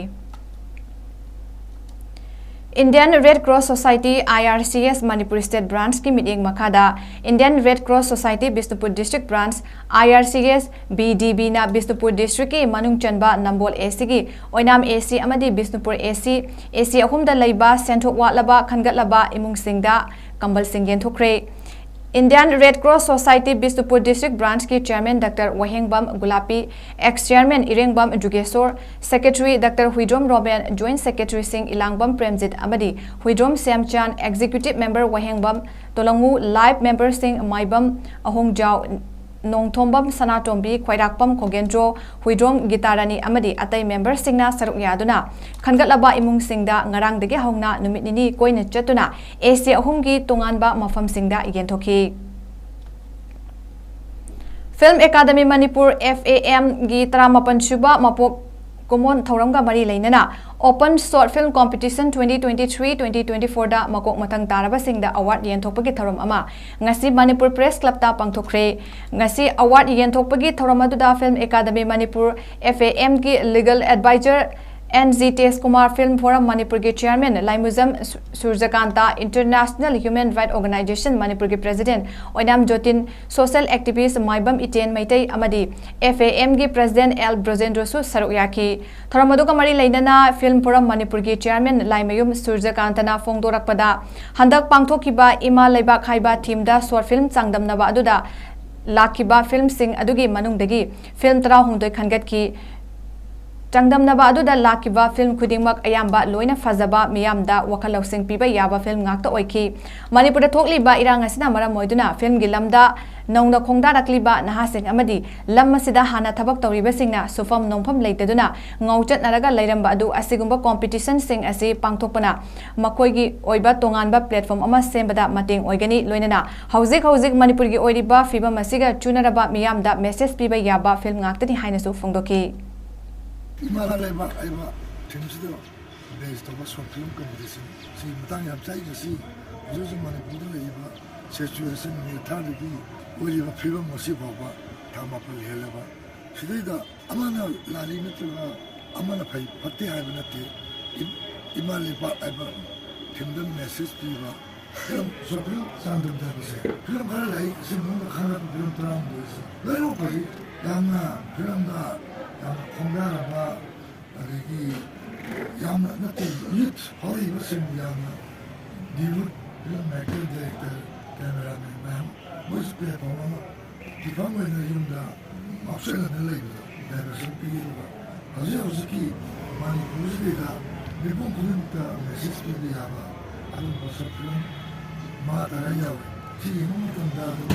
Indian Red Cross Society, I R C S, Manipur State Branch ꯀꯤ ꯃꯤꯠꯌꯦꯡ ꯃꯈꯥꯗ Indian Red Cross Society Bishnupur District Branch, I R C S, B D B ꯅ Bishnupur District ꯀꯤ ꯃꯅꯨꯡ ꯆꯟꯕ ꯅꯝꯕꯣꯜ A C ꯒꯤ ꯑꯣꯏꯅꯥꯝ A C ꯑꯃꯗꯤ Bishnupur A C, A C ꯑꯍꯨꯝꯗ ꯂꯩꯕ ꯁꯦꯟꯊꯣꯛ ꯋꯥꯠꯂꯕ ꯈꯟꯒꯠꯂꯕ ꯏꯃꯨꯡꯁꯤꯡꯗ ꯀꯝꯕꯜꯁꯤꯡ ꯌꯦꯟꯊꯣꯛꯈ꯭ꯔꯦ꯫ Indian Red Cross Society Bishnupur District Branch ꯀꯤ Chairman Doctor ꯋꯥꯍꯦꯡꯕꯝ ꯒꯨꯂꯥꯄꯤ, Ex Chairman ꯏꯔꯦꯡꯕꯝ Jugeshor, Secretary Doctor Huidrom ꯔꯣꯕꯦꯟ, Joint Secretary ꯁꯤꯡ ꯏꯂꯥꯡꯕꯝ ꯄ꯭ꯔꯦꯝꯖꯤꯠ ꯑꯃꯗꯤ ꯍꯨꯏꯗ꯭ꯔꯣꯝ ꯁ꯭ꯌꯥꯝꯆꯥꯟ, Executive Member ꯋꯥꯍꯦꯡꯕꯝ ꯇꯣꯂꯪꯉꯨ, Live Member ꯁꯤꯡ ꯃꯥꯏꯕꯝ ꯑꯍꯣꯡꯖꯥꯎ, ꯅꯣꯡꯊꯣꯝꯕꯝ ꯁꯅꯥꯇꯣꯝꯕꯤ, ꯈ꯭ꯋꯥꯏꯔꯥꯛꯄꯝ ꯈꯣꯒꯦꯟꯗ꯭ꯔꯣ, ꯍꯨꯏꯗ꯭ꯔꯣꯝ ꯒꯤꯇꯥꯔꯥꯅꯤ ꯑꯃꯗꯤ ꯑꯇꯩ member ꯁꯤꯡꯅ ꯁꯔꯨꯛ ꯌꯥꯗꯨꯅ ꯈꯟꯒꯠꯂꯕ ꯏꯃꯨꯡꯁꯤꯡꯗ ꯉꯔꯥꯡꯗꯒꯤ ꯍꯧꯅ ꯅꯨꯃꯤꯠ ꯅꯤꯅꯤ ꯀꯣꯏꯅ ꯆꯠꯇꯨꯅ A C ꯑꯍꯨꯝꯒꯤ ꯇꯣꯉꯥꯟꯕ ꯃꯐꯝꯁꯤꯡꯗ ꯌꯦꯟꯊꯣꯛꯈꯤ꯫ Film Academy Manipur, F A M ꯒꯤ ꯇꯔꯥꯃꯥꯄꯟ ꯁꯨꯕ ꯃꯄꯣꯛ ꯀꯨꯝꯑꯣꯟ ꯊꯧꯔꯝꯒ ꯃꯔꯤ ꯂꯩꯅꯅ Open Short Film Competition twenty twenty-three twenty twenty-four ꯗ ꯃꯀꯣꯛ ꯃꯊꯪ ꯇꯥꯔꯕꯁꯤꯡꯗ award ꯌꯦꯟꯊꯣꯛꯄꯒꯤ ꯊꯧꯔꯝ ꯑꯃ ꯉꯁꯤ ꯃꯅꯤꯄꯨꯔ Press Club ꯇ ꯄꯥꯡꯊꯣꯛꯈ꯭ꯔꯦ꯫ ꯉꯁꯤ award ꯌꯦꯟꯊꯣꯛꯄꯒꯤ ꯊꯧꯔꯝ ꯑꯗꯨꯗ Film Academy Manipur, F A M ꯒꯤ Legal Advisor N G Tejkumar, Film Forum ꯃꯅꯤꯄꯨꯔꯒꯤ Chairman ꯂꯥꯏꯃꯨꯖꯝ ꯁꯨ-, ꯁꯨꯔꯖꯀꯥꯟꯇ, International Human Rights Organization ꯃꯅꯤꯄꯨꯔꯒꯤ President ꯑꯣꯏꯅꯥꯝ ꯖꯣꯇꯤꯟ, Social Activist ꯃꯥꯏꯕꯝ ꯏꯇꯦꯟ ꯃꯩꯇꯩ ꯑꯃꯗꯤ F A M ꯒꯤ President L ꯕ꯭ꯔꯖꯦꯟꯗ꯭ꯔꯁꯨ ꯁꯔꯨꯛ ꯌꯥꯈꯤ꯫ ꯊꯧꯔꯝ ꯑꯗꯨꯒ ꯃꯔꯤ ꯂꯩꯅꯅ Film Forum ꯃꯅꯤꯄꯨꯔꯒꯤ Chairman ꯂꯥꯏꯃꯌꯨꯝ ꯁꯨꯔꯖꯀꯥꯟꯇꯅ ꯐꯣꯡꯗꯣꯔꯛꯄꯗ, ꯍꯟꯗꯛ ꯄꯥꯡꯊꯣꯛꯈꯤꯕ ꯏꯃꯥ ꯂꯩꯕꯥꯛ ꯍꯥꯏꯕ theme ꯗ short film ꯆꯥꯡꯗꯝꯅꯕ ꯑꯗꯨꯗ ꯂꯥꯛꯈꯤꯕ film ꯁꯤꯡ ꯑꯗꯨꯒꯤ ꯃꯅꯨꯡꯗꯒꯤ film ꯇꯔꯥꯍꯨꯝꯗꯣꯏ ꯈꯟꯒꯠꯈꯤ꯫ ꯆꯥꯡꯗꯝꯅꯕ ꯑꯗꯨꯗ ꯂꯥꯛꯈꯤꯕ film ꯈꯨꯗꯤꯡꯃꯛ ꯑꯌꯥꯝꯕ ꯂꯣꯏꯅ ꯐꯖꯕ, ꯃꯤꯌꯥꯝꯗ ꯋꯥꯈꯜ ꯂꯧꯁꯤꯡ ꯄꯤꯕ ꯌꯥꯕ film ꯉꯥꯛꯇ ꯑꯣꯏꯈꯤ꯫ ꯃꯅꯤꯄꯨꯔꯗ ꯊꯣꯛꯂꯤꯕ ꯏꯔꯥꯡ ꯑꯁꯤꯅ ꯃꯔꯝ ꯑꯣꯏꯗꯨꯅ film ꯒꯤ ꯂꯝꯗ ꯅꯧꯅ ꯈꯣꯡꯗꯥꯔꯛꯂꯤꯕ ꯅꯍꯥꯁꯤꯡ ꯑꯃꯗꯤ ꯂꯝ ꯑꯁꯤꯗ ꯍꯥꯟꯅ ꯊꯕꯛ ꯇꯧꯔꯤꯕꯁꯤꯡꯅ ꯁꯨꯐꯝ ꯅꯣꯝꯐꯝ ꯂꯩꯇꯗꯨꯅ ꯉꯥꯎꯆꯠꯅꯔꯒ ꯂꯩꯔꯝꯕ ꯑꯗꯨ ꯑꯁꯤꯒꯨꯝꯕ competition ꯁꯤꯡ ꯑꯁꯤ ꯄꯥꯡꯊꯣꯛꯄꯅ ꯃꯈꯣꯏꯒꯤ ꯑꯣꯏꯕ ꯇꯣꯉꯥꯟꯕ platform ꯑꯃ ꯁꯦꯝꯕꯗ ꯃꯇꯦꯡ ꯑꯣꯏꯒꯅꯤ꯫ ꯂꯣꯏꯅꯅ ꯍꯧꯖꯤꯛ ꯍꯧꯖꯤꯛ ꯃꯅꯤꯄꯨꯔꯒꯤ ꯑꯣꯏꯔꯤꯕ ꯐꯤꯕꯝ ꯑꯁꯤꯒ ꯆꯨꯅꯔꯕ ꯃꯤꯌꯥꯝꯗ message ꯄꯤꯕ ꯌꯥꯕ film ꯉꯥꯛꯇꯅꯤ ꯍꯥꯏꯅꯁꯨ ꯐꯣꯡꯗꯣꯛꯈꯤ꯫ ꯏꯃꯥ ꯂꯩꯕꯥꯛ ꯍꯥꯏꯕ theme ꯁꯤꯗ base ꯇꯧꯕ short film competition ꯁꯤ ꯃꯇꯥꯡ ꯌꯥꯝ ꯆꯥꯏ꯫ ꯉꯁꯤ ꯍꯧꯖꯤꯛ ꯍꯧꯖꯤꯛ ꯃꯅꯤꯄꯨꯔꯗ ꯂꯩꯔꯤꯕ situation ꯃꯦꯊꯥꯗꯒꯤ ꯑꯣꯏꯔꯤꯕ ꯐꯤꯕꯝ ꯑꯁꯤ ꯐꯥꯎꯕ ꯊꯥ ꯃꯥꯄꯜ ꯍꯦꯜꯂꯕ ꯁꯤꯗꯩꯗ ꯑꯃꯅ ꯂꯥꯜꯂꯤ ꯅꯠꯇ꯭ꯔꯒ ꯑꯃꯅ ꯐꯩ ꯐꯠꯇꯦ ꯍꯥꯏꯕ ꯅꯠꯇꯦ꯫ ꯏꯝ-, ꯏꯃꯥ ꯂꯩꯕꯥꯛ ꯍꯥꯏꯕ ꯐꯤꯂꯝꯗ ꯃꯦꯁꯦꯖ ꯄꯤꯕ ꯐꯤꯂꯝ, ꯁꯣꯔꯠ ꯐꯤꯂꯝ ꯆꯥꯡꯗꯝꯅꯕꯁꯦ, ꯐꯤꯂꯝ ꯈꯔ ꯂꯩ, ꯑꯁꯤ ꯃꯅꯨꯡꯗ ꯈꯪꯅꯕ ꯐꯤꯂꯝ ꯇꯔꯥꯍꯨꯝꯗꯣꯏꯁꯦ ꯂꯣꯏꯅꯃꯛ ꯐꯖꯩ꯫ ꯌꯥꯝꯅ ꯐꯤꯂꯝꯗ ꯌꯥꯝꯅ ꯈꯣꯡꯗꯥꯔꯕ, ꯑꯗꯒꯤ ꯌꯥꯝꯅ ꯅꯠꯇꯦ, ꯌꯨꯠ ꯍꯧꯔꯛꯏꯕꯁꯤꯡꯕꯨ ꯌꯥꯝꯅ ꯗꯤꯋꯨꯠ ꯐꯤꯂꯝ ꯃꯦꯀꯔ, ꯗꯥꯏꯔꯦꯛꯇꯔ, ꯀꯦꯃꯦꯔꯥꯃꯦꯟ ꯃꯌꯥꯝ ꯃꯣꯏꯁꯨ ꯄ꯭ꯂꯦꯠꯐꯣꯝ ꯑꯃ ꯐꯤꯐꯝ ꯑꯣꯏꯅ ꯌꯨꯝꯗ ꯉꯥꯎꯁꯟꯅꯗꯅ ꯂꯩꯕꯗꯣ ꯗꯥꯏꯚꯔꯁꯟ ꯄꯤꯔꯤꯕ ꯍꯧꯖꯤꯛ ꯍꯧꯖꯤꯛꯀꯤ ꯃꯅꯤꯄꯨꯔꯁꯤꯗꯩꯗ ꯃꯤꯄꯨꯝ ꯈꯨꯗꯤꯡꯃꯛꯇ ꯃꯦꯁꯦꯖ ꯄꯤꯕ ꯌꯥꯕ ꯑꯗꯨꯒꯨꯝꯕ ꯁꯣꯔꯠ ꯐꯤꯂꯝ ꯃꯉꯥ ꯇꯔꯥ ꯌꯥꯎꯋꯤ꯫ ꯁꯤ ꯌꯦꯡꯕ ꯃꯇꯝꯗ ꯑꯗꯨꯝ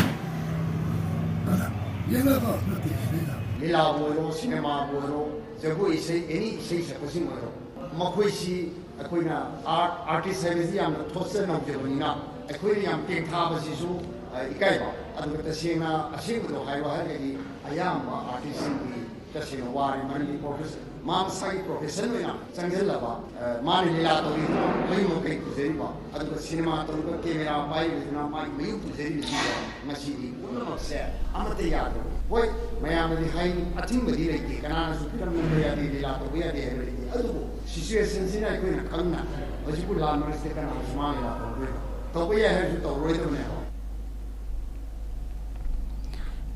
ꯐꯅ ꯌꯦꯡꯅꯕ ꯅꯠꯇꯦ ꯁꯤꯗꯩꯗ꯫ ꯂꯤꯂꯥꯕꯨ ꯑꯣꯏꯔꯣ, ꯁꯤꯅꯦꯃꯥꯕꯨ ꯑꯣꯏꯔꯣ, ꯖꯒꯣꯏ ꯏꯁꯩ, ꯑꯦꯅꯤ ꯏꯁꯩ ꯁꯛꯄꯁꯤꯡ ꯑꯣꯏꯔꯣ, ꯃꯈꯣꯏꯁꯤ ꯑꯩꯈꯣꯏꯅ ꯑꯥꯔꯠ, ꯑꯥꯔꯇꯤꯁ ꯍꯥꯏꯕꯁꯤ ꯌꯥꯝꯅ ꯊꯣꯠꯆ ꯅꯧꯖꯕꯅꯤꯅ ꯑꯩꯈꯣꯏꯅ ꯌꯥꯝ ꯇꯦꯡꯊꯥꯕꯁꯤꯁꯨ, ꯑ, ꯏꯀꯥꯏꯕ꯫ ꯑꯗꯨꯒ ꯇꯁꯦꯡꯅ ꯑꯁꯦꯡꯕꯗꯣ ꯍꯥꯏꯌꯣ ꯍꯥꯏꯔꯒꯗꯤ ꯑꯌꯥꯝꯕ ꯑꯥꯔꯇꯤꯁꯁꯤꯡꯗꯤ ꯇꯁꯦꯡꯅ ꯋꯥꯔꯦ, ꯃꯔꯝꯗꯤ ꯄ꯭ꯔꯣꯐꯦꯁ-, ꯃꯥ ꯃꯁꯥꯒꯤ ꯄ꯭ꯔꯣꯐꯦꯁꯟ ꯑꯣꯏꯅ ꯆꯪꯁꯤꯜꯂꯕ, ꯑ, ꯃꯥꯅ ꯂꯤꯂꯥ ꯇꯧꯔꯤꯗꯨꯅ ꯃꯌꯨꯝ ꯃꯀꯩ ꯄꯨꯖꯔꯤꯕ, ꯑꯗꯨꯒ ꯁꯤꯅꯦꯃꯥ ꯇꯧꯔꯤꯕ ꯀꯦꯃꯦꯔꯥ ꯄꯥꯏꯔꯤꯕꯗꯨꯅ ꯃꯥꯒꯤ ꯃꯌꯨꯝ ꯄꯨꯖꯔꯤꯕꯁꯤꯡꯗꯣ ꯉꯁꯤꯗꯤ ꯄꯨꯝꯅꯃꯛꯁꯦ ꯑꯃꯠꯇ ꯌꯥꯗ꯭ꯔꯦ꯫ ꯍꯣꯏ, ꯃꯌꯥꯝꯅꯗꯤ ꯍꯥꯏ, ꯑꯊꯤꯡꯕꯗꯤ ꯂꯩꯇꯦ, ꯀꯅꯥꯅꯁꯨ ꯐꯤꯂꯝ ꯅꯝꯕ ꯌꯥꯗꯦ, ꯂꯤꯂꯥ ꯇꯧꯕ ꯌꯥꯗꯦ ꯍꯥꯏꯕ ꯂꯩꯇꯦ꯫ ꯑꯗꯨꯕꯨ ꯁꯤꯆꯨꯋꯦꯁꯟꯁꯤꯅ ꯑꯩꯈꯣꯏꯅ ꯈꯪꯅ ꯍꯧꯖꯤꯛꯄꯨ ꯂꯥꯟ ꯃꯔꯛꯁꯤꯗ ꯀꯅꯥꯅꯁꯨ ꯃꯥ ꯂꯤꯂꯥ ꯇꯧꯔꯣꯏꯕ, ꯇꯧꯕ ꯌꯥꯏ ꯍꯥꯏꯔꯁꯨ ꯇꯧꯔꯣꯏꯗꯕꯅꯦꯕ꯫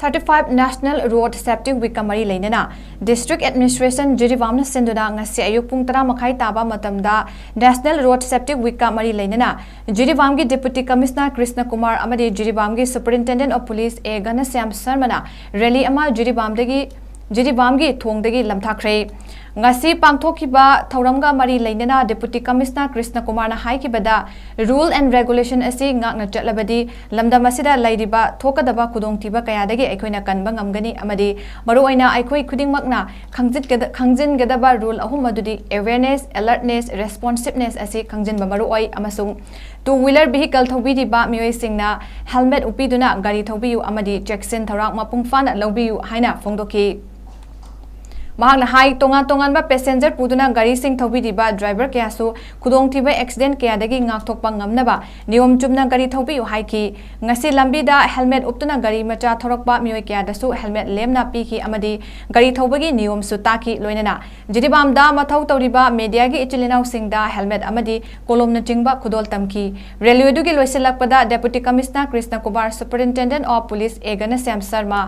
Thirty five National Road Safety Weekꯀ ꯃꯔꯤ ꯂꯩꯅꯅ District Administration ꯖꯤꯔꯤꯕꯥꯝꯅ ꯁꯤꯟꯗꯨꯅ ꯉꯁꯤ ꯑꯌꯨꯛ ꯄꯨꯡ ꯇꯔꯥ ꯃꯈꯥꯏ ꯇꯥꯕ ꯃꯇꯝꯗ National Road Safety Weekꯀ ꯃꯔꯤ ꯂꯩꯅꯅ ꯖꯤꯔꯤꯕꯥꯝꯒꯤ Deputy Commissioner ꯀ꯭ꯔꯤꯁꯅ ꯀꯨꯃꯥꯔ ꯑꯃꯗꯤ ꯖꯤꯔꯤꯕꯥꯝꯒꯤ Superintendent of Police A Ghanshyam ꯁꯔꯃꯅ ꯔꯦꯂꯤ ꯑꯃ ꯖꯤꯔꯤꯕꯥꯝꯗꯒꯤ, ꯖꯤꯔꯤꯕꯥꯝꯒꯤ ꯊꯣꯡꯗꯒꯤ ꯂꯝꯊꯥꯈ꯭ꯔꯦ꯫ ꯉꯁꯤ ꯄꯥꯡꯊꯣꯛꯈꯤꯕ ꯊꯧꯔꯝꯒ ꯃꯔꯤ ꯂꯩꯅꯅ Deputy Commissioner ꯀ꯭ꯔꯤꯁꯅ ꯀꯨꯃꯥꯔꯅ ꯍꯥꯏꯈꯤꯕꯗ, Rule and Regulation ꯑꯁꯤ ꯉꯥꯛꯅ ꯆꯠꯂꯕꯗꯤ ꯂꯝꯗꯝ ꯑꯁꯤꯗ ꯂꯩꯔꯤꯕ ꯊꯣꯛꯀꯗꯕ ꯈꯨꯗꯣꯡꯊꯤꯕ ꯀꯌꯥꯗꯒꯤ ꯑꯩꯈꯣꯏꯅ ꯀꯟꯕ ꯉꯝꯒꯅꯤ ꯑꯃꯗꯤ ꯃꯔꯨꯑꯣꯏꯅ ꯑꯩꯈꯣꯏ ꯈꯨꯗꯤꯡꯃꯛꯅ ꯈꯪꯖꯤꯠꯀꯗ-, ꯈꯪꯖꯤꯟꯒꯗꯕ rule ꯑꯍꯨꯝ ꯑꯗꯨꯗꯤ awareness, alertness, responsiveness ꯑꯁꯤ ꯈꯪꯖꯤꯟꯕ ꯃꯔꯨꯑꯣꯏ ꯑꯃꯁꯨꯡ two wheeler vehicle ꯊꯧꯕꯤꯔꯤꯕ ꯃꯤꯑꯣꯏꯁꯤꯡꯅ helmet ꯎꯞꯄꯤꯗꯨꯅ ꯒꯥꯔꯤ ꯊꯧꯕꯤꯌꯨ ꯑꯃꯗꯤ ꯆꯦꯛꯁꯤꯟ ꯊꯧꯔꯥꯡ ꯃꯄꯨꯡ ꯐꯥꯅ ꯂꯧꯕꯤꯌꯨ ꯍꯥꯏꯅ ꯐꯣꯡꯗꯣꯛꯈꯤ꯫ ꯃꯍꯥꯛꯅ ꯍꯥꯏ, ꯇꯣꯉꯥꯟ ꯇꯣꯉꯥꯟꯕ passenger ꯄꯨꯗꯨꯅ ꯒꯥꯔꯤꯁꯤꯡ ꯊꯧꯕꯤꯔꯤꯕ driver ꯀꯌꯥꯁꯨ ꯈꯨꯗꯣꯡꯊꯤꯕ accident ꯀꯌꯥꯗꯒꯤ ꯉꯥꯛꯊꯣꯛꯄ ꯉꯝꯅꯕ ꯅꯤꯌꯣꯝ ꯆꯨꯝꯅ ꯒꯥꯔꯤ ꯊꯧꯕꯤꯌꯨ ꯍꯥꯏꯈꯤ꯫ ꯉꯁꯤ ꯂꯝꯕꯤꯗ helmet ꯎꯞꯇꯨꯅ ꯒꯥꯔꯤ ꯃꯆꯥ ꯊꯧꯔꯛꯄ ꯃꯤꯑꯣꯏ ꯀꯌꯥꯗꯁꯨ helmet ꯂꯦꯝꯅ ꯄꯤꯈꯤ ꯑꯃꯗꯤ ꯒꯥꯔꯤ ꯊꯧꯕꯒꯤ ꯅꯤꯌꯣꯝꯁꯨ ꯇꯥꯛꯈꯤ꯫ ꯂꯣꯏꯅꯅ ꯖꯤꯔꯤꯕꯥꯝꯗ ꯃꯊꯧ ꯇꯧꯔꯤꯕ mediaꯒꯤ ꯏꯆꯤꯜ ꯏꯅꯥꯎꯁꯤꯡꯗ helmet ꯑꯃꯗꯤ ꯀꯣꯂꯣꯝꯅꯆꯤꯡꯕ ꯈꯨꯗꯣꯜ ꯇꯝꯈꯤ꯫ Rally ꯑꯗꯨꯒꯤ ꯂꯣꯏꯁꯤꯜꯂꯛꯄꯗ Deputy Commissioner Krishna Kumar, Superintendent of Police A ꯘꯅꯁ꯭ꯌꯥꯝ Sharma,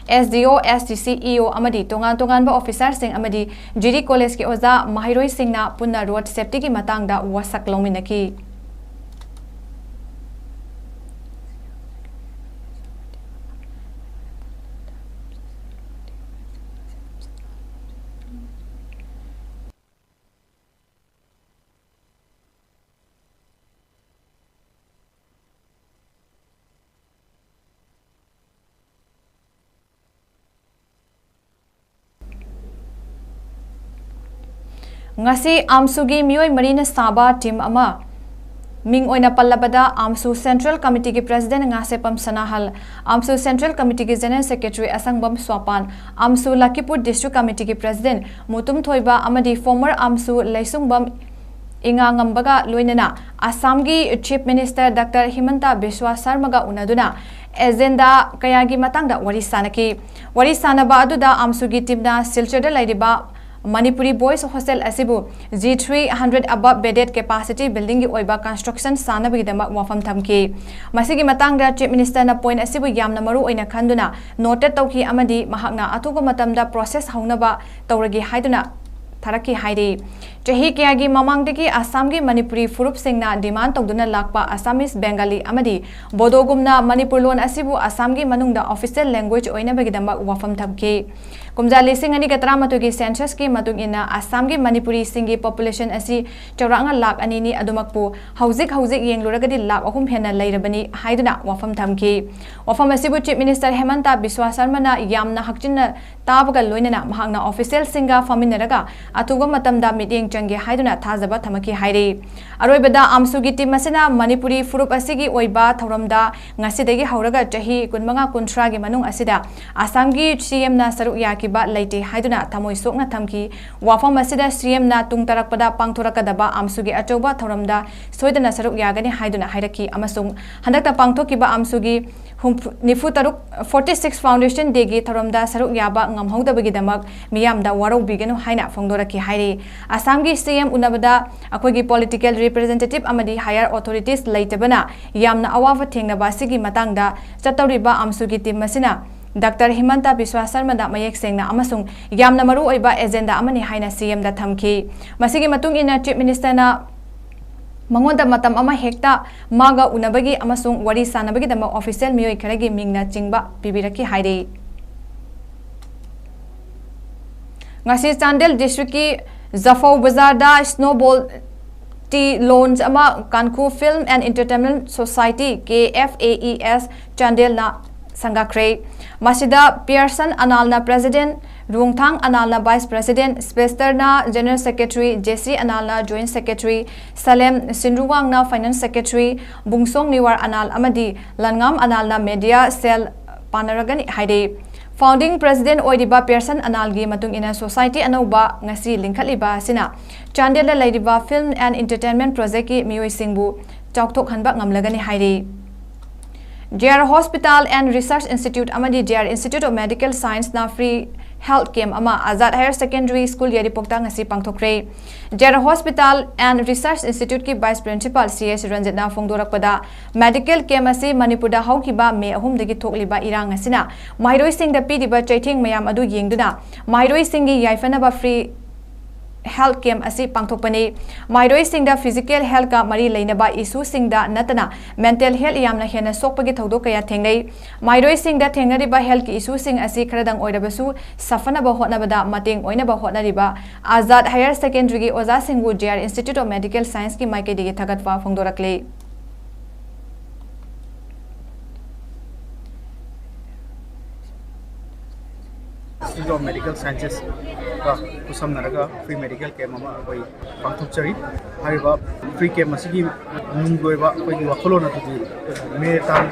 S D O, S D C, E O ꯑꯃꯗꯤ ꯇꯣꯉꯥꯟ ꯇꯣꯉꯥꯟꯕ officerꯁꯤꯡ ꯑꯃꯗꯤ ꯖꯤꯔꯤ Collegeꯀꯤ ꯑꯣꯖꯥ ꯃꯍꯩꯔꯣꯏꯁꯤꯡꯅ ꯄꯨꯟꯅ road safetyꯒꯤ ꯃꯇꯥꯡꯗ ꯋꯥꯁꯛ ꯂꯧꯃꯤꯟꯅꯈꯤ꯫ ꯉꯁꯤ ꯑꯥꯝꯁꯨꯒꯤ ꯃꯤꯑꯣꯏ ꯃꯔꯤꯅ ꯁꯥꯕ team ꯑꯃ, ꯃꯤꯡ ꯑꯣꯏꯅ ꯄꯜꯂꯕꯗ, ꯑꯥꯝꯁꯨ Central Committeeꯒꯤ President ꯉꯥꯁꯦꯄꯝ ꯁꯅꯥꯍꯜ, ꯑꯥꯝꯁꯨ Central Committeeꯒꯤ General Secretary ꯑꯁꯪꯕꯝ ꯁ꯭ꯋꯥꯄꯥꯟ, ꯑꯥꯝꯁꯨ ꯂꯈꯤꯄꯨꯔ District Committeeꯒꯤ President Mutum ꯊꯣꯏꯕ ꯑꯃꯗꯤ former ꯑꯥꯝꯁꯨ ꯂꯩꯁꯨꯡꯕꯝ ꯏꯉꯥꯉꯝꯕꯒ ꯂꯣꯏꯅꯅ ꯑꯁꯥꯝꯒꯤ Chief Minister Doctor ꯍꯤꯃꯟꯇ ꯕꯤꯁ꯭ꯋꯥ ꯁꯔꯃꯒ ꯎꯅꯗꯨꯅ agenda ꯀꯌꯥꯒꯤ ꯃꯇꯥꯡꯗ ꯋꯥꯔꯤ ꯁꯥꯅꯈꯤ꯫ ꯋꯥꯔꯤ ꯁꯥꯅꯕ ꯑꯗꯨꯗ ꯑꯥꯝꯁꯨꯒꯤ teamꯅ ꯁꯤꯜꯆꯔꯗ ꯂꯩꯔꯤꯕ Manipuri Boys Hostel ꯑꯁꯤꯕꯨ G three hundred above bedded capacity buildingꯒꯤ ꯑꯣꯏꯕ construction ꯁꯥꯅꯕꯒꯤꯗꯃꯛ ꯋꯥꯐꯝ ꯊꯝꯈꯤ꯫ ꯃꯁꯤꯒꯤ ꯃꯇꯥꯡꯗ Chief Ministerꯅ point ꯑꯁꯤꯕꯨ ꯌꯥꯝꯅ ꯃꯔꯨ ꯑꯣꯏꯅ ꯈꯟꯗꯨꯅ noted ꯇꯧꯈꯤ ꯑꯃꯗꯤ ꯃꯍꯥꯛꯅ ꯑꯊꯨꯕ ꯃꯇꯝꯗ process ꯍꯧꯅꯕ ꯇꯧꯔꯒꯦ ꯍꯥꯏꯗꯨꯅ ꯊꯥꯔꯛꯈꯤ ꯍꯥꯏꯔꯤ꯫ ꯆꯍꯤ ꯀꯌꯥꯒꯤ ꯃꯃꯥꯡꯗꯒꯤ ꯑꯁꯥꯝꯒꯤ ꯃꯅꯤꯄꯨꯔꯤ ꯐꯨꯔꯨꯞꯁꯤꯡꯅ demand ꯇꯧꯗꯨꯅ ꯂꯥꯛꯄ Assamese, Bengali ꯑꯃꯗꯤ ꯕꯣꯗꯣꯒꯨꯝꯅ ꯃꯅꯤꯄꯨꯔ ꯂꯣꯟ ꯑꯁꯤꯕꯨ ꯑꯁꯥꯝꯒꯤ ꯃꯅꯨꯡꯗ official language ꯑꯣꯏꯅꯕꯒꯤꯗꯃꯛ ꯋꯥꯐꯝ ꯊꯝꯈꯤ꯫ ꯀꯨꯝꯖꯥ ꯂꯤꯁꯤꯡ ꯑꯅꯤꯒ ꯇꯔꯥꯃꯥꯊꯣꯏꯒꯤ censusꯀꯤ ꯃꯇꯨꯡ ꯏꯟꯅ ꯑꯁꯥꯝꯒꯤ ꯃꯅꯤꯄꯨꯔꯤꯁꯤꯡꯒꯤ population ꯑꯁꯤ ꯆꯥꯎꯔꯥꯛꯅ ꯂꯥꯈ ꯑꯅꯤꯅꯤ, ꯑꯗꯨꯃꯛꯄꯨ ꯍꯧꯖꯤꯛ ꯍꯧꯖꯤꯛ ꯌꯦꯡꯂꯨꯔꯒꯗꯤ ꯂꯥꯈ ꯑꯍꯨꯝ ꯍꯦꯟꯅ ꯂꯩꯔꯕꯅꯤ ꯍꯥꯏꯗꯨꯅ ꯋꯥꯐꯝ ꯊꯝꯈꯤ꯫ ꯋꯥꯐꯝ ꯑꯁꯤꯕꯨ Chief Minister ꯍꯦꯃꯟꯇ ꯕꯤꯁ꯭ꯋꯥ ꯁꯔꯃꯅ ꯌꯥꯝꯅ ꯍꯛꯆꯤꯟꯅ ꯇꯥꯕꯒ ꯂꯣꯏꯅꯅ ꯃꯍꯥꯛꯅ officialꯁꯤꯡꯒ ꯐꯝꯃꯤꯟꯅꯔꯒ ꯑꯊꯨꯕ ꯃꯇꯝꯗ ꯃꯤꯠꯌꯦꯡ ꯆꯪꯒꯦ ꯍꯥꯏꯗꯨꯅ ꯊꯥꯖꯕ ꯊꯝꯃꯛꯈꯤ ꯍꯥꯏꯔꯤ꯫ ꯑꯔꯣꯏꯕꯗ ꯑꯝꯁꯨꯒꯤ ꯇꯤꯝ ꯑꯁꯤꯅ ꯃꯅꯤꯄꯨꯔꯤ ꯐꯨꯔꯨꯞ ꯑꯁꯤꯒꯤ ꯑꯣꯏꯕ ꯊꯧꯔꯝꯗ ꯉꯁꯤꯗꯒꯤ ꯍꯧꯔꯒ ꯆꯍꯤ ꯀꯨꯟꯃꯉꯥ ꯀꯨꯟꯊ꯭ꯔꯥꯒꯤ ꯃꯅꯨꯡ ꯑꯁꯤꯗ ꯑꯁꯥꯝꯒꯤ ꯁꯤ ꯑꯦꯝꯅ ꯁꯔꯨꯛ ꯌꯥꯈꯤꯕ ꯂꯩꯇꯦ ꯍꯥꯏꯗꯨꯅ ꯊꯃꯣꯏ ꯁꯣꯛꯅ ꯊꯝꯈꯤ꯫ ꯋꯥꯐꯝ ꯑꯁꯤꯗ ꯁꯤ ꯑꯦꯝꯅ ꯇꯨꯡ ꯇꯥꯔꯛꯄꯗ ꯄꯥꯡꯊꯣꯔꯛꯀꯗꯕ ꯑꯝꯁꯨꯒꯤ ꯑꯆꯧꯕ ꯊꯧꯔꯝꯗ ꯁꯣꯏꯗꯅ ꯁꯔꯨꯛ ꯌꯥꯒꯅꯤ ꯍꯥꯏꯗꯨꯅ ꯍꯥꯏꯔꯛꯈꯤ ꯑꯃꯁꯨꯡ ꯍꯟꯗꯛꯇ ꯄꯥꯡꯊꯣꯛꯈꯤꯕ ꯑꯝꯁꯨꯒꯤ ꯍꯨꯝꯐꯨ, ꯅꯤꯐꯨ ꯇꯔꯨꯛ, forty six Foundation Day ꯒꯤ ꯊꯧꯔꯝꯗ ꯁꯔꯨꯛ ꯌꯥꯕ ꯉꯝꯍꯧꯗꯕꯒꯤꯗꯃꯛ ꯃꯤꯌꯥꯝꯗ ꯋꯥꯔꯧꯕꯤꯒꯅꯨ ꯍꯥꯏꯅ ꯐꯣꯡꯗꯣꯔꯛꯈꯤ ꯍꯥꯏꯔꯤ꯫ ꯑꯁꯥꯝꯒꯤ ꯁꯤ ꯑꯦꯝ ꯎꯅꯕꯗ ꯑꯩꯈꯣꯏꯒꯤ political representative ꯑꯃꯗꯤ higher authorities ꯂꯩꯇꯕꯅ ꯌꯥꯝꯅ ꯑꯋꯥꯕ ꯊꯦꯡꯅꯕ ꯑꯁꯤꯒꯤ ꯃꯇꯥꯡꯗ ꯆꯠꯇꯧꯔꯤꯕ ꯑꯝꯁꯨꯒꯤ ꯇꯤꯝ ꯑꯁꯤꯅ ꯗꯥꯛꯇꯔ ꯍꯤꯃꯟꯇ ꯕꯤꯁ꯭ꯋꯥ ꯁꯔꯃꯗ ꯃꯌꯦꯛ ꯁꯦꯡꯅ ꯑꯃꯁꯨꯡ ꯌꯥꯝꯅ ꯃꯔꯨ ꯑꯣꯏꯕ ꯑꯦꯖꯦꯟꯗꯥ ꯑꯃꯅꯤ ꯍꯥꯏꯅ ꯁꯤ ꯑꯦꯝꯗ ꯊꯝꯈꯤ꯫ ꯃꯁꯤꯒꯤ ꯃꯇꯨꯡ ꯏꯟꯅ Chief Minister ꯅ ꯃꯉꯣꯟꯗ ꯃꯇꯝ ꯑꯃ ꯍꯦꯛꯇ ꯃꯥꯒ ꯎꯅꯕꯒꯤ ꯑꯃꯁꯨꯡ ꯋꯥꯔꯤ ꯁꯥꯟꯅꯕꯒꯤꯗꯃꯛ official ꯃꯤꯑꯣꯏ ꯈꯔꯒꯤ ꯃꯤꯡꯅ ꯆꯤꯡꯕ ꯄꯤꯕꯤꯔꯛꯈꯤ ꯍꯥꯏꯔꯤ꯫ ꯉꯁꯤ ꯆꯥꯟꯗꯦꯜ district ꯀꯤ ꯖꯐꯧ ꯕꯖꯥꯔꯗ Snowball Tea Lounge ꯑꯃ ꯀꯥꯟꯈꯨ Film and Entertainment Society, K F A E S, ꯆꯥꯟꯗꯦꯜꯅ ꯁꯪꯒꯥꯈ꯭ꯔꯦ꯫ ꯃꯁꯤꯗ ꯄꯤꯌꯔꯁꯟ ꯑꯅꯥꯜꯅ president, ꯔꯣꯡꯊꯥꯡ ꯑꯅꯥꯜꯅ vice president, ꯁ꯭ꯄꯦꯁꯇꯔꯅ general secretary, ꯖꯦꯁꯤ ꯑꯅꯥꯜꯅ joint secretary, ꯁꯂꯦꯝ ꯁꯤꯟꯔꯨꯋꯥꯡꯅ finance secretary, ꯕꯨꯡꯁꯣꯡ ꯅꯤꯋꯥꯔ ꯑꯅꯥꯜ ꯑꯃꯗꯤ ꯂꯟꯉꯥꯝ ꯑꯅꯥꯜꯅ media cell ꯄꯥꯟꯅꯔꯒꯅꯤ ꯍꯥꯏꯔꯤ꯫ Founding president ꯑꯣꯏꯔꯤꯕ ꯄꯤꯌꯔꯁꯟ ꯑꯅꯥꯜꯒꯤ ꯃꯇꯨꯡ ꯏꯟꯅ society ꯑꯅꯧꯕ ꯉꯁꯤ ꯂꯤꯡꯈꯠꯂꯤꯕ ꯑꯁꯤꯅ ꯆꯥꯟꯗꯦꯜꯗ ꯂꯩꯔꯤꯕ film and entertainment project ꯀꯤ ꯃꯤꯑꯣꯏꯁꯤꯡꯕꯨ ꯆꯥꯎꯊꯣꯛꯍꯟꯕ ꯉꯝꯂꯒꯅꯤ ꯍꯥꯏꯔꯤ꯫ J R Hospital and Research Institute ꯑꯃꯗꯤ J R Institute of Medical Science ꯅ free health camp ꯑꯃ ꯑꯖꯥꯗ Higher Secondary School ꯌꯥꯏꯔꯤꯄꯣꯛꯇ ꯉꯁꯤ ꯄꯥꯡꯊꯣꯛꯈ꯭ꯔꯦ꯫ J R Hospital and Research Institute ꯀꯤ vice principal C S ꯔꯟꯖꯤꯠꯅ ꯐꯣꯡꯗꯣꯔꯛꯄꯗ, medical camp ꯑꯁꯤ ꯃꯅꯤꯄꯨꯔꯗ ꯍꯧꯈꯤꯕ ꯃꯦ ꯑꯍꯨꯝꯗꯒꯤ ꯊꯣꯛꯂꯤꯕ ꯏꯔꯥꯡ ꯑꯁꯤꯅ ꯃꯍꯩꯔꯣꯏꯁꯤꯡꯗ ꯄꯤꯔꯤꯕ ꯆꯩꯊꯦꯡ ꯃꯌꯥꯝ ꯑꯗꯨ ꯌꯦꯡꯗꯨꯅ ꯃꯍꯩꯔꯣꯏꯁꯤꯡꯒꯤ ꯌꯥꯏꯐꯅꯕ free health camp ꯑꯁꯤ ꯄꯥꯡꯊꯣꯛꯄꯅꯤ꯫ ꯃꯍꯩꯔꯣꯏꯁꯤꯡꯗ physical health ꯀ ꯃꯔꯤ ꯂꯩꯅꯕ issue ꯁꯤꯡꯗ ꯅꯠꯇꯅ mental health ꯌꯥꯝꯅ ꯍꯦꯟꯅ ꯁꯣꯛꯄꯒꯤ ꯊꯧꯗꯣꯛ ꯀꯌꯥ ꯊꯦꯡꯅꯩ꯫ ꯃꯍꯩꯔꯣꯏꯁꯤꯡꯗ ꯊꯦꯡꯅꯔꯤꯕ health ꯀꯤ issue ꯁꯤꯡ ꯑꯁꯤ ꯈꯔꯗꯪ ꯑꯣꯏꯔꯕꯁꯨ ꯁꯐꯅꯕ ꯍꯣꯠꯅꯕꯗ ꯃꯇꯦꯡ ꯑꯣꯏꯅꯕ ꯍꯣꯠꯅꯔꯤꯕ ꯑꯖꯥꯗ Higher Secondary ꯒꯤ ꯑꯣꯖꯥꯁꯤꯡꯕꯨ J R Institute of Medical Science ꯀꯤ ꯃꯥꯏꯀꯩꯗꯒꯤ ꯊꯥꯒꯠꯄ ꯐꯣꯡꯗꯣꯔꯛꯂꯤ꯫ Institute of Medical Sciences ꯒ ꯈꯨꯠꯁꯝꯅꯔꯒ free medical camp ꯑꯃ ꯑꯩꯈꯣꯏ ꯄꯥꯡꯊꯣꯛꯆꯔꯤ꯫ ꯍꯥꯏꯔꯤꯕ free camp ꯑꯁꯤꯒꯤ ꯅꯨꯡꯒꯤ ꯑꯣꯏꯕ ꯑꯩꯈꯣꯏꯒꯤ ꯋꯥꯈꯜꯂꯣꯟ ꯑꯗꯨꯗꯤ ꯃꯦ ꯇꯥꯡ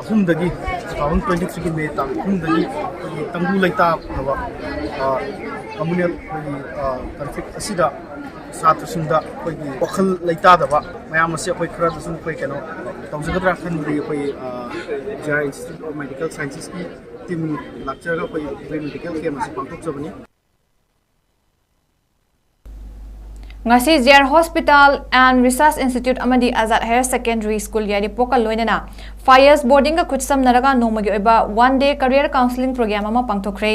ꯑꯍꯨꯝꯗꯒꯤ, two thousand twenty three ꯒꯤ ꯃꯦ ꯇꯥꯡ ꯑꯍꯨꯝꯗꯒꯤ ꯑꯩꯈꯣꯏꯒꯤ ꯇꯪꯗꯨ ꯂꯩꯇꯥꯗꯕ, ꯑ, communal ꯑꯩꯈꯣꯏꯒꯤ, ꯑ, conflict ꯑꯁꯤꯗ ꯁꯥꯇ꯭ꯔꯁꯤꯡꯗ ꯑꯩꯈꯣꯏꯒꯤ ꯋꯥꯈꯜ ꯂꯩꯇꯥꯗꯕ ꯃꯌꯥꯝ ꯑꯁꯤ ꯑꯩꯈꯣꯏ ꯈꯔꯗꯁꯨ ꯑꯩꯈꯣꯏ ꯀꯩꯅꯣ ꯇꯧꯖꯒꯗ꯭ꯔꯥ ꯈꯟꯕꯗꯒꯤ ꯑꯩꯈꯣꯏ, ꯑ, J R Institute of Medical Sciences ꯀꯤ team ꯂꯥꯛꯆꯔꯒ ꯑꯩꯈꯣꯏ free medical camp ꯑꯁꯤ ꯄꯥꯡꯊꯣꯛꯆꯕꯅꯤ꯫ ꯉꯁꯤ J R Hospital and Research Institute ꯑꯃꯗꯤ Azad Higher Secondary School ꯌꯥꯏꯔꯤꯄꯣꯛꯀ ꯂꯣꯏꯅꯅ ꯐꯥꯌꯁ ꯕꯣꯔꯗꯤꯡꯒ ꯈꯨꯠꯁꯝꯅꯔꯒ ꯅꯣꯡꯃꯒꯤ ꯑꯣꯏꯕ one day career counselling program ꯑꯃ ꯄꯥꯡꯊꯣꯛꯈ꯭ꯔꯦ꯫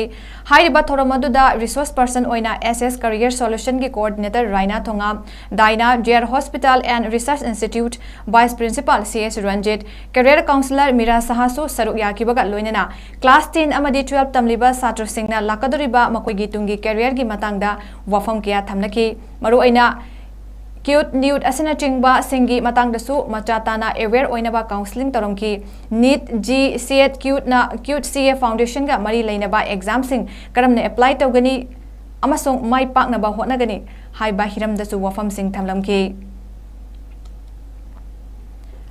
ꯍꯥꯏꯔꯤꯕ ꯊꯧꯔꯝ ꯑꯗꯨꯗ resource person ꯑꯣꯏꯅ S S Career Solution ꯒꯤ coordinator ꯔꯥꯏꯅꯥ Thongam, ꯗꯥꯏꯅꯥ, J R Hospital and Research Institute Vice Principal C S Ranjit, career counselor ꯃꯤꯔꯥ ꯁꯍꯥꯁꯨ ꯁꯔꯨꯛ ꯌꯥꯈꯤꯕꯒ ꯂꯣꯏꯅꯅ class ten ꯑꯃꯗꯤ twelve ꯇꯝꯂꯤꯕ ꯁꯥꯇ꯭ꯔꯁꯤꯡꯅ ꯂꯥꯛꯀꯗꯧꯔꯤꯕ ꯃꯈꯣꯏꯒꯤ ꯇꯨꯡꯒꯤ career ꯒꯤ ꯃꯇꯥꯡꯗ ꯋꯥꯐꯝ ꯀꯌꯥ ꯊꯝꯅꯈꯤ꯫ ꯃꯔꯨꯑꯣꯏꯅ CUET, NEET ꯑꯁꯤꯅꯆꯤꯡꯕꯁꯤꯡꯒꯤ ꯃꯇꯥꯡꯗꯁꯨ ꯃꯆꯥ ꯇꯥꯅ aware ꯑꯣꯏꯅꯕ counselling ꯇꯧꯔꯝꯈꯤ꯫ NEET, JEE, CET, CUET ꯅ, CUET C A Foundation ꯒ ꯃꯔꯤ ꯂꯩꯅꯕ exam ꯁꯤꯡ ꯀꯔꯝꯅ apply ꯇꯧꯒꯅꯤ ꯑꯃꯁꯨꯡ ꯃꯥꯏ ꯄꯥꯛꯅꯕ ꯍꯣꯠꯅꯒꯅꯤ ꯍꯥꯏꯕ ꯍꯤꯔꯝꯗꯁꯨ ꯋꯥꯐꯝꯁꯤꯡ ꯊꯝꯂꯝꯈꯤ꯫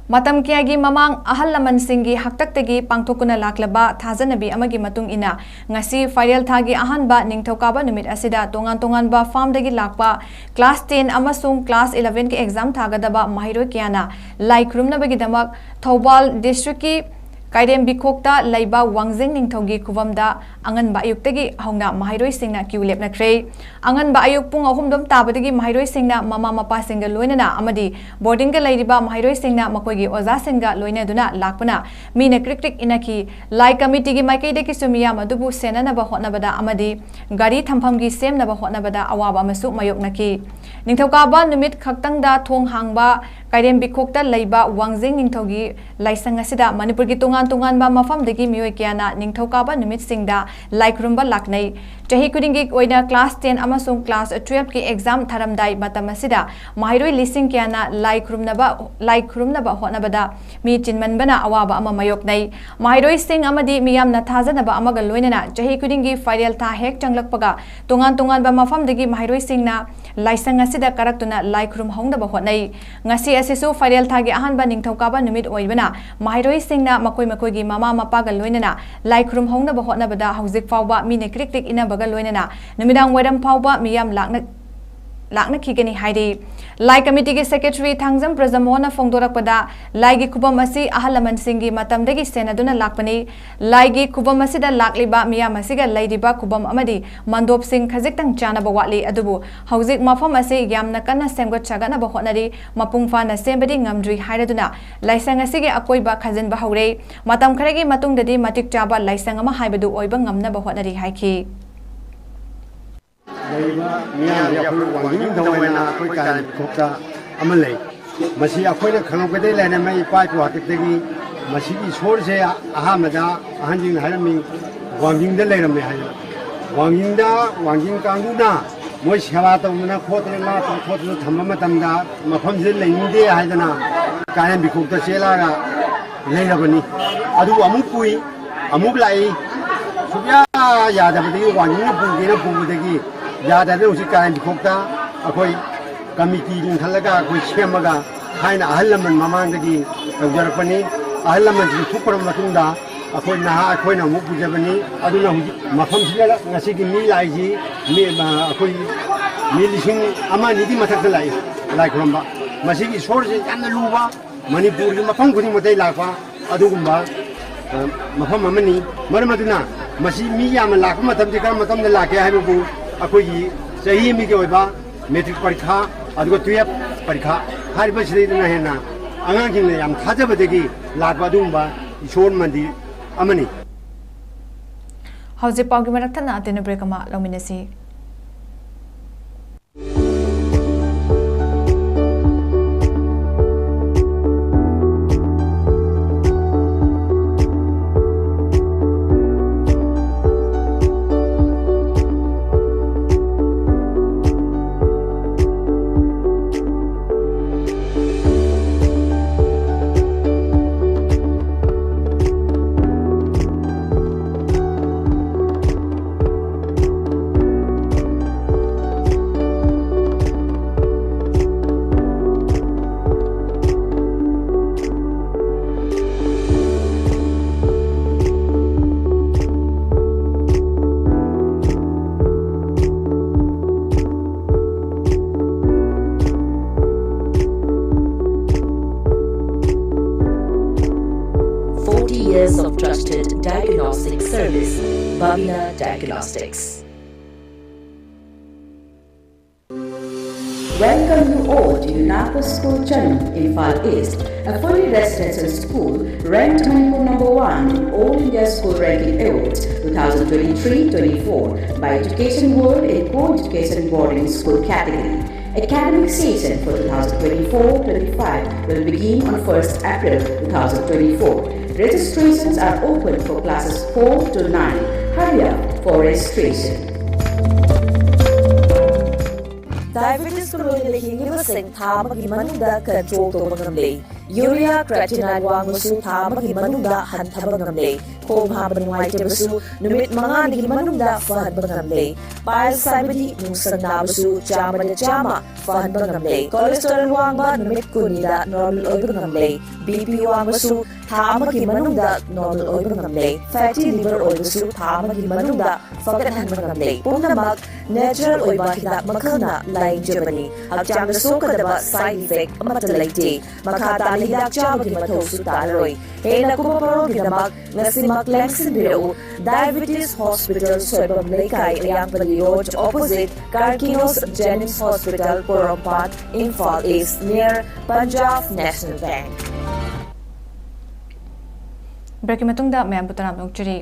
ꯃꯇꯝ ꯀꯌꯥꯒꯤ ꯃꯃꯥꯡ ꯑꯍꯜ ꯂꯃꯟꯁꯤꯡꯒꯤ ꯍꯥꯛꯇꯛꯇꯒꯤ ꯄꯥꯡꯊꯣꯛꯇꯨꯅ ꯂꯥꯛꯂꯕ ꯊꯥꯖꯅꯕꯤ ꯑꯃꯒꯤ ꯃꯇꯨꯡ ꯏꯟꯅ, ꯉꯁꯤ ꯐꯥꯏꯔꯦꯜ ꯊꯥꯒꯤ ꯑꯍꯥꯟꯕ ꯅꯤꯡꯊꯧꯀꯥꯕ ꯅꯨꯃꯤꯠ ꯑꯁꯤꯗ ꯇꯣꯉꯥꯟ ꯇꯣꯉꯥꯟꯕ farm ꯗꯒꯤ ꯂꯥꯛꯄ class ten ꯑꯃꯁꯨꯡ class eleven ꯒꯤ exam ꯊꯥꯒꯗꯕ ꯃꯍꯩꯔꯣꯏ ꯀꯌꯥꯅ ꯂꯥꯏ ꯈꯨꯔꯨꯝꯅꯕꯒꯤꯗꯃꯛ ꯊꯧꯕꯥꯜ district ꯀꯤ ꯀꯥꯏꯔꯦꯝꯕꯤꯈꯣꯛꯇ ꯂꯩꯕ ꯋꯥꯡꯖꯤꯡ ꯅꯤꯡꯊꯧꯒꯤ ꯈꯨꯕꯝꯗ ꯑꯉꯟꯕ ꯑꯌꯨꯛꯇꯒꯤ ꯍꯧꯅ ꯃꯍꯩꯔꯣꯏꯁꯤꯡꯅ queue ꯂꯦꯞꯅꯈ꯭ꯔꯦ꯫ ꯑꯉꯟꯕ ꯑꯌꯨꯛ ꯄꯨꯡ ꯑꯍꯨꯝ ꯑꯗꯨꯝ ꯇꯥꯕꯗꯒꯤ ꯃꯍꯩꯔꯣꯏꯁꯤꯡꯅ ꯃꯃꯥ ꯃꯄꯥꯁꯤꯡꯒ ꯂꯣꯏꯅꯅ ꯑꯃꯗꯤ boarding ꯒ ꯂꯩꯔꯤꯕ ꯃꯍꯩꯔꯣꯏꯁꯤꯡꯅ ꯃꯈꯣꯏꯒꯤ ꯑꯣꯖꯥꯁꯤꯡꯒ ꯂꯣꯏꯅꯗꯨꯅ ꯂꯥꯛꯄꯅ ꯃꯤꯅ ꯀ꯭ꯔꯤꯛ ꯀ꯭ꯔꯤꯛ ꯏꯟꯅꯈꯤ꯫ ꯂꯥꯏ committee ꯒꯤ ꯃꯥꯏꯀꯩꯗꯒꯤꯁꯨ ꯃꯤꯌꯥꯝ ꯑꯗꯨꯕꯨ ꯁꯦꯟꯅꯅꯕ ꯍꯣꯠꯅꯕꯗ ꯑꯃꯗꯤ ꯒꯥꯔꯤ ꯊꯝꯐꯝꯒꯤ ꯁꯦꯝꯅꯕ ꯍꯣꯠꯅꯕꯗ ꯑꯋꯥꯕ ꯑꯃꯁꯨ ꯃꯥꯌꯣꯛꯅꯈꯤ꯫ ꯅꯤꯡꯊꯧꯀꯥꯕ ꯅꯨꯃꯤꯠ ꯈꯛꯇꯪꯗ ꯊꯣꯡ ꯍꯥꯡꯕ ꯀꯥꯏꯔꯦꯝꯕꯤꯈꯣꯛꯇ ꯂꯩꯕ ꯋꯥꯡꯖꯤꯡ ꯅꯤꯡꯊꯧꯒꯤ ꯂꯥꯏꯁꯪ ꯑꯁꯤꯗ ꯃꯅꯤꯄꯨꯔꯒꯤ ꯇꯣꯉꯥꯟ ꯇꯣꯉꯥꯟꯕ ꯃꯐꯝꯗꯒꯤ ꯃꯤꯑꯣꯏ ꯀꯌꯥꯅ ꯅꯤꯡꯊꯧꯀꯥꯕ ꯅꯨꯃꯤꯠꯁꯤꯡꯗ ꯂꯥꯏ ꯈꯨꯔꯨꯝꯕ ꯂꯥꯛꯅꯩ꯫ ꯆꯍꯤ ꯈꯨꯗꯤꯡꯒꯤ ꯑꯣꯏꯅ class ten ꯑꯃꯁꯨꯡ class twelve ꯀꯤ exam ꯊꯥꯔꯝꯗꯥꯏ ꯃꯇꯝ ꯑꯁꯤꯗ ꯃꯍꯩꯔꯣꯏ ꯂꯤꯁꯤꯡ ꯀꯌꯥꯅ ꯂꯥꯏ ꯈꯨꯔꯨꯝꯅꯕ, ꯂꯥꯏ ꯈꯨꯔꯨꯝꯅꯕ ꯍꯣꯠꯅꯕꯗ ꯃꯤ ꯆꯤꯟꯃꯟꯕꯅ ꯑꯋꯥꯕ ꯑꯃ ꯃꯥꯌꯣꯛꯅꯩ꯫ ꯃꯍꯩꯔꯣꯏꯁꯤꯡ ꯑꯃꯗꯤ ꯃꯤꯌꯥꯝꯅ ꯊꯥꯖꯅꯕ ꯑꯃꯒ ꯂꯣꯏꯅꯅ ꯆꯍꯤ ꯈꯨꯗꯤꯡꯒꯤ ꯐꯥꯏꯔꯦꯜ ꯊꯥ ꯍꯦꯛ ꯆꯪꯂꯛꯄꯒ ꯇꯣꯉꯥꯟ ꯇꯣꯉꯥꯟꯕ ꯃꯐꯝꯗꯒꯤ ꯃꯍꯩꯔꯣꯏꯁꯤꯡꯅ ꯂꯥꯏꯁꯪ ꯑꯁꯤꯗ ꯀꯥꯔꯛꯇꯨꯅ ꯂꯥꯏ ꯈꯨꯔꯨꯝꯍꯧꯅꯕ ꯍꯣꯠꯅꯩ꯫ ꯉꯁꯤ ꯑꯁꯤꯁꯨ ꯐꯥꯏꯔꯦꯜ ꯊꯥꯒꯤ ꯑꯍꯥꯟꯕ ꯅꯤꯡꯊꯧꯀꯥꯕ ꯅꯨꯃꯤꯠ ꯑꯣꯏꯕꯅ ꯃꯍꯩꯔꯣꯏꯁꯤꯡꯅ ꯃꯈꯣꯏ ꯃꯈꯣꯏꯒꯤ ꯃꯃꯥ ꯃꯄꯥꯒ ꯂꯣꯏꯅꯅ ꯂꯥꯏ ꯈꯨꯔꯨꯝꯍꯧꯅꯕ ꯍꯣꯠꯅꯕꯗ ꯍꯧꯖꯤꯛ ꯐꯥꯎꯕ ꯃꯤꯅ ꯀ꯭ꯔꯤꯛ ꯀ꯭ꯔꯤꯛ ꯏꯟꯅꯕꯒ ꯂꯣꯏꯅꯅ ꯅꯨꯃꯤꯗꯥꯡ ꯋꯥꯏꯔꯝ ꯐꯥꯎꯕ ꯃꯤꯌꯥꯝ ꯂꯥꯛꯅ-, ꯂꯥꯛꯅꯈꯤꯒꯅꯤ ꯍꯥꯏꯔꯤ꯫ ꯂꯥꯏ ꯀꯃꯤꯇꯤꯒꯤ secretary ꯊꯥꯡꯖꯝ ꯕ꯭ꯔꯖꯃꯣꯍꯟꯅ ꯐꯣꯡꯗꯣꯔꯛꯄꯗ, ꯂꯥꯏꯒꯤ ꯈꯨꯕꯝ ꯑꯁꯤ ꯑꯍꯜ ꯂꯃꯟꯁꯤꯡꯒꯤ ꯃꯇꯝꯗꯒꯤ ꯁꯦꯟꯅꯗꯨꯅ ꯂꯥꯛꯄꯅꯤ꯫ ꯂꯥꯏꯒꯤ ꯈꯨꯕꯝ ꯑꯁꯤꯗ ꯂꯥꯛꯂꯤꯕ ꯃꯤꯌꯥꯝ ꯑꯁꯤꯒ ꯂꯩꯔꯤꯕ ꯈꯨꯕꯝ ꯑꯃꯗꯤ ꯃꯟꯗꯣꯞꯁꯤꯡ ꯈꯖꯤꯛꯇꯪ ꯆꯥꯅꯕ ꯋꯥꯠꯂꯤ, ꯑꯗꯨꯕꯨ ꯍꯧꯖꯤꯛ ꯃꯐꯝ ꯑꯁꯤ ꯌꯥꯝꯅ ꯀꯟꯅ ꯁꯦꯝꯒꯠ ꯁꯥꯒꯠꯅꯕ ꯍꯣꯠꯅꯔꯤ꯫ ꯃꯄꯨꯡ ꯐꯥꯅ ꯁꯦꯝꯕꯗꯤ ꯉꯝꯗ꯭ꯔꯤ ꯍꯥꯏꯔꯗꯨꯅ ꯂꯥꯏꯁꯪ ꯑꯁꯤꯒꯤ ꯑꯀꯣꯏꯕ ꯈꯥꯖꯤꯟꯕ ꯍꯧꯔꯦ꯫ ꯃꯇꯝ ꯈꯔꯒꯤ ꯃꯇꯨꯡꯗꯗꯤ ꯃꯇꯤꯛ ꯆꯥꯕ ꯂꯥꯏꯁꯪ ꯑꯃ ꯍꯥꯏꯕꯗꯨ ꯑꯣꯏꯕ ꯉꯝꯅꯕ ꯍꯣꯠꯅꯔꯤ ꯍꯥꯏꯈꯤ꯫ ꯂꯩꯔꯤꯕ ꯃꯤꯌꯥꯝꯁꯦ ꯑꯩꯈꯣꯏ ꯋꯥꯡꯖꯤꯡ ꯅꯤꯡꯊꯧ ꯑꯣꯏꯅ ꯑꯩꯈꯣꯏ ꯀꯥꯏꯔꯦꯝꯕꯤꯈꯣꯛꯇ ꯑꯃ ꯂꯩ꯫ ꯃꯁꯤ ꯑꯩꯈꯣꯏꯅ ꯈꯪꯍꯧꯕꯗꯒꯤ ꯂꯩꯔꯝꯃꯦ, ꯏꯄꯥ ꯏꯄꯨ ꯍꯥꯛꯇꯛꯇꯒꯤ꯫ ꯃꯁꯤꯒꯤ ꯏꯁꯣꯔꯁꯦ ꯑꯍꯥꯟꯕꯗ ꯑꯍꯟꯁꯤꯡꯅ ꯍꯥꯏꯔꯝꯃꯤ, ꯋꯥꯡꯖꯤꯡꯗ ꯂꯩꯔꯝꯃꯦ ꯍꯥꯏꯗꯅ꯫ ꯋꯥꯡꯖꯤꯡꯗ, ꯋꯥꯡꯖꯤꯡ ꯀꯥꯡꯕꯨꯅ ꯃꯣꯏ ꯁꯦꯕꯥ ꯇꯧꯗꯅ ꯈꯣꯠꯇꯅ, ꯂꯥꯠꯇꯅ ꯈꯣꯠꯇꯅ ꯊꯝꯕ ꯃꯇꯝꯗ ꯃꯐꯝꯁꯤꯗ ꯂꯩꯅꯤꯡꯗꯦ ꯍꯥꯏꯗꯅ ꯀꯥꯏꯔꯦꯝꯕꯤꯈꯣꯛꯇ ꯆꯦꯜꯂꯛꯑꯒ ꯂꯩꯔꯕꯅꯤ꯫ ꯑꯗꯨꯕꯨ ꯑꯃꯨꯛ ꯄꯨꯏ, ꯑꯃꯨꯛ ꯂꯥꯛꯏ, ꯁꯨꯛꯌꯥ ꯌꯥꯗꯕꯗꯒꯤ ꯋꯥꯡꯖꯤꯡꯅ ꯄꯨꯒꯦꯅ ꯄꯨꯕꯗꯒꯤ ꯌꯥꯗꯗꯅ ꯍꯧꯖꯤꯛ ꯀꯥꯏꯔꯦꯝꯕꯤꯈꯣꯛꯇ ꯑꯩꯈꯣꯏ ꯀꯃꯤꯇꯤ ꯂꯤꯡꯈꯠꯂꯒ ꯑꯩꯈꯣꯏ ꯁꯦꯝꯃꯒ ꯊꯥꯏꯅ ꯑꯍꯜ ꯂꯃꯟ ꯃꯃꯥꯡꯗꯒꯤ ꯇꯧꯖꯔꯛꯄꯅꯤ꯫ ꯑꯍꯜ ꯂꯃꯟꯁꯤꯡ ꯊꯣꯛꯈ꯭ꯔꯕ ꯃꯇꯨꯡꯗ ꯑꯩꯈꯣꯏ ꯅꯍꯥ ꯑꯩꯈꯣꯏꯅ ꯑꯃꯨꯛ ꯄꯨꯖꯕꯅꯤ꯫ ꯑꯗꯨꯅ ꯍꯧꯖꯤꯛ ꯃꯐꯝꯁꯤꯗ ꯉꯁꯤꯒꯤ ꯃꯤ ꯂꯥꯛꯏꯁꯤ ꯃꯤ, ꯑ, ꯑꯩꯈꯣꯏ ꯃꯤ ꯂꯤꯁꯤꯡ ꯑꯃ ꯑꯅꯤꯒꯤ ꯃꯊꯛꯇ ꯂꯥꯛꯏ ꯂꯥꯏ ꯈꯨꯔꯨꯝꯕ꯫ ꯃꯁꯤꯒꯤ ꯏꯁꯣꯔꯁꯤ ꯌꯥꯝꯅ ꯂꯨꯕ, ꯃꯅꯤꯄꯨꯔꯒꯤ ꯃꯐꯝ ꯈꯨꯗꯤꯡꯃꯛꯇꯒꯤ ꯂꯥꯛꯄ ꯑꯗꯨꯒꯨꯝꯕ, ꯑ, ꯃꯐꯝ ꯑꯃꯅꯤ꯫ ꯃꯔꯝ ꯑꯗꯨꯅ ꯃꯁꯤ ꯃꯤ ꯌꯥꯝꯅ ꯂꯥꯛꯄ ꯃꯇꯝꯗꯤ ꯀꯔꯝꯕ ꯃꯇꯝꯗ ꯂꯥꯛꯀꯦ ꯍꯥꯏꯕꯕꯨ ꯑꯩꯈꯣꯏꯒꯤ ꯆꯍꯤ ꯑꯃꯒꯤ ꯑꯣꯏꯕ ꯃꯦꯇ꯭ꯔꯤꯛ ꯄꯔꯤꯈꯥ ꯑꯗꯨꯒ ꯇꯨꯌꯦꯜꯐ ꯄꯔꯤꯈꯥ ꯍꯥꯏꯔꯤꯕꯁꯤꯗꯩꯗꯅ ꯍꯦꯟꯅ ꯑꯉꯥꯡꯁꯤꯡꯅ ꯌꯥꯝ ꯊꯥꯖꯕꯗꯒꯤ ꯂꯥꯛꯄ ꯑꯗꯨꯒꯨꯝꯕ ꯏꯁꯣꯔ ꯃꯟꯗꯤꯔ ꯑꯃꯅꯤ꯫ ꯍꯧꯖꯤꯛ ꯄꯥꯎꯒꯤ ꯃꯔꯛ ꯊꯠꯅ ꯑꯇꯦꯟꯕ break ꯑꯃ ꯂꯧꯃꯤꯟꯅꯁꯤ꯫ Years of trusted diagnostic service, Babina Diagnostics. Welcome you all to Yunako School Channel, Imphal East, a fully residential school ranked Manipur number one in All India School Ranking Awards twenty twenty-three twenty-four by Education World in co-education boarding school category. Academic session for twenty twenty-four twenty-five will begin on first April twenty twenty-four. Registrations are open for classes four to nine. Hurry up for registration. Diabetes ꯀ ꯂꯣꯏꯅꯅ ꯍꯤꯡꯂꯤꯕꯁꯤꯡ ꯊꯥ ꯑꯃꯒꯤ ꯃꯅꯨꯡꯗ control ꯇꯧꯕ ꯉꯝꯂꯦ꯫ Urea creatinine ꯋꯥꯡꯕꯁꯨ ꯊꯥ ꯑꯃꯒꯤ ꯃꯅꯨꯡꯗ ꯍꯟꯊꯕ ꯉꯝꯂꯦ꯫ ꯈꯣꯡ ꯍꯥꯝꯕ ꯅꯨꯡꯉꯥꯏꯇꯕꯁꯨ ꯅꯨꯃꯤꯠ ꯃꯉꯥꯅꯤꯒꯤ ꯃꯅꯨꯡꯗ ꯐꯍꯟꯕ ꯉꯝꯂꯦ꯫ Piles ꯍꯥꯏꯕꯗꯤ ꯅꯨꯡꯁꯪ ꯅꯥꯕꯁꯨ ꯆꯥꯝꯃꯗ ꯆꯥꯝꯃ ꯐꯍꯟꯕ ꯉꯝꯂꯦ꯫ Cholesterol ꯋꯥꯡꯕ ꯅꯨꯃꯤꯠ ꯀꯨꯟꯅꯤꯗ normal ꯑꯣꯏꯕ ꯉꯝꯂꯦ꯫ BP ꯋꯥꯡꯕꯁꯨ ꯊꯥ ꯑꯃꯒꯤ ꯃꯅꯨꯡꯗ normal ꯑꯣꯏꯕ ꯉꯝꯂꯦ꯫ Fatty liver ꯑꯣꯏꯕꯁꯨ ꯊꯥ ꯑꯃꯒꯤ ꯃꯅꯨꯡꯗ ꯐꯒꯠꯍꯟꯕ ꯉꯝꯂꯦ꯫ ꯄꯨꯝꯅꯃꯛ natural ꯑꯣꯏꯕ ꯍꯤꯗꯥꯛ ꯃꯈꯜꯅ ꯂꯥꯌꯦꯡꯖꯕꯅꯤ꯫ ꯍꯛꯆꯥꯡꯗ ꯁꯣꯛꯀꯗꯕ side effect ꯑꯃꯠꯇ ꯂꯩꯇꯦ꯫ ꯃꯈꯥ ꯇꯥꯅ ꯍꯤꯗꯥꯛ ꯆꯥꯕꯒꯤ ꯃꯊꯧꯁꯨ ꯇꯥꯔꯔꯣꯏ꯫ ꯍꯦꯟꯅ ꯀꯨꯞꯄ ꯃꯔꯣꯜꯒꯤꯗꯃꯛ ꯉꯁꯤꯃꯛ ꯂꯦꯡꯁꯤꯟꯕꯤꯔꯛꯎ꯫ Diabetes Hospital, ꯁꯣꯏꯕꯝ ꯂꯩꯀꯥꯏ, ꯑꯌꯥꯡꯄꯜꯂꯤ Road, opposite Karkinos Jennings Hospital, ꯄꯣꯔꯣꯝꯄꯥꯠ, Imphal East, near Punjab National Bank. Break ꯀꯤ ꯃꯇꯨꯡꯗ ꯃꯌꯥꯝꯕꯨ ꯇꯔꯥꯝꯅ ꯑꯣꯛꯆꯔꯤ꯫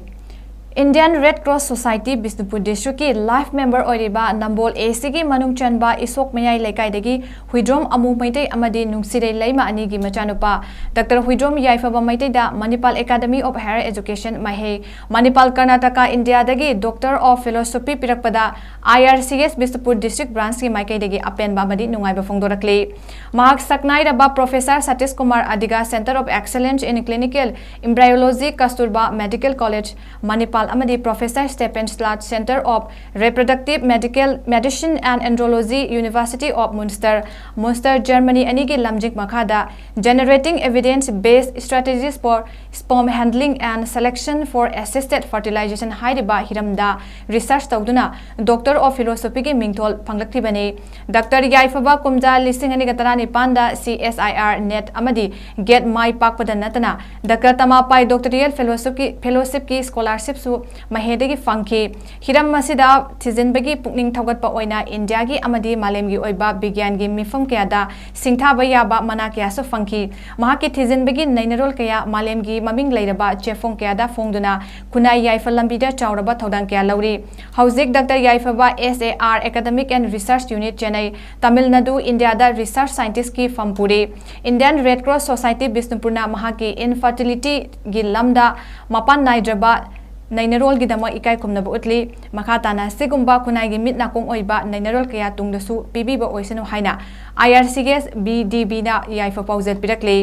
Indian Red Cross Society Bishnupur district ꯀꯤ life member ꯑꯣꯏꯔꯤꯕ ꯅꯝꯕꯣꯜ A C ꯒꯤ ꯃꯅꯨꯡ ꯆꯟꯕ ꯏꯁꯣꯛ ꯃꯌꯥꯏ ꯂꯩꯀꯥꯏꯗꯒꯤ ꯍꯨꯏꯗ꯭ꯔꯣꯝ ꯑꯃꯨ ꯃꯩꯇꯩ ꯑꯃꯗꯤ ꯅꯨꯡꯁꯤꯔꯩ ꯂꯩꯃ ꯑꯅꯤꯒꯤ ꯃꯆꯥꯅꯨꯄꯥ Doctor ꯍꯨꯏꯗ꯭ꯔꯣꯝ ꯌꯥꯏꯐꯕ ꯃꯩꯇꯩꯗ Manipal Academy of Higher Education ꯃꯍꯩ, Manipal, Karnataka, India ꯗꯒꯤ Doctor of Philosophy ꯄꯤꯔꯛꯄꯗ I R C S Bishnupur district branch ꯀꯤ ꯃꯥꯏꯀꯩꯗꯒꯤ ꯑꯄꯦꯟꯕ ꯑꯃꯗꯤ ꯅꯨꯡꯉꯥꯏꯕ ꯐꯣꯡꯗꯣꯔꯛꯂꯤ꯫ ꯃꯍꯥꯛ ꯁꯛꯅꯥꯏꯔꯕ Professor Satish Kumar ꯑꯗꯤꯒꯥ Center of Excellence in Clinical Embryology, ꯀꯁꯇꯨꯔꯕꯥ Medical College, ꯃꯅꯤꯄꯥꯜ ꯑꯃꯗꯤ Professor Stephan Schlatz Center of Reproductive Medical Medicine and Andrology, University of Munster, Munster, Germany ꯑꯅꯤꯒꯤ ꯂꯝꯖꯤꯡ ꯃꯈꯥꯗ Generating Evidence-Based Strategies for Sperm Handling and Selection for Assisted Fertilization ꯍꯥꯏꯔꯤꯕ ꯍꯤꯔꯝꯗ research ꯇꯧꯗꯨꯅ Doctor of Philosophy-ꯒꯤ ꯃꯤꯡꯊꯣꯜ ꯐꯪꯂꯛꯈꯤꯕꯅꯤ꯫ ꯗꯥꯛꯇꯔ ꯌꯥꯏꯐꯕ ꯀꯨꯝꯖꯥ ꯂꯤꯁꯤꯡ ꯑꯅꯤꯒ ꯇꯔꯥꯅꯤꯄꯥꯟꯗ C S I R, NET ꯑꯃꯗꯤ ꯒꯦꯠ ꯃꯥꯏ ꯄꯥꯛꯄꯗ ꯅꯠꯇꯅ ꯗꯥꯛꯇꯔ ꯇꯃꯥꯄꯥꯏ Doctoral Fellowship-ꯀꯤ, Fellowship-ꯀꯤ scholarship-ꯁꯨ ꯃꯍꯦꯗꯒꯤ ꯐꯪꯈꯤ꯫ ꯍꯤꯔꯝ ꯑꯁꯤꯗ ꯊꯤꯖꯤꯟꯕꯒꯤ ꯄꯨꯛꯅꯤꯡ ꯊꯧꯒꯠꯄ ꯑꯣꯏꯅ ꯏꯟꯗꯤꯌꯥꯒꯤ ꯑꯃꯗꯤ ꯃꯥꯂꯦꯝꯒꯤ ꯑꯣꯏꯕ ꯕꯤꯒ꯭ꯌꯥꯟꯒꯤ ꯃꯤꯐꯝ ꯀꯌꯥꯗ ꯁꯤꯡꯊꯥꯕ ꯌꯥꯕ ꯃꯅꯥ ꯀꯌꯥꯁꯨ ꯐꯪꯈꯤ꯫ ꯃꯍꯥꯛꯀꯤ ꯊꯤꯖꯤꯟꯕꯒꯤ ꯅꯩꯅꯔꯣꯜ ꯀꯌꯥ ꯃꯥꯂꯦꯝꯒꯤ ꯃꯃꯤꯡ ꯂꯩꯔꯕ ꯆꯦꯐꯣꯡ ꯀꯌꯥꯗ ꯐꯣꯡꯗꯨꯅ ꯈꯨꯟꯅꯥꯏ ꯌꯥꯏꯐ ꯂꯝꯕꯤꯗ ꯆꯥꯎꯔꯕ ꯊꯧꯗꯥꯡ ꯀꯌꯥ ꯂꯧꯔꯤ꯫ ꯍꯧꯖꯤꯛ ꯗꯥꯛꯇꯔ ꯌꯥꯏꯐꯕ S A R Academic and Research Unit, Chennai, Tamil Nadu, ꯏꯟꯗꯤꯌꯥꯗ research scientist-ꯀꯤ ꯐꯝ ꯄꯨꯔꯤ꯫ Indian Red Cross Society ꯕꯤꯁꯅꯨꯄꯨꯔꯅ ꯃꯍꯥꯛꯀꯤ infertility-ꯒꯤ ꯂꯝꯗ ꯃꯄꯥꯟ ꯅꯥꯏꯗ꯭ꯔꯕ ꯅꯩꯅꯔꯣꯜꯒꯤꯗꯃꯛ ꯏꯀꯥꯏ ꯈꯨꯝꯅꯕ ꯎꯠꯂꯤ꯫ ꯃꯈꯥ ꯇꯥꯅ ꯁꯤꯒꯨꯝꯕ ꯈꯨꯟꯅꯥꯏꯒꯤ ꯃꯤꯠ ꯅꯥꯀꯣꯡ ꯑꯣꯏꯕ ꯅꯩꯅꯔꯣꯜ ꯀꯌꯥ ꯇꯨꯡꯗꯁꯨ ꯄꯤꯕꯤꯕ ꯑꯣꯏꯁꯅꯨ ꯍꯥꯏꯅ I R C S B D B-ꯅ ꯌꯥꯏꯐ ꯄꯥꯎꯖꯦꯜ ꯄꯤꯔꯛꯂꯤ꯫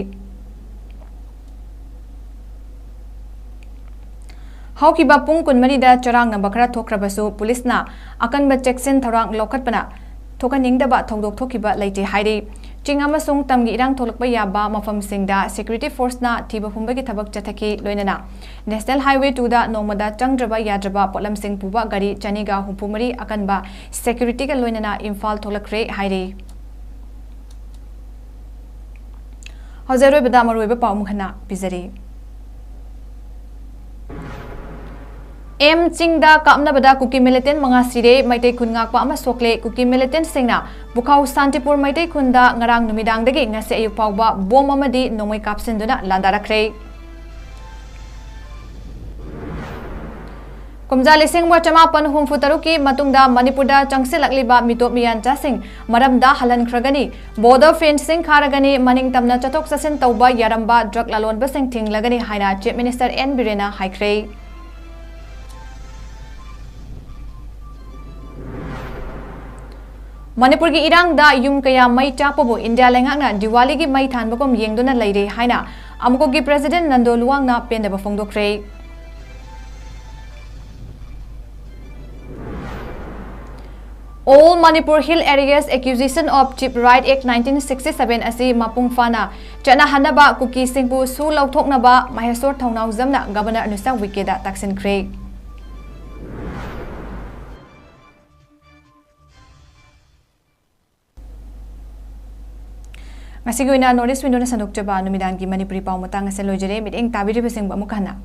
ꯍꯧꯈꯤꯕ ꯄꯨꯡ ꯀꯨꯟꯃꯔꯤꯗ ꯆꯔꯥꯡꯅꯕ ꯈꯔ ꯊꯣꯛꯈ꯭ꯔꯕꯁꯨ, ꯄꯨꯂꯤꯁꯅ ꯑꯀꯟꯕ ꯆꯦꯛꯁꯤꯟ ꯊꯧꯔꯥꯡ ꯂꯧꯈꯠꯄꯅ ꯊꯣꯛꯍꯟꯅꯤꯡꯗꯕ ꯊꯧꯗꯣꯛ ꯊꯣꯛꯈꯤꯕ ꯂꯩꯇꯦ ꯍꯥꯏꯔꯤ꯫ ꯆꯤꯡ ꯑꯃꯁꯨꯡ ꯇꯝꯒꯤ ꯏꯔꯥꯡ ꯊꯣꯛꯂꯛꯄ ꯌꯥꯕ ꯃꯐꯝꯁꯤꯡꯗ security force-ꯅ ꯊꯤꯕ ꯍꯨꯝꯕꯒꯤ ꯊꯕꯛ ꯆꯠꯊꯈꯤ, ꯂꯣꯏꯅꯅ National Highway two-ꯗ ꯅꯣꯡꯃꯗ ꯆꯪꯗ꯭ꯔꯕ ꯌꯥꯗ꯭ꯔꯕ ꯄꯣꯠꯂꯝꯁꯤꯡ ꯄꯨꯕ ꯒꯥꯔꯤ ꯆꯅꯤꯒ ꯍꯨꯝꯐꯨ ꯃꯔꯤ ꯑꯀꯟꯕ security-ꯒ ꯂꯣꯏꯅꯅ ꯏꯝꯐꯥꯜ ꯊꯣꯛꯂꯛꯈ꯭ꯔꯦ ꯍꯥꯏꯔꯤ꯫ ꯍꯧꯖꯤꯛ ꯑꯔꯣꯏꯕꯗ ꯃꯔꯨꯑꯣꯏꯕ ꯄꯥꯎ ꯑꯃꯨꯛ ꯍꯟꯅ ꯄꯤꯖꯔꯤ꯫ ꯑꯦꯝ ꯆꯤꯡꯗ ꯀꯥꯞꯅꯕꯗ ꯀꯨꯀꯤ militant ꯃꯉꯥ ꯁꯤꯔꯦ, ꯃꯩꯇꯩ ꯈꯨꯟ ꯉꯥꯛꯄ ꯑꯃ ꯁꯣꯛꯂꯦ꯫ ꯀꯨꯀꯤ militant-ꯁꯤꯡꯅ ꯄꯨꯈꯥꯎ ꯁꯥꯟꯇꯤꯄꯨꯔ ꯃꯩꯇꯩ ꯈꯨꯟꯗ ꯉꯔꯥꯡ ꯅꯨꯃꯤꯗꯥꯡꯗꯒꯤ ꯉꯁꯤ ꯑꯌꯨꯛ ꯐꯥꯎꯕ ꯕꯣꯝ ꯑꯃꯗꯤ ꯅꯣꯡꯃꯩ ꯀꯥꯞꯁꯤꯟꯗꯨꯅ ꯂꯥꯟꯗꯥꯔꯛꯈ꯭ꯔꯦ꯫ ꯀꯨꯝꯖꯥ ꯂꯤꯁꯤꯡ ꯑꯃ ꯆꯃꯥꯄꯟ ꯍꯨꯝꯐꯨ ꯇꯔꯨꯛꯀꯤ ꯃꯇꯨꯡꯗ ꯃꯅꯤꯄꯨꯔꯗ ꯆꯪꯁꯤꯜꯂꯛꯂꯤꯕ ꯃꯤꯇꯣꯞ ꯃꯤꯌꯥꯟꯆꯥꯁꯤꯡ ꯃꯔꯝꯗ ꯍꯜꯍꯟꯈ꯭ꯔꯒꯅꯤ꯫ Border fencing ꯈꯥꯔꯒꯅꯤ, ꯃꯅꯤꯡ ꯇꯝꯅ ꯆꯠꯊꯣꯛ ꯆꯠꯁꯤꯟ ꯇꯧꯕ ꯌꯥꯔꯝꯕ drug ꯂꯂꯣꯟꯕꯁꯤꯡ ꯊꯤꯡꯂꯒꯅꯤ ꯍꯥꯏꯅ Chief Minister N ꯕꯤꯔꯦꯟꯅ ꯍꯥꯏꯈ꯭ꯔꯦ꯫ ꯃꯅꯤꯄꯨꯔꯒꯤ ꯏꯔꯥꯡꯗ ꯌꯨꯝ ꯀꯌꯥ ꯃꯩ ꯆꯥꯛꯄꯕꯨ ꯏꯟꯗꯤꯌꯥ ꯂꯩꯉꯥꯛꯅ ꯗꯤꯋꯥꯂꯤꯒꯤ ꯃꯩ ꯊꯥꯟꯕꯒꯨꯝ ꯌꯦꯡꯗꯨꯅ ꯂꯩꯔꯦ ꯍꯥꯏꯅ ꯑꯃꯨꯀꯣꯒꯤ President ꯅꯟꯗꯣ ꯂꯨꯋꯥꯡꯅ ꯄꯦꯟꯗꯕ ꯐꯣꯡꯗꯣꯛꯈ꯭ꯔꯦ꯫ All Manipur Hill Areas Acquisition of Chief Right Act nineteen sixty seven ꯑꯁꯤ ꯃꯄꯨꯡ ꯐꯥꯅ ꯆꯠꯅꯍꯟꯅꯕ ꯀꯨꯀꯤꯁꯤꯡꯕꯨ ꯁꯨ ꯂꯧꯊꯣꯛꯅꯕ ꯃꯍꯦꯁꯣꯔ ꯊꯧꯅꯥꯎꯖꯝꯅ ꯒꯕꯔꯅꯔ ꯅꯨꯁꯥ ꯋꯤꯀꯦꯗ ꯇꯛꯁꯤꯟꯈ꯭ꯔꯦ꯫ ꯉꯁꯤꯒꯤ ꯑꯣꯏꯅ North East Windowꯅ ꯁꯟꯗꯣꯛꯆꯕ ꯅꯨꯃꯤꯗꯥꯡꯒꯤ ꯃꯅꯤꯄꯨꯔꯤ ꯄꯥꯎ ꯃꯇꯥꯡ ꯑꯁꯤ ꯂꯣꯏꯖꯔꯦ꯫ ꯃꯤꯠꯌꯦꯡ ꯇꯥꯕꯤꯔꯤꯕꯁꯤꯡꯕꯨ ꯑꯃꯨꯛ ꯍꯟꯅ